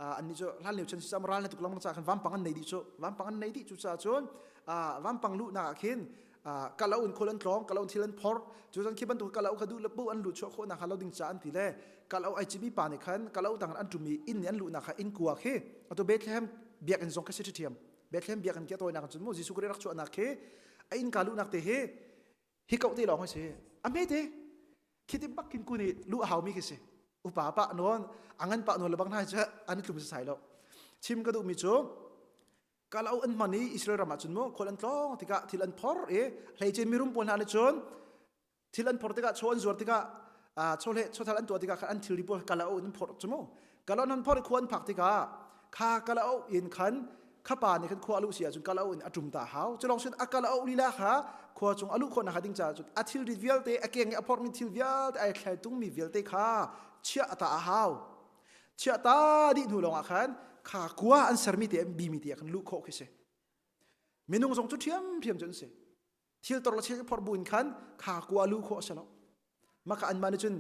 annih cu hlan lio chan si ral na tuk lengmang caah khan vampang an nei dih cu vampang an nei dih cu caah cun vampang luhnak ah khin kalo in khul an tlawng kalo in thil an phor cu cun khi bantuk kalo kha duh le bu an luh chuah khawh nak lo ding ca an ti le kalo ai cimi pa nih khan kalo tang an ṭum i inn nih an luhnak kha inn kua khi atu Bethlehem. Biakinn zong kha si ṭhiam. Bethlehem biakinn khi a tawinak cun mu Jesuh Khrih rak chuahnak khi a innka luhnak te hi hi koh te lawng si. A hme te khi ti bak khin kun i luh a haumi khi si. Upa pa nawn a ngan pa nawn le bang hna cu an i tlum sai lo. Chim ka duhmi cu kalau an hman i Israel ram ah cun mu khual an tlawng tikah thil an phor i hleice mirum pawl hna nih cun thil an phor tikah chaw an zuar tikah chawleh chawthal an tuah tikah khan an thilri pawl kala in phor cu mu kala an phor i khua an phak tikah kha kala in khan khapa nih khan khua alu si ahcun kala in a tum ta hau culong sin a kala lila kha khua chung alu khawh nak ding caah cun a thilri vialte a keng i a phormi thil vialte ai thlai tungmi vialte kha chiah ta a hau chiah ta dih hnu lawngah khan kha kua an sermi te an bimi te khan luh khawh khi si minung zong cu ṭhiam ṭhiam cu an si thil tor le thil phor bu in khan kha kua lu khawh a si lo maka an mah nih cun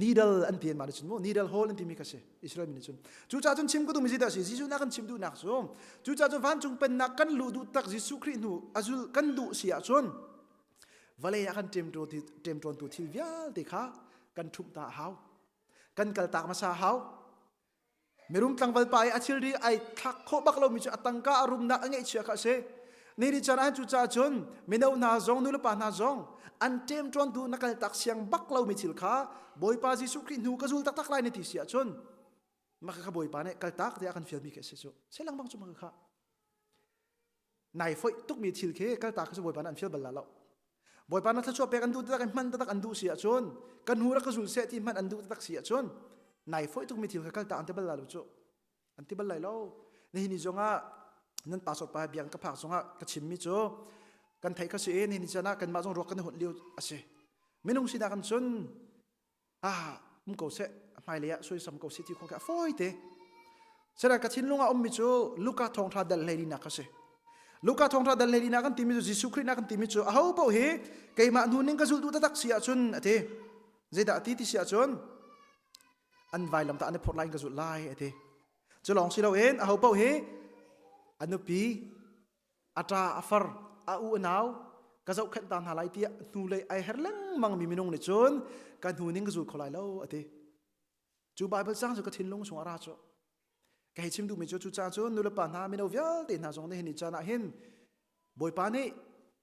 needle an ti an mah nih cun mu needle hole an timi kha si Israel mi nih cun cucaah cun chim ka duhmi dah si Jesuh nak kan chim duhnak cu cucaah cun vancung pennak kan luh duh tak Jesuh Khrih hnu azul kan duh si ahcun vawlei ah kan ṭemṭawntu thil vialte kha kan ṭhumh ta a hau kan kaltak hmasa a hau Mirum tlangval pa i a thilri ai thlak khawh bak lomi cu a tangka a rumnak a ngeihchia kha a si. Ni ni caan ah cucaah cun mino hna zong nulepa hna zong an ṭemṭawntu na kaltak siang bak lomi thil kha Bawipa Jesuh Khrih hnu ka zul taktak lai na ti si ahcun maka kha Bawipa nih kaltak tiah a kan fialmi khi a si cu. Se lengmang cu maka kha. Nai foih tukmi thil khi kaltak khi cu Bawipa nih an fial bal la lo. Bawipa na thluachuah pek an duh taktak in hman taktak an duh si ahcun kan hnu rak ka zul seh ti hman an duh taktak si ahcun nai foih tukmi thil kha kaltak an ti bal la lo cu. An ti bal lai lo. Nihin ni zongah nan pastor pa biang ka phak zongah ka chimmi cu kan theih kha si i nihin ni caan ah kanmah zong ruak kan hunh lio a si. Minung sinak in cun ah um ko seh hmailei ah suaisam ko seh ti khawh khi a fawi te sera ka thinlung ah ummi cu Luka thawngtha dal hleilinak kha si Luka thawngtha dal hleilinak kan timi cu Jesuh Khrih nak kan timi cu aho paoh hi keimah hnu ning ka zulh duh taktak si ahcun a ti zeidah a ti ti si ahcun an vailam ta an i phorh lai in ka zulh lai a ti cu lawng si loin aho paoh hi a nupi a ṭa a far a u a nau ka zohkhenh ta hna lai tiah hnulei ai her lengmang mi minung nih cun ka hnu ning ka zul kho lai lo a ti cu Bible cang cu ka thinlung chung a ra cu ka hei chim duhmi cu cu ca cu nulepa hna mino vialte hna zong nih hin caan ah hin Bawipa nih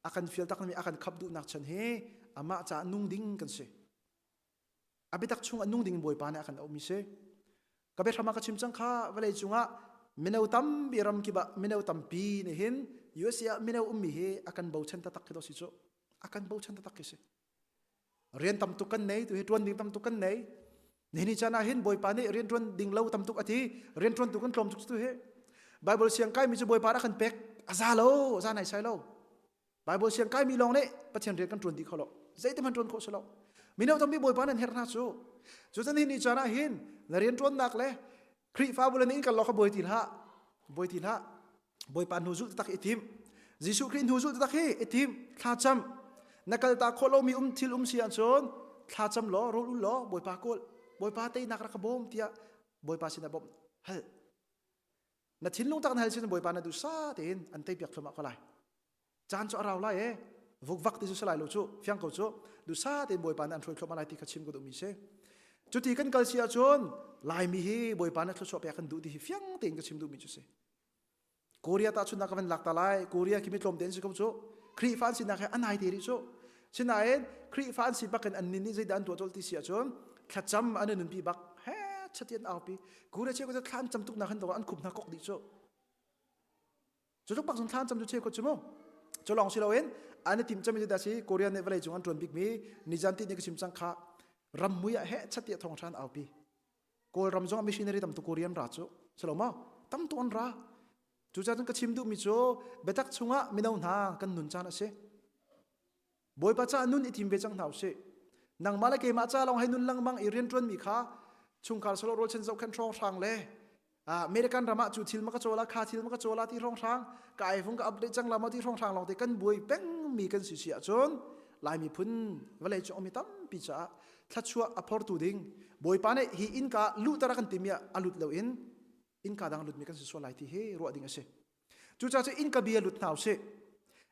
a kan fial takmi a kan khap duhnak chan hi amah caah nung ding kan si A biatak chung a nung ding Bawipa nih a kan auhmi si. Ka biahram ah ka chim cang kha vawlei cungah mino tampi ram kip ah mino tampi nih hin USA ah mino ummi hi a kan bochan taktak khi si cu. A kan bochan taktak khi si. Rian tam tuk kan nei, tu hi ṭuan ding tam tuk kan nei. Nihin caan ah hin Bawipa nih rian ṭuan ding lo tam tuk a ti, rian ṭuan tu kan tlawm tuk tu hi. Bible siang kaimi cu Bawipa rak kan pek, a za lo, a za nai sai lo. Bible siang kaimi lawng nih Pathian rian kan ṭuan dih kho lo. Zeitin hmanh ṭuan khawh si lo. Mino tampi Bawipa nan herh hna cu. Cu cun hi ni caan ah hin na rian ṭuannak le Khrihfabu le na inn kal law kha buai ti hlah. Buai ti hlah. Bawipa hnu zulh taktak i tim. Jesuh Khrih hnu zulh taktak hi i tim. Thlacam. Na kalta khawh lomi um thil um si ahcun thlacam law rawl ul law Bawipa kawl. Bawipa teinak rak ka bawm tiah Bawipa sinah bawmh hal. Na thinlung tak na hal sin Bawipa na duhsa tein an teipiak thluahmah ko lai. Caan cu a rau lai e. Vukvak ti cu si lai lo cu, fiang ko cu. Duhsa tein Bawipa nih an hruai thluahmah lai ti kha chim ka duhmi si. Cuti kan kal si ahcun Laimi hi Bawipa nih thluachuah pek kan duh ti hi fiang tein ka chim duhmi cu si. Korea tahchunhnak ka van lak ta lai. Korea khi mi tlawmte an si ko cu. Khrihfa an sinak he a nai te rih cu. Sinain Khrihfa an si bak in an nin nih zeidah an tuah colh ti si ahcun thlacam an i nunpi bak he chati an aupi. Korea cheu cu thla an cam tuk nak hin an khup hna kok dih cu. Cu tluk bak cun thla an cam cu cheu cu mu. Cu lawng si loin an i tim cami dah si Korea nih vawlei cung an ṭuan bikmi nizan ti nih ka chim cang kha ram mui ah he chati a thong ṭhan aupi. Kawlram zong ah missionary tam tuk Korean ra cu. Si lo maw? Tam tuk an ra. Cucaah cun ka chim duhmi cu biatak chungah mino hna kan nun caan a si. Bawipa caah nun i tim ve cang hna usih. Nangmah le keimah ca lawng hei nun lengmang i rianṭuanmi kha chungkhar solo rawlchan zohkhenh hrawnghrang le American ram ah cu thil ma ka caw la kha thil ma ka caw la ti hrawnghrang ka iPhone ka update cang la maw ti hrawnghrang lawng te kan buai pengmi kan si si ahcun Lai miphun vawlei cung mi tampi caah thluachuah a phortu ding Bawipa nih hi innka luhter a kan timi ah a lut loin innka dang lutmi kan si sual lai ti hi ruah ding a si. Cucaah cu innka bi a lut hna usih.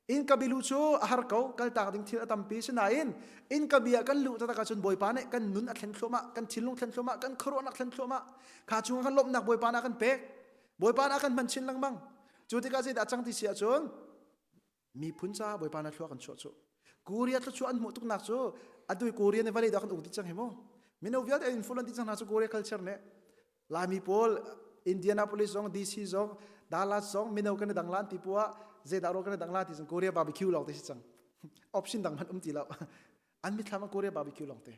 Innka bi luh cu a har ko, kaltak ding thil a tampi sinain innka bi ah kan luh taktak ahcun Bawipa nih kan nun a thlen thluahmah, kan thinlung thlen thluahmah, kan khuaruahnak thlen thluahmah. Kha chungah kan lawmhnak Bawipa nih a kan pek. Bawipa nih a kan hman chin lengmang. Cu tikah zeidah a cang ti si ahcun miphun ca Bawipa na thlua kan chuah cu. Korea thluachuah an hmuh tuknak cu atu i Korea nih vawlei dah kan uk dih cang hi mu. Mino vialte an influence dih cang hna cu Korea culture nih. Laimi pawl Indianapolis zong DC zong Dallas zong mino kan i dang lan ti puah zeidah ro kan i dang la ti cang Korea barbecue lawng te si cang. Option dang hmanh um ti lo. An mithlam ah Korea barbecue lawng te.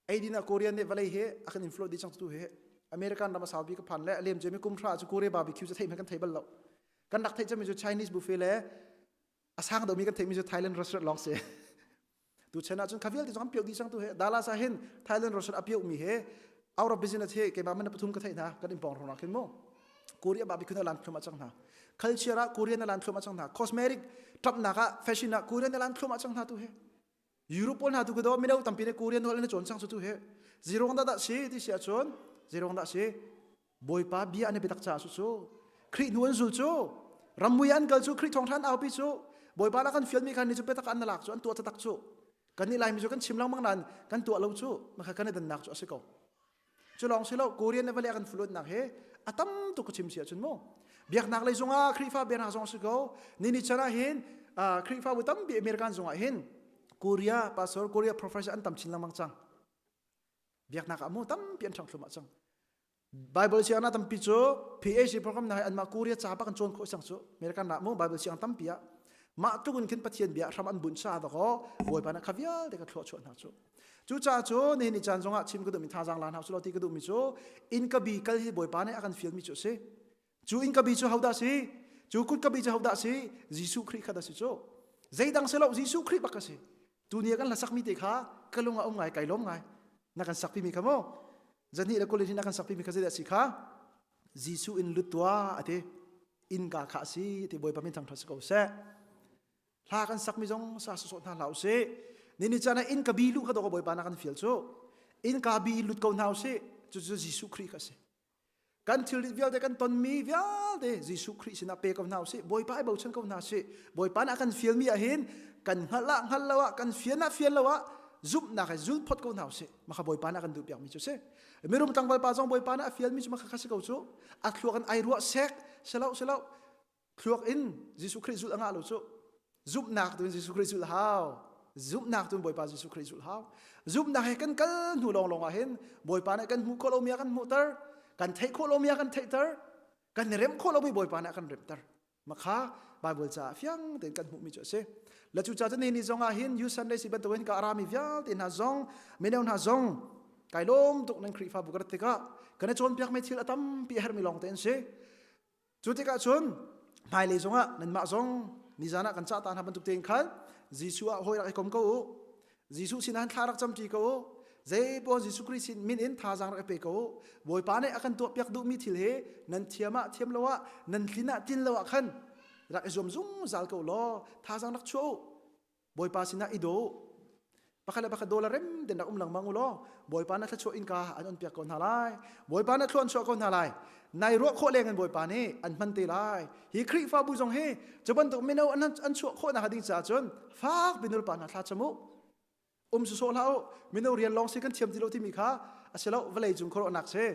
Eidin ah Korean nih vawlei hi a kan influence dih cang tu hi American ram a saupi ka phan le a lem mi kum hra cu Korea barbecue cu theih hmanh kan thei bal lo. Kan rak theih cami cu Chinese buffet le a sang deuhmi kan theihmi cu Thailand restaurant lawng si. Tu chen ahcun kha vialte cu an pioh dih cang tu he Dallas ah hin Thailand restaurant a pioh mi he out of business he keimah man pathum ka theih hna kan in pawng rong khin mu. Korea barbecue na lan thlum a cang hna. Culture ah Korean na lan thlum a cang hna. Cosmetic tapnak ah fashion ah Korean na lan thlum a cang hna tu he. Europe pawl hna tu ka do mino tampi nih Korean holh an cawn cang cu tu hi zirong dah dah si ti si ahcun zirong dah si Bawipa bia an i biatak caah cu cu Khrih hnu an zul cu rammui an kal cu Khrih thawngṭha an aupi cu Bawipa lah kan fialmi khan ni cu biatak an lak cu an tuah taktak cu kan nih Laimi cu kan chim lengmang nain kan tuah lo cu maka kan i dannak cu a si ko Cu lawng si lo Korean le vawlei a kan fluatnak hi a tam tuk ka chim si ahcun mu. Biaknak lei zongah Khrihfa biaknak zong si ko. Ni ni chan ah hin Khrihfabu tampi American zongah hin Korea pastor Korea professor an tam chin lengmang cang. Biaknak ah mu tampi an ṭhang thlum cang. Bible siang na tampi cu PhD program na anmah Korea ca bak an cawn khawh cang cu. American ah mu Bible siang tampi ah mah tluk in khin Pathian bia hram an bunh sa dakaw Bawipa na kha vialte ka thluah chuah hna cu. Cucaah cu nihin ni caan zongah chim ka duhmi thazaang la hna usih ti ka duhmi cu inn ka bi kal hi Bawipa nih a kan fialmi cu a si. Cu inn ka bi cu hodah si? Cu kut ka bi cu hodah si? Jesuh Khrih kha dah si cu. Zeidang si lo Jesuh Khrih bak a si. Tu ni ah kan hlasakmi te kha ka lung a um ngai kai lawm ngai. Na kan sakpi mi kha mu. Zani le kul in na kan sakpi mi kha zeidah si kha? Jesuh in lut tuah a ti. Innka kha a si ti Bawipa min thangṭhat si ko seh. Hla kan sakmi zong sa sawsawh hna hlah usih. Nini caan ah inn ka bi lu kha dawk Bawipa na kan fial cu. Inn ka bi lut ko hna usih. Cucu Jesuh Khrih kha si. Kan thilrit vialte kan tonmi vialte Jesuh Khrih sinah pe ko hna usih. Bawipa i bochan ko hna sih. Bawipa nih a kan fialmi ah hin kan hngalh ah hngalh lo ah kan fian ah fian lo ah zumhnak he zul phot ko hna usih. Maka Bawipa nih a kan duhpiakmi cu si. Mirum tlangval pa zong Bawipa nih a fialmi cu maka kha si ko cu. A thluak in ai ruah sek selo selo thluak in Jesuh Khrih zulh a ngah lo cu zumhnak tu in Jesuh Khrih zulh hau zumhnak tu in Bawipa Jesuh Khrih zulh hau zumhnak he kan kal hnu lawng lawng ah hin Bawipa nih kan hmuh khawh lomi a kan hmuhter kan theih khawh lomi a kan theihter kan i remh khawh lomi Bawipa nih a kan remhter makha Bible caah fiang tein kan hmuhmi cu a si la cu ca cu ni zong ah hin Youth Sunday si bantukin ka arami vialte hna zong mino hna zong kai lawm tuk nan Khrihfabu ka rat tikah kan i cawnpiak mi thil a tampi a herhmi lawng te an si Cu tikah cun hmailei zongah nanmah zong nizan ah kan cah ta hna bantuk tein khan Jesuh ah hawi rak i kom ko u. Jesuh sinah thla rak camṭi ko u. Zeipaoh Jesuh Khrih sin min in thazaang rak i pe ko u. Bawipa nih a kan tuahpiak duhmi thil hi nan thiam ah thiam lo ah nan tlin ah tlin lo ah khan rak i zuam zungzal ko law thazaang rak chuah u. Bawipa sinah i daw u. Pakhat le pakhat daw le rem ten rak um lengmang u law Bawipa na thluachuah innka an on piak ko hna lai. Bawipa na thlua an chuah ko hna lai. Nai ruah khawh leng in Bawipa nih an hman te lai. Hi Khrihfabu zong hi cu bantuk mino an, an chuah khawh nak ding caah cun fak binul pa hna thla cam u. Um sawsawh hlah u. Mino rian lawng si kan thiam ti lo timi kha a si lo vawlei cung khuaruahnak si.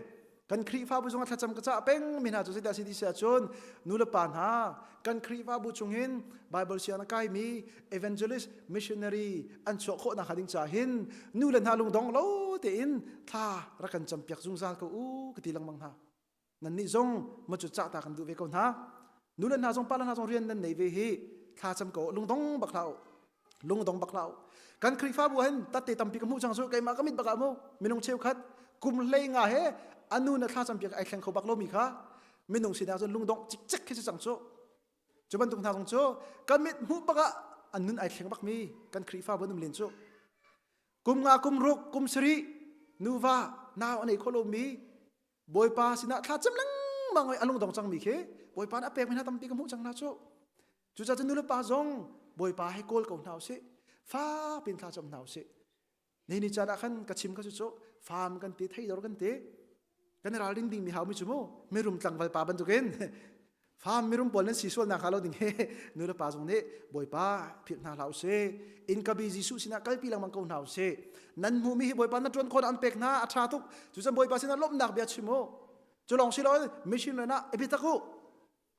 Kan Khrihfabu zong ah thlacam ka cah peng mi hna cu zeidah si ti si ahcun nu le pa hna kan Khrihfabu chungin Bible siang a kaimi evangelist missionary an chuah khawh nakhnga ding caah hin nu le hna lungdong lo tein thla rak kan campiak zungzal ko u ka ti lengmang hna. Nannih zong ma cu cah ta kan duh ve ko hna. Nu le hna zong pa le hna zong rian nan nei ve hi thla cam ko lungdong bak hlah u. Lungdong bak hlah u. Kan Khrihfabu hin tatte tampi ka hmuh cang cu keimah ka mit bak ah mu minung cheukhat kum hlei nga he anu na thla campiak ai thleng kho bak lomi kha minung sinah cun lungdong cikcek khi si cang cu. Cu bantuk hna zong cu kan mit hmuh bak ah an nun ai thleng bakmi kan Khrihfabu an um len cu. Kum nga kum ruk kum sarih nuva nau a nei kho lomi Bawipa sinah thla cam lengmang i a lungdong cangmi khi Bawipa nih a pekmi hna tampi ka hmuh cang hna cu. Cucaah cun nulepa zong Bawipa hi kawl ko hna usih. Fak piin thla cam hna usih. Ni ni caan ah khan ka chim ka cu cu faam kan ti theidor kan ti kan i ralring dingmi haumi cu mu mirum tlangval pa bantukin Fam mirum pawl nan si sual nak hnga lo ding hi nu le pa zong nih Bawipa philh hna hlah usih. Inn ka bi Jesuh sinah kalpi lengmang ko hna usih. Nan hmuhmi hi Bawipa na ṭuan khawh an pek hna a ṭha tuk. Cucan Bawipa sinah lawmhnak bia chim u. Cu lawng si loin mission rian ah i biatak u.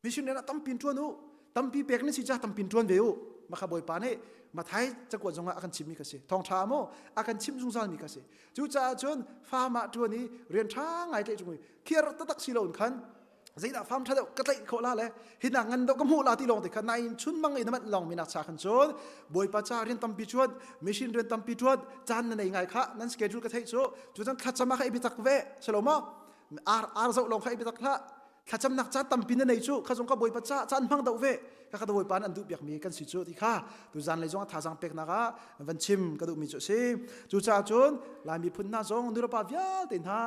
Mission rian ah tampi in ṭuan u. Tampi pek na si caah tampi in ṭuan ve u. Mah kha Bawipa nih Mathai cakuat zongah a kan chimmi kha si. Thawngṭha maw a kan chimh zungzalmi kha si. Cucaah cun farm ah ṭuan i rian ṭha ngai tlaih ṭung i khiar taktak si loin khan zeidah farm ṭha deuh ka tlaih khawh la le hinak ngan deuh ka hmuh la ti lawng te kha nain chun mang i na manh lawng mi nak cha khan cun Bawipa ca rian tampi ṭuan mission rian tampi ṭuan caan na nei ngai kha nan schedule ka theih cu cu cun thlacam ah kha i biatak ve selo maw ar ar zoh lawng kha i biatak hlah thlacamnak caan tampi na nei cu kha zong ka Bawipa ca caan hmang deuh ve ka ka Bawipa an duh piak mi kan si cu ti kha tu zan lei zong thazang peknak ah van chim ka duh mi cu si cu caah cun Lai miphun hna zong nulepa vialte hna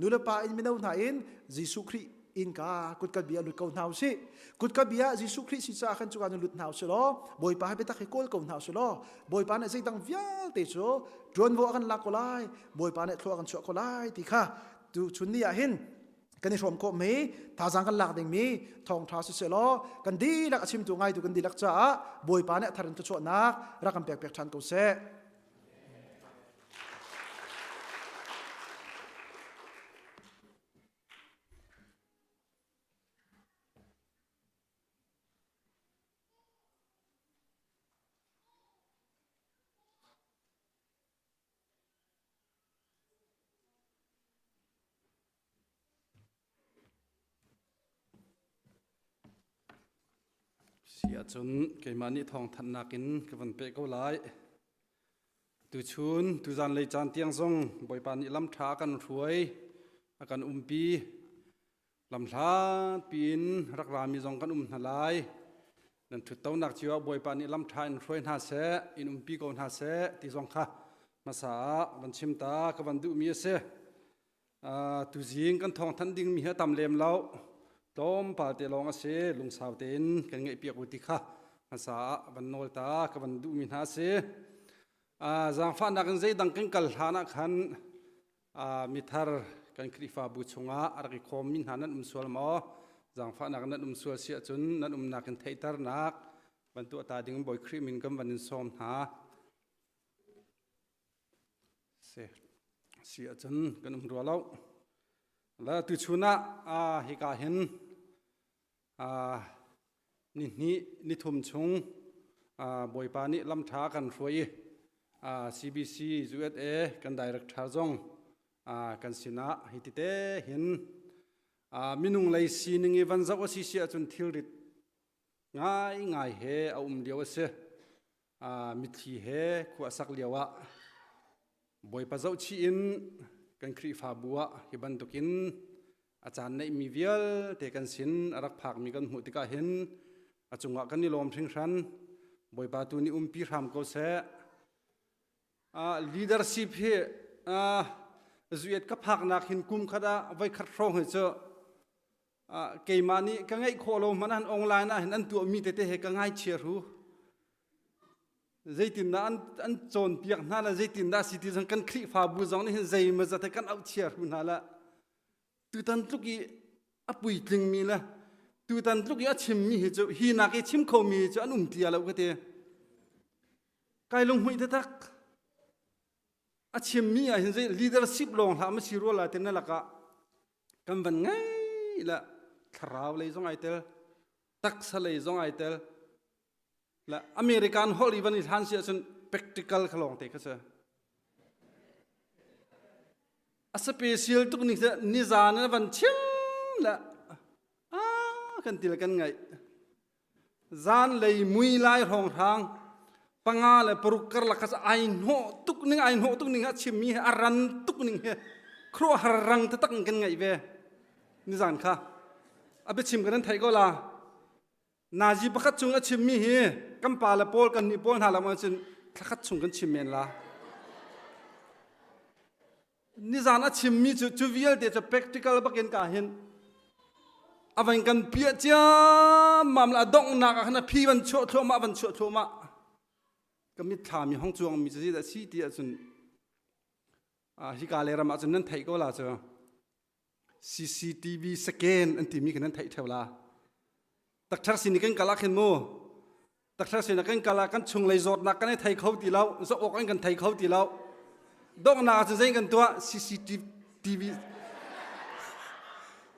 nulepa in mino hna in Jesuh Khrih innka kutka bia lut ko hna usih kutka bia Jesuh Khrih si caah khan cuka lut hna usih law Bawipa he biatak hi kawl ko hna usih law Bawipa nih zeidang vialte cu ṭuanvo a kan lak ko lai Bawipa nih thlua kan chuah ko lai ti kha tu chun ni ah hin kan i hrawm khawh mi thazaang kan lak ding mi thawngṭha siseh law kan dihlak a chimtu ngaitu kan dihlak caah Bawipa nih a thar in thluachuahnak rak kan pek piak ṭhan ko seh. Si ahcun keimah nih thawngthanhnak in ka van peh ko lai. Tuchun, tuzan lei caan tiang zong Bawipa nih lam ṭha a kan hruai, a kan umpi. Lamhlat piin rak rami zong kan um hna lai. Nan ṭhuttonak cio ah Bawipa nih lam ṭha in hruai hna seh, in umpi ko hna seh ti zong kha hmasa ah van chim ta ka van duhmi a si. Uh, tuzing kan thawngthanh dingmi hi a tam lem lo. Tlawmpal te lawng a si. Lungsau tein kan ngaihpiak u ti kha hmasa ah van nawl ta ka van duhmi hna a si. Uh, zaangfahnak in zeidang kan kal hlan ah khan uh, mithar kan Khrihfabu chungah a rak i khawmmi hna nan um sual maw? Zaangfahnak nan um sual si ahcun nan umnak in theihternak van tuah ta ding Bawi Khrih min kan van in sawm hna. Si si ahcun kan um rua lo. La tuchun ah hika hin ni hnih ni thum chung Bawipa nih lamṭha kan hruai i CBC USA kan director zong kan sinah hi tite hin minung lei sining i van zoh a si si ahcun thilrit ngaingai he a um lio a si. Mitthli he khua a sak lio ah Bawipa zohchih in kan Khrihfabu ah hi bantukin a caan neihmi vialte kan sin a rak phakmi kan hmuh tikah hin a cungah kan i lawm hringhran. Bawipa tu nih umpi hram ko seh. Uh, leadership hi uh, zuet ka phaknak hin kum khat ah voi khat hrawng hi cu uh, keimah nih ka ngeih khawh lo hmanh an online ah hin an tuahmi tete he ka ngaichia ru zeitindah an an cawnpiak hna le zeitindah si ti zong kan Khrihfabu zong nih hin zeimaw zat he kan auh chia hru hna la tutan tluk i a puitlingmi le tutan tluk i a chimmi hi cu hi nak i chim khomi cu an um tia lo ka ti kai lunghmuih taktak a chimmi ah hin zei leadership lawng hlah ma si rua la te na lakah kan van ngei la thlarau lei zong ai tel taksa lei zong ai tel la American holh i van i hlan si ahcun practical kha lawng te kha si a special tuk ning nizan na van chim la ah kan til kan ngaih zan lei mui lai hrawng hrang panga le paruk karlak kha ai hnawh tuk ning ai hnawh tuk ning a chimmi he a ran tuk ning he khuaruahhar rang taktak in kan ngaih ve nizan kha a biachim kan nan theih ko la Nazi pakhat chung a chimmi hi kan pa le pawl kan nih pawl hna lam ahcun thlakhat chung kan chim men la. Nizan a chimmi cu cu vialte cu practical bakin ka hin a van kan piah ciammam la a donghnak ah khan a phi van chuah thluahmah van chuah thluahmah ka mitthlam i hong cuangmi cu zeidah si ti ahcun hika le ram ahcun nan theih ko la cu CCTV scan an timi kha nan theih theo la. Takthar sin kan kal ah khin mu takthar sin kan kal ah kan chunglei zawtnak kan i thei kho ti lo zawh awk an kan thei kho ti lo donghnak ah cun zei kan tuah CCTV.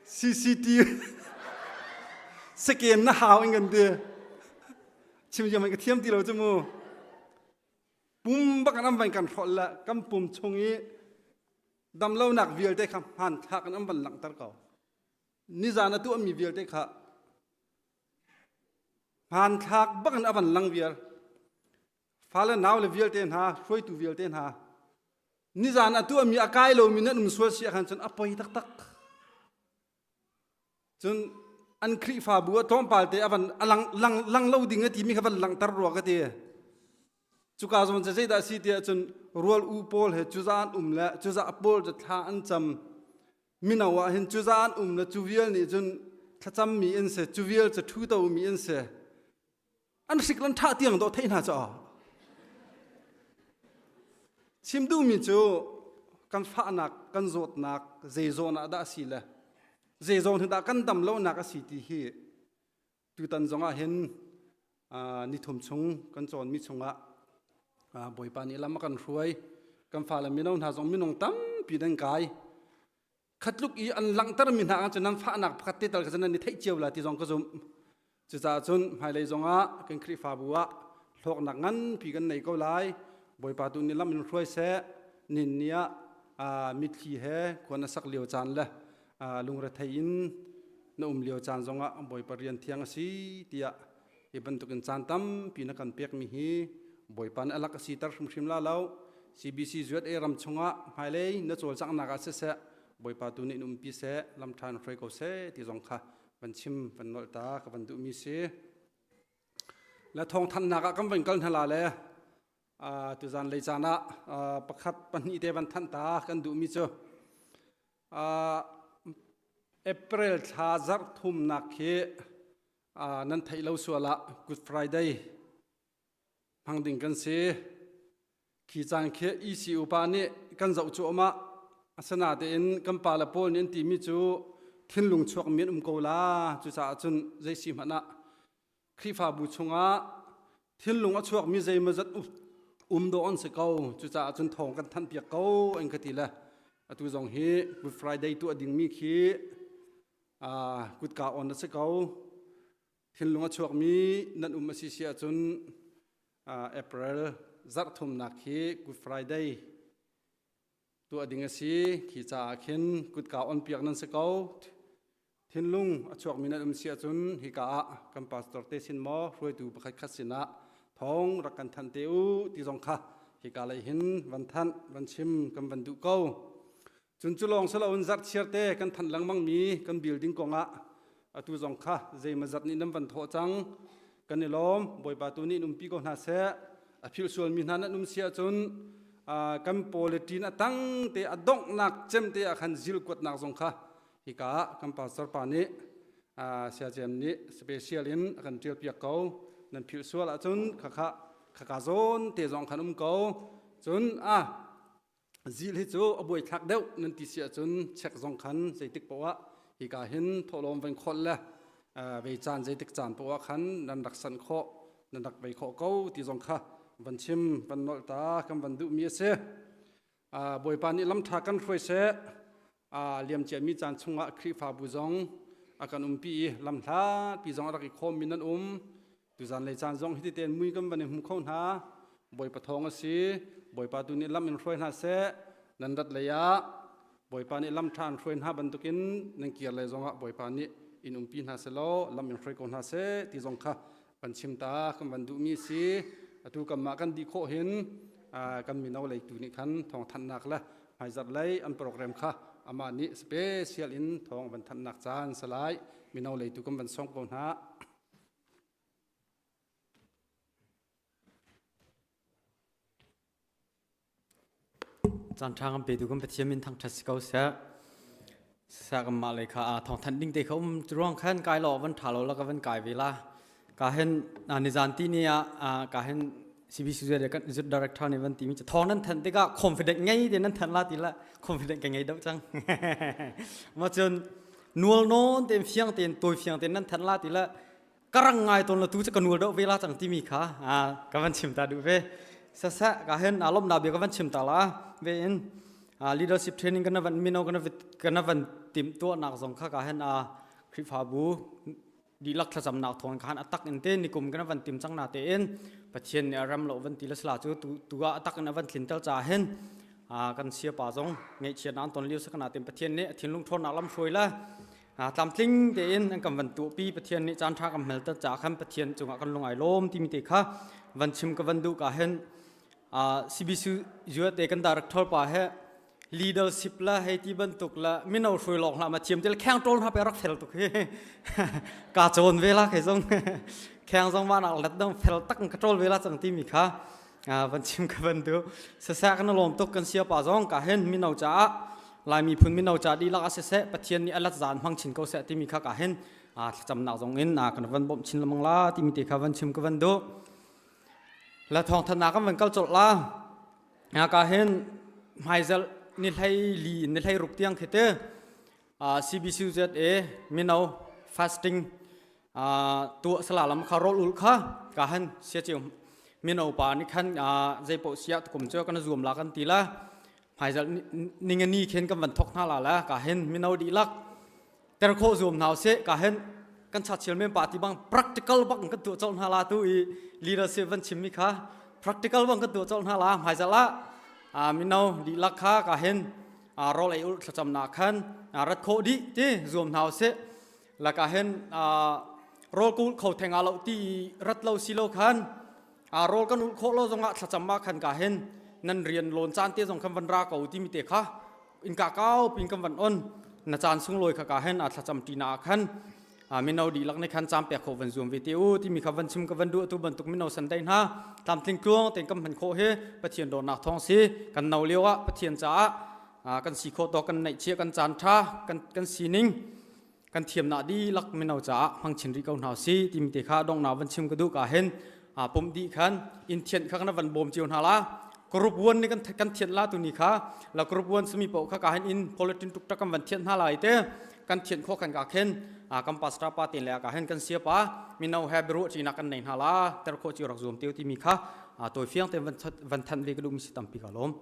CCTV seken na hau in kan ti. Chim jam ka thiam ti lo chu mu. Pum bak an van kan hrol la kan pum chung i damlonak vialte kha hmanthlak in an van langhter ko. Nizan a tuahmi vialte kha hmanthlak bak in a van lang vial. Fale nau le vialte hna, hruaitu vialte hna, nizan a tuahmi a kai lomi nan um sual si ahkhan cun a poi taktak. Cun an Khrihfabu ah tlawmpal te a van a lang lang lang lo ding a timi kha van langhter rua ka ti. Cuka zawn cu zeidah a si tiah cun rual u pawl he cuza an um le cuza pawl cu thla an cam. Mino ah hin cuza an um le cu vial nih cun thlacammi an si, cu vial cu ṭhutomi an si. An hrik lan ṭha tiang dawh theih hna cu. Chim duhmi cu kan fahnak, kan zawtnak zei zawn ah dah a si le zei zawn hi dah kan dam lonak a si ti hi tutan zongah hin nithum chung kan cawnmi chungah Bawipa nih lam a kan hruai. Kan fale mino hna zong minung tampi nan kai. Khatluk i an langhtermi hna ah cun nan fahnak pakhat te tal kha nan i theih cio la ti zong ka zumh. Cucaah cun hmailei zongah kan Khrihfabu ah hlawknak nganpi kan nei ko lai. Bawipa tu nih lam in hruai seh. Nin ni ah mitthli he khua na sak lio caan le lungrethei in na um lio caan zongah Bawipa rian thiang a si tiah hi bantukin caan tampi na kan pekmi hi Bawipa nih a lak a siter hrimhrim la lo. CBC USA ram chungah hmailei na cawlcanghnak ah siseh Bawipa tu nih in umpi seh lam ṭha in hruai ko seh ti zong kha van chim van nolh ta ka van duhmi si. Le thawngthanhnak ah kan van kal hna la le tuzan lei caan ah pakhat pahnih te van thanh ta kan duhmi cu April thla zarh thumnak khi nan theih lo sual ah Good Friday hmang ding kan si. Khi caan khi ECU pa nih kan zoh cuahmah. Asinain kan pa le pawl nih an timi cu thinlung chuakmi an um ko la. Cucaah cun zei si hmanh ah Khrihfabu chungah thinlung a chuakmi zeimawzat um dawh an si ko. Cucaah cun thawng kan thanhpiak ko an ka ti le atu zong hi Good Friday tuah dingmi khi kutka on a si ko. Thinlung a chuakmi nan um a si si ahcun April zarh thumnak hi Good Friday tuah ding a si. Khi caah khin kutka on piak nan si ko. Thinlung a chuakmi nan um si ahcun hika ah kan pastor te sin maw hruaitu pakhat khat sinah thawng rak kan thanh te u ti zong kha hika lei hin van thanh van chim kan van duh ko. Cun cu lawng si loin zarhchiar te kan thanh lengmangmi kan building kongah atu zong kha zeimawzat nih nan van thawh cang. Kan i lawm. Bawipa tu nih in umpi ko hna seh. A philh sualmi hna nan um si ahcun kan politin a tang te a donghnak cem te ah khan zil kuatnak zong kha hika ah kan pastor pa nih siacem nih special in a kan ṭial piak ko. Nan philh sual ahcun khakha khaka zawn te zong khan um ko. Cun a Zil hi cu a buaithlak deuh nan ti si ahcun check zong khan zeitik poah ah hika hin thawhlawm van khawlh le vei caan zeitik caan poah khan nan rak sanh khawh nan rak vei khawh ko ti zong kha van chim van nolh ta kan van duhmi a si. Bawipa nih lam ṭha kan hruai seh. Liamciami caan chungah Khrihfabu zong a kan umpi i lamhlatpi zong a rak i khawmmi nan um. Tuzan lei caan zong hiti tein mui kan van i hmu kho hna. Bawipa thawng a si. Bawipa tu nih lam in hruai hna seh. Nan rat lei ah Bawipa nih lam ṭha an hruai hna bantukin nan kir lei zongah Bawipa nih in umpi hna selaw lam in hruai ko hna seh ti zong kha van chim ta kan van duhmi a si. Atu kanmah kan dih khawh hin kan mino lei tu nih khan thawngthanhnak le hmaizarh lei an program kha amah nih special in thawng van thanhnak caan salai mino lei tu kan van song ko hna. Caan ṭha kan petu kan Pathian min thangṭhat si ko seh. Sa kan mah lei kha thawng thanh ding te kha um ruang khan kai lo van ṭha lo la ka van kai ve la. Ka hen nizan ti ni ah ka hen CBC kan zut director nih van ti mi thawng nan thanh tikah confident ngei te nan thanh la ti la confident ka ngei deuh cang. Ma cun nual nawn tein fiang tein tawi fiang tein nan thanh la ti la karang ngai ton la tu cu ka nual deuh ve la cang timi kha ka van chim ta duh ve sasa ka hen alom na bia ka van chim ta la ve in leadership training kana van mino kana kana van tim tuahnak zong kha ka hen a Khrihfabu dihlak thlacamnak thawng khan atak in te nikum kan van tim cang na te in Pathian nih a ram lo van ti la sala cu tu tu ah atak in a van tlinter ca hin kan sia pa zong ngaihchiat an ton lio sakana tem Pathian nih a thinlung ṭhawnnak lam hruai la tlamtling tein an kan van tuahpi Pathian nih caan ṭha kan hmel ter ca khan Pathian cungah kan lung ai lawm timi te kha van chim ka van duh ka hin CBC USA kan director pa he leadership la hei ti bantuk la mino hruai lawng hlah ma thiam til kheng ṭol hna pe rak fel tuk hi ka cawn ve la kei zong kheng zong ma nak let dong fel tak ka ṭol ve la cang ti mi kha van chim ka van du sasa kan lawm tuk kan sia pa zong ka hen mino caah Lai miphun mino ca dihlak a siseh Pathian nih a lat zan hmang chin ko seh timi kha ka hen thlacamnak zong in kan van bawmh chin lamang la timi te kha van chim ka van du la thawng thannak kan van kal colh la ka hin hmaizal ni hlei li ni hlei ruk tiang khi te CBCUZA mino fasting tuah sala lam kha rol ul kha ka han sia chiu mino pa ni khan zei po sia kum chu kan zuam la kan ti la hmaizal ningani khen kan van thok hna la la ka hin mino di lak ter kho zuam hna se ka hen kan cha chil men pa ti bang practical bang kan tu chol hna la tu i leadership van chim mi kha practical bang kan tu chol hna la hmai zala a mino di lak kha ka hen a rol ei ul thlacham na khan rat kho di ti zuam hna se la ka hen a rol kul kho thenga lo ti rat lo si lo khan a rol kan ul kho lo zonga thlacham ma khan ka hen nan rian lon chan te zong khan van ra ko ti mi te kha in ka kau pin kan van on na caan sunglawi kha ka hen a thlacam ṭi na ah khan mino dihlak nih khan cam pek kho van zuam ve te u timi kha van chim ka van duh tu bantuk mino san dai hna tlamtling tluang ten kan hman khawh hi Pathian dawtnak thawng si kan no lio ah Pathian caah kan si khawh tawk kan neih chia kan caan ṭha kan kan sining kan thiamnak dihlak mino caah hmang chin rih ko hna si timi te kha donghnak van chim ka duh ka hin pum dih khan in thian kha kan van bawm cio hna la group 1 ni kan kan thian la tu ni kha la group 1 sumi po kha ka hin in politin tuk tak kan van thian hna lai te kan thian kho kan ka khen kan pastor pa ten le ka hen kan sia pa mino he bru chi na kan nei hna la ter kho chi rak zoom teu ti mi kha toi fiang te van van than ve ka du mi si tampi ka lom.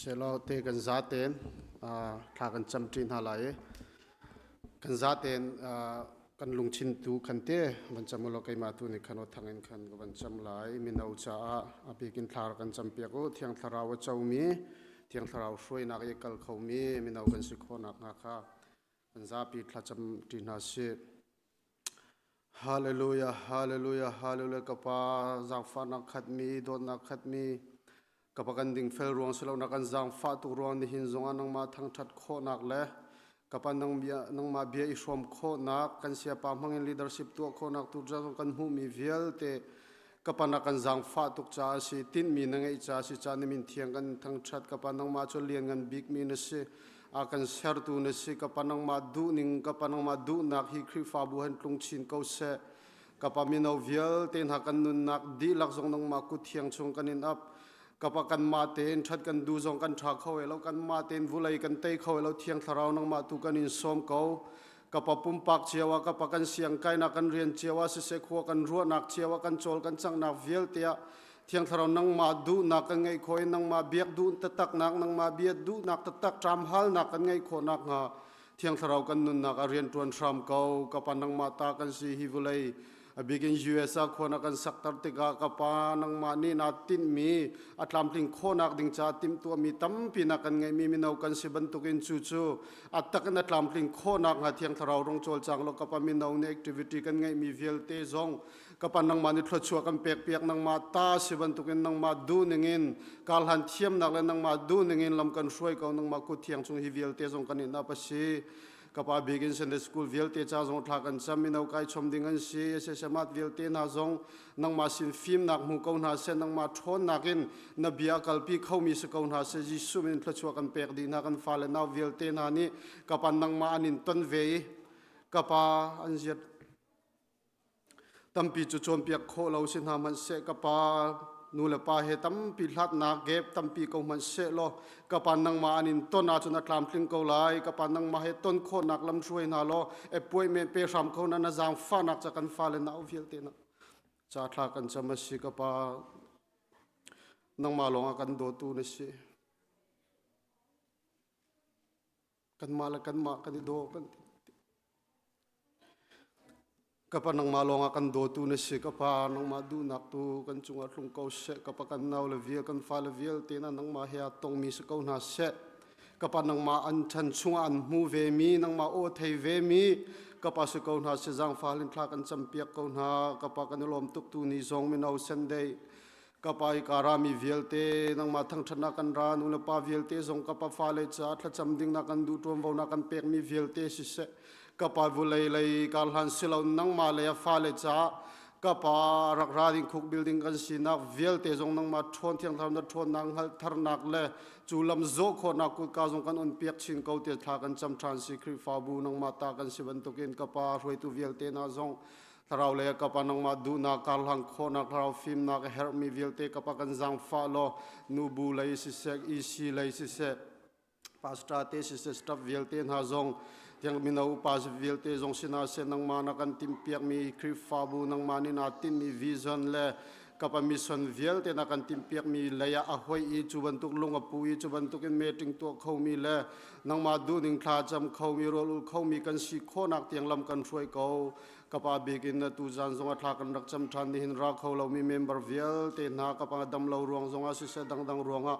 Siselaw te kan zaten thla kan camṭi hna lai i kan zaten kan lungthin tu khan te van cam ulaw keimah tu nih khan aw thang in khan ka van cam lai. Mino caah a bik in thla kan campiak u. Thiang Thlarau a comi, Thiang Thlarau hruainak i kal khomi mino kan si khawh nakhnga kha kan zapi thlacam ṭi hna sih. Hallelujah, hallelujah, hallelujah. Ka Pa, zaangfahnak khatmi, dawtnak khatmi, ka Pa kan dingfel ruang si lo na kan zaangfah tuk ruang nihin zongah nangmah thangṭhat khawhnak le ka Pa nang bia, nangmah bia i hrawm khawhnak, kan siapa hmangin leadership tuah khawhnak tu zong kan hmuhmi vialte ka Pa na kan zaangfah tuk caah a si, tinhmi na ngeih caah a si caah na min thiang kan thangṭhat. Ka Pa nangmah cu lianngan bikmi na si. A kan sertu na si. Ka Pa nangmah duhning, ka Pa nangmah duhnak hi Khrihfabu han tlung chin ko seh. Ka Pa mino vialte hna kan nunnak dihlak zong nangmah kut thiang chung kan in ap. Ka Pa kanmah tein ṭhat kan duh zong kan ṭha kho e lo, kanmah tein vulei kan tei kho e lo, Thiang Thlarau nangmah tu kan in sawm ko. Ka Pa pumpak cio ah, ka Pa kan siangkainak kan rian cio ah siseh, khua kan ruahnak cio ah, kan cawl kan canghnak vialte ah Thiang Thlarau nangmah duhnak kan ngeih khawh i nangmah biak duh taktaknak, nangmah bia duhnak taktak ṭamhalnak kan ngeih khawh nakhnga Thiang Thlarau kan nunnak ah rian ṭuan hram ko. Ka Pa nangmah ta kan si hi vawlei a bikin US ah khua na kan sakter tikah ka Pa nangmah nih naa tinhmi a tlamtling khawhnak ding caah timhtuahmi tampi na kan ngeihmi mino kan si bantukin cu cu a tak in a tlamtling khawhnak hnga Thiang Thlarau rung cawlcang law ka Pa mino nih activity kan ngeihmi vialte zong ka Pa nangmah nih thluachuah kan pekpiak nangmah ta si bantukin nangmah duh ningin karhlan thiamnak le nangmah duh ningin lam kan hruai ko nangmah kut thiang chung hi vialte zong kan in ap a si. Ka pa bikin Sunday school vialte ca zong thla kan cam mino kai chom ding an si SSMat vialte hna zong nangmah sin fimnak hmu ko hna seh nangmah ṭhawnnak in na bia kalpi khomi si ko hna seh Jesuh min thluachuah kan pek dih hna kan fale nau vialte hna nih ka pa nangmah an in ton ve i ka pa an ziat Tampi cu cawnpiak khawh lo si hna hmanhseh ka pa nu le pa he tampi hlatnak gap tampi ko hmanhseh law ka pa nangmah an in ton ahcun a tlamtling ko lai. Ka pa nangmah he ton khawhnak lam hruai hna law appointment pe hram kho na na zaangfahnak ca kan fale nau vialte na ca thla kan cam a si ka pa nangmah lawng a kan dawtu na si. Kanmah le kanmah kan i daw kan ti. Ka pa nangmah lawngah kan dawtu na si. Ka pa nangmah duhnak tu kan cungah tlung ko seh. Ka pa kan nau le vial kan fale vialte na nangmah he aa tongmi si ko hna seh. Ka pa nangmah an chan chungah an hmu ve mi, nangmah aw thei ve mi, ka pa si ko hna seh. Zaangfah in thla kan campiak ko hna. Ka pa kan i lawm tuk tu ni zong mino Sunday ka pa i ka rami vialte nangmah thangṭhatnak kan ra nu le pa vialte zong ka pa fale caah thlacam ding na kan duh ṭuanvo na kan pekmi vialte siseh ka pa vulei lei kar hlan silo nangmah lei a fale caah ka pa rak ra ding khuk building kan sinak vialte zong nangmah ṭhawn thiang thlarau na ṭhawnnak hngalh tharnak le cu lam zawh khawhnak kutka zong kan on piak chin ko te thla kan cam ṭhan si Khrihfabu nangmah ta kan si bantukin ka pa hruaitu vialte na zong Thlarau lei ka pa nangmah duhnak karhlang khawhnak thlarau fimnak a herhmi vialte ka pa kan zaangfah law nubu lei siseh EC lei siseh pastor te siseh staff vialte hna zong tiang mino upa vialte zong sinah seh nangmah na kan timhpiakmi Khrihfabu nangmah nih naa tinhmi vision le kapa mission vialte na kan timhpiakmi lei ah a hoi i cu bantuk lung a pu i cu bantuk in meeting tuah khomi le nangmah duhning thla cam khomi rawl ul khomi kan si khawhnak tiang lam kan hruai ko. Ka pa bikin na tu zan zong a thla kan rak cam ṭhan nihin ra kho lomi member vialte hna ka pa dam lo ruang zong ah siseh dangdang ruangah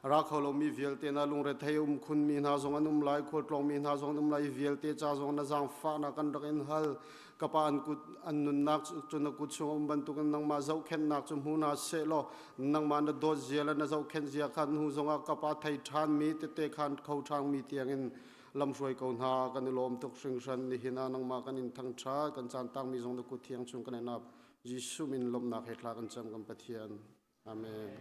ra kho lomi vialte hna lungrethei um khunmi hna zong an um lai khualtlawngmi hna zong an um lai vialte ca zong na zaangfahnak kan rak in hal ka pa an kut an nunnak cu na kut chung um bantukin nangmah zohkhenhnak cu hmu hna seh law nangmah na dawt zia le na zohkhenh zia kha hnu zongah ka pa thei ṭhanmi tete khan kho ṭhangmi tiangin lamhruai ko hna kan i lawm tuk hringhran nihin ah nangmah kan in thangṭhat kan caan tangmi zong na kut thiang chung kan in ap Jesuh min lawmhnak he thla kan cam kan Pathian amen.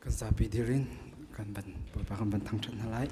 Kan zapi dir in kan van Bawipa kan van thangṭhat hna lai.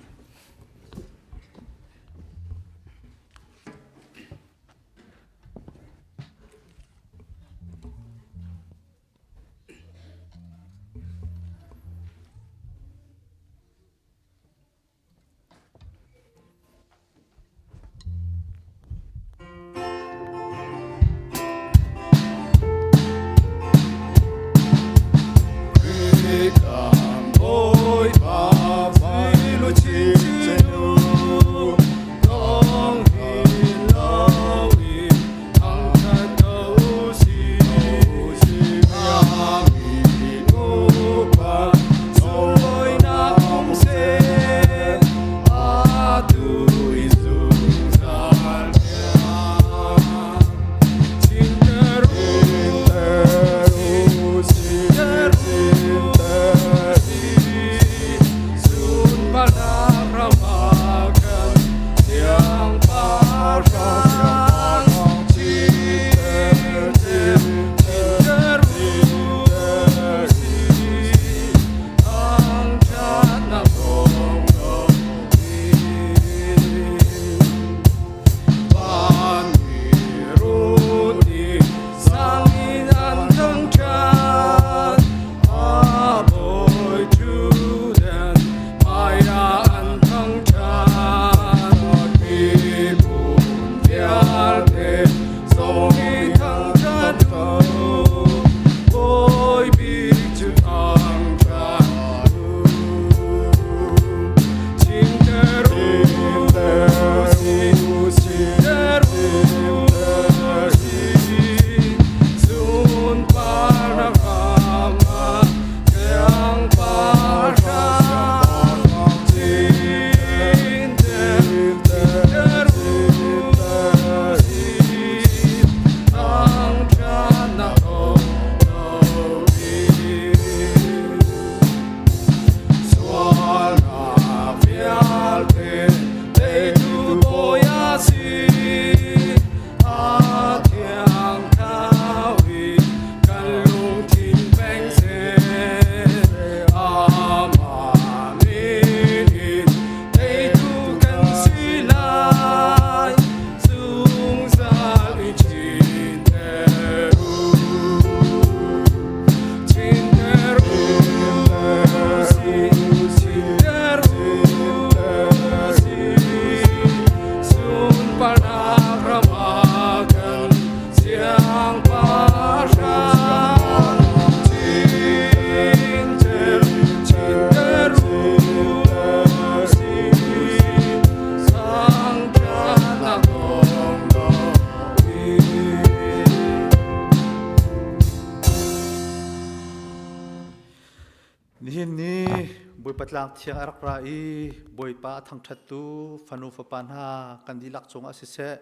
Bawipa tlang thiang a rak ra i Bawipa a thangṭhattu fanu fapa hna kan dihlak cungah siseh,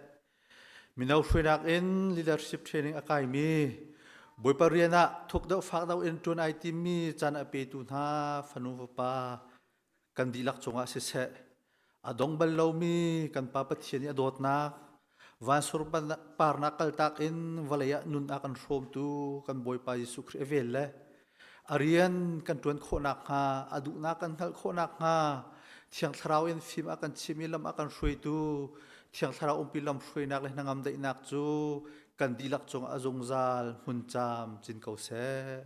mino hruainak in leadership training a kaimi Bawipa rian ah thuk deuh fak deuh in ṭuan ai timmi caan a petu hna fanu fapa kan dihlak cungah siseh, a dong bal lomi kan Pa Pathian i a dawtnak, vansur parnak kaltak in vawlei ah nun a kan hrawmtu kan Bawipa Jesuh Khrih a vel le a rian kan ṭuan khawh nakhnga, a duhnak kan hngalh khawh nakhnga, Thiang Thlarau in fim a kan chim i lam a kan hruaitu Thiang Thlarau umpi lam hruainak le hnangam daihnak cu kan dihlak cungah a zungzal hmun caam cin ko seh.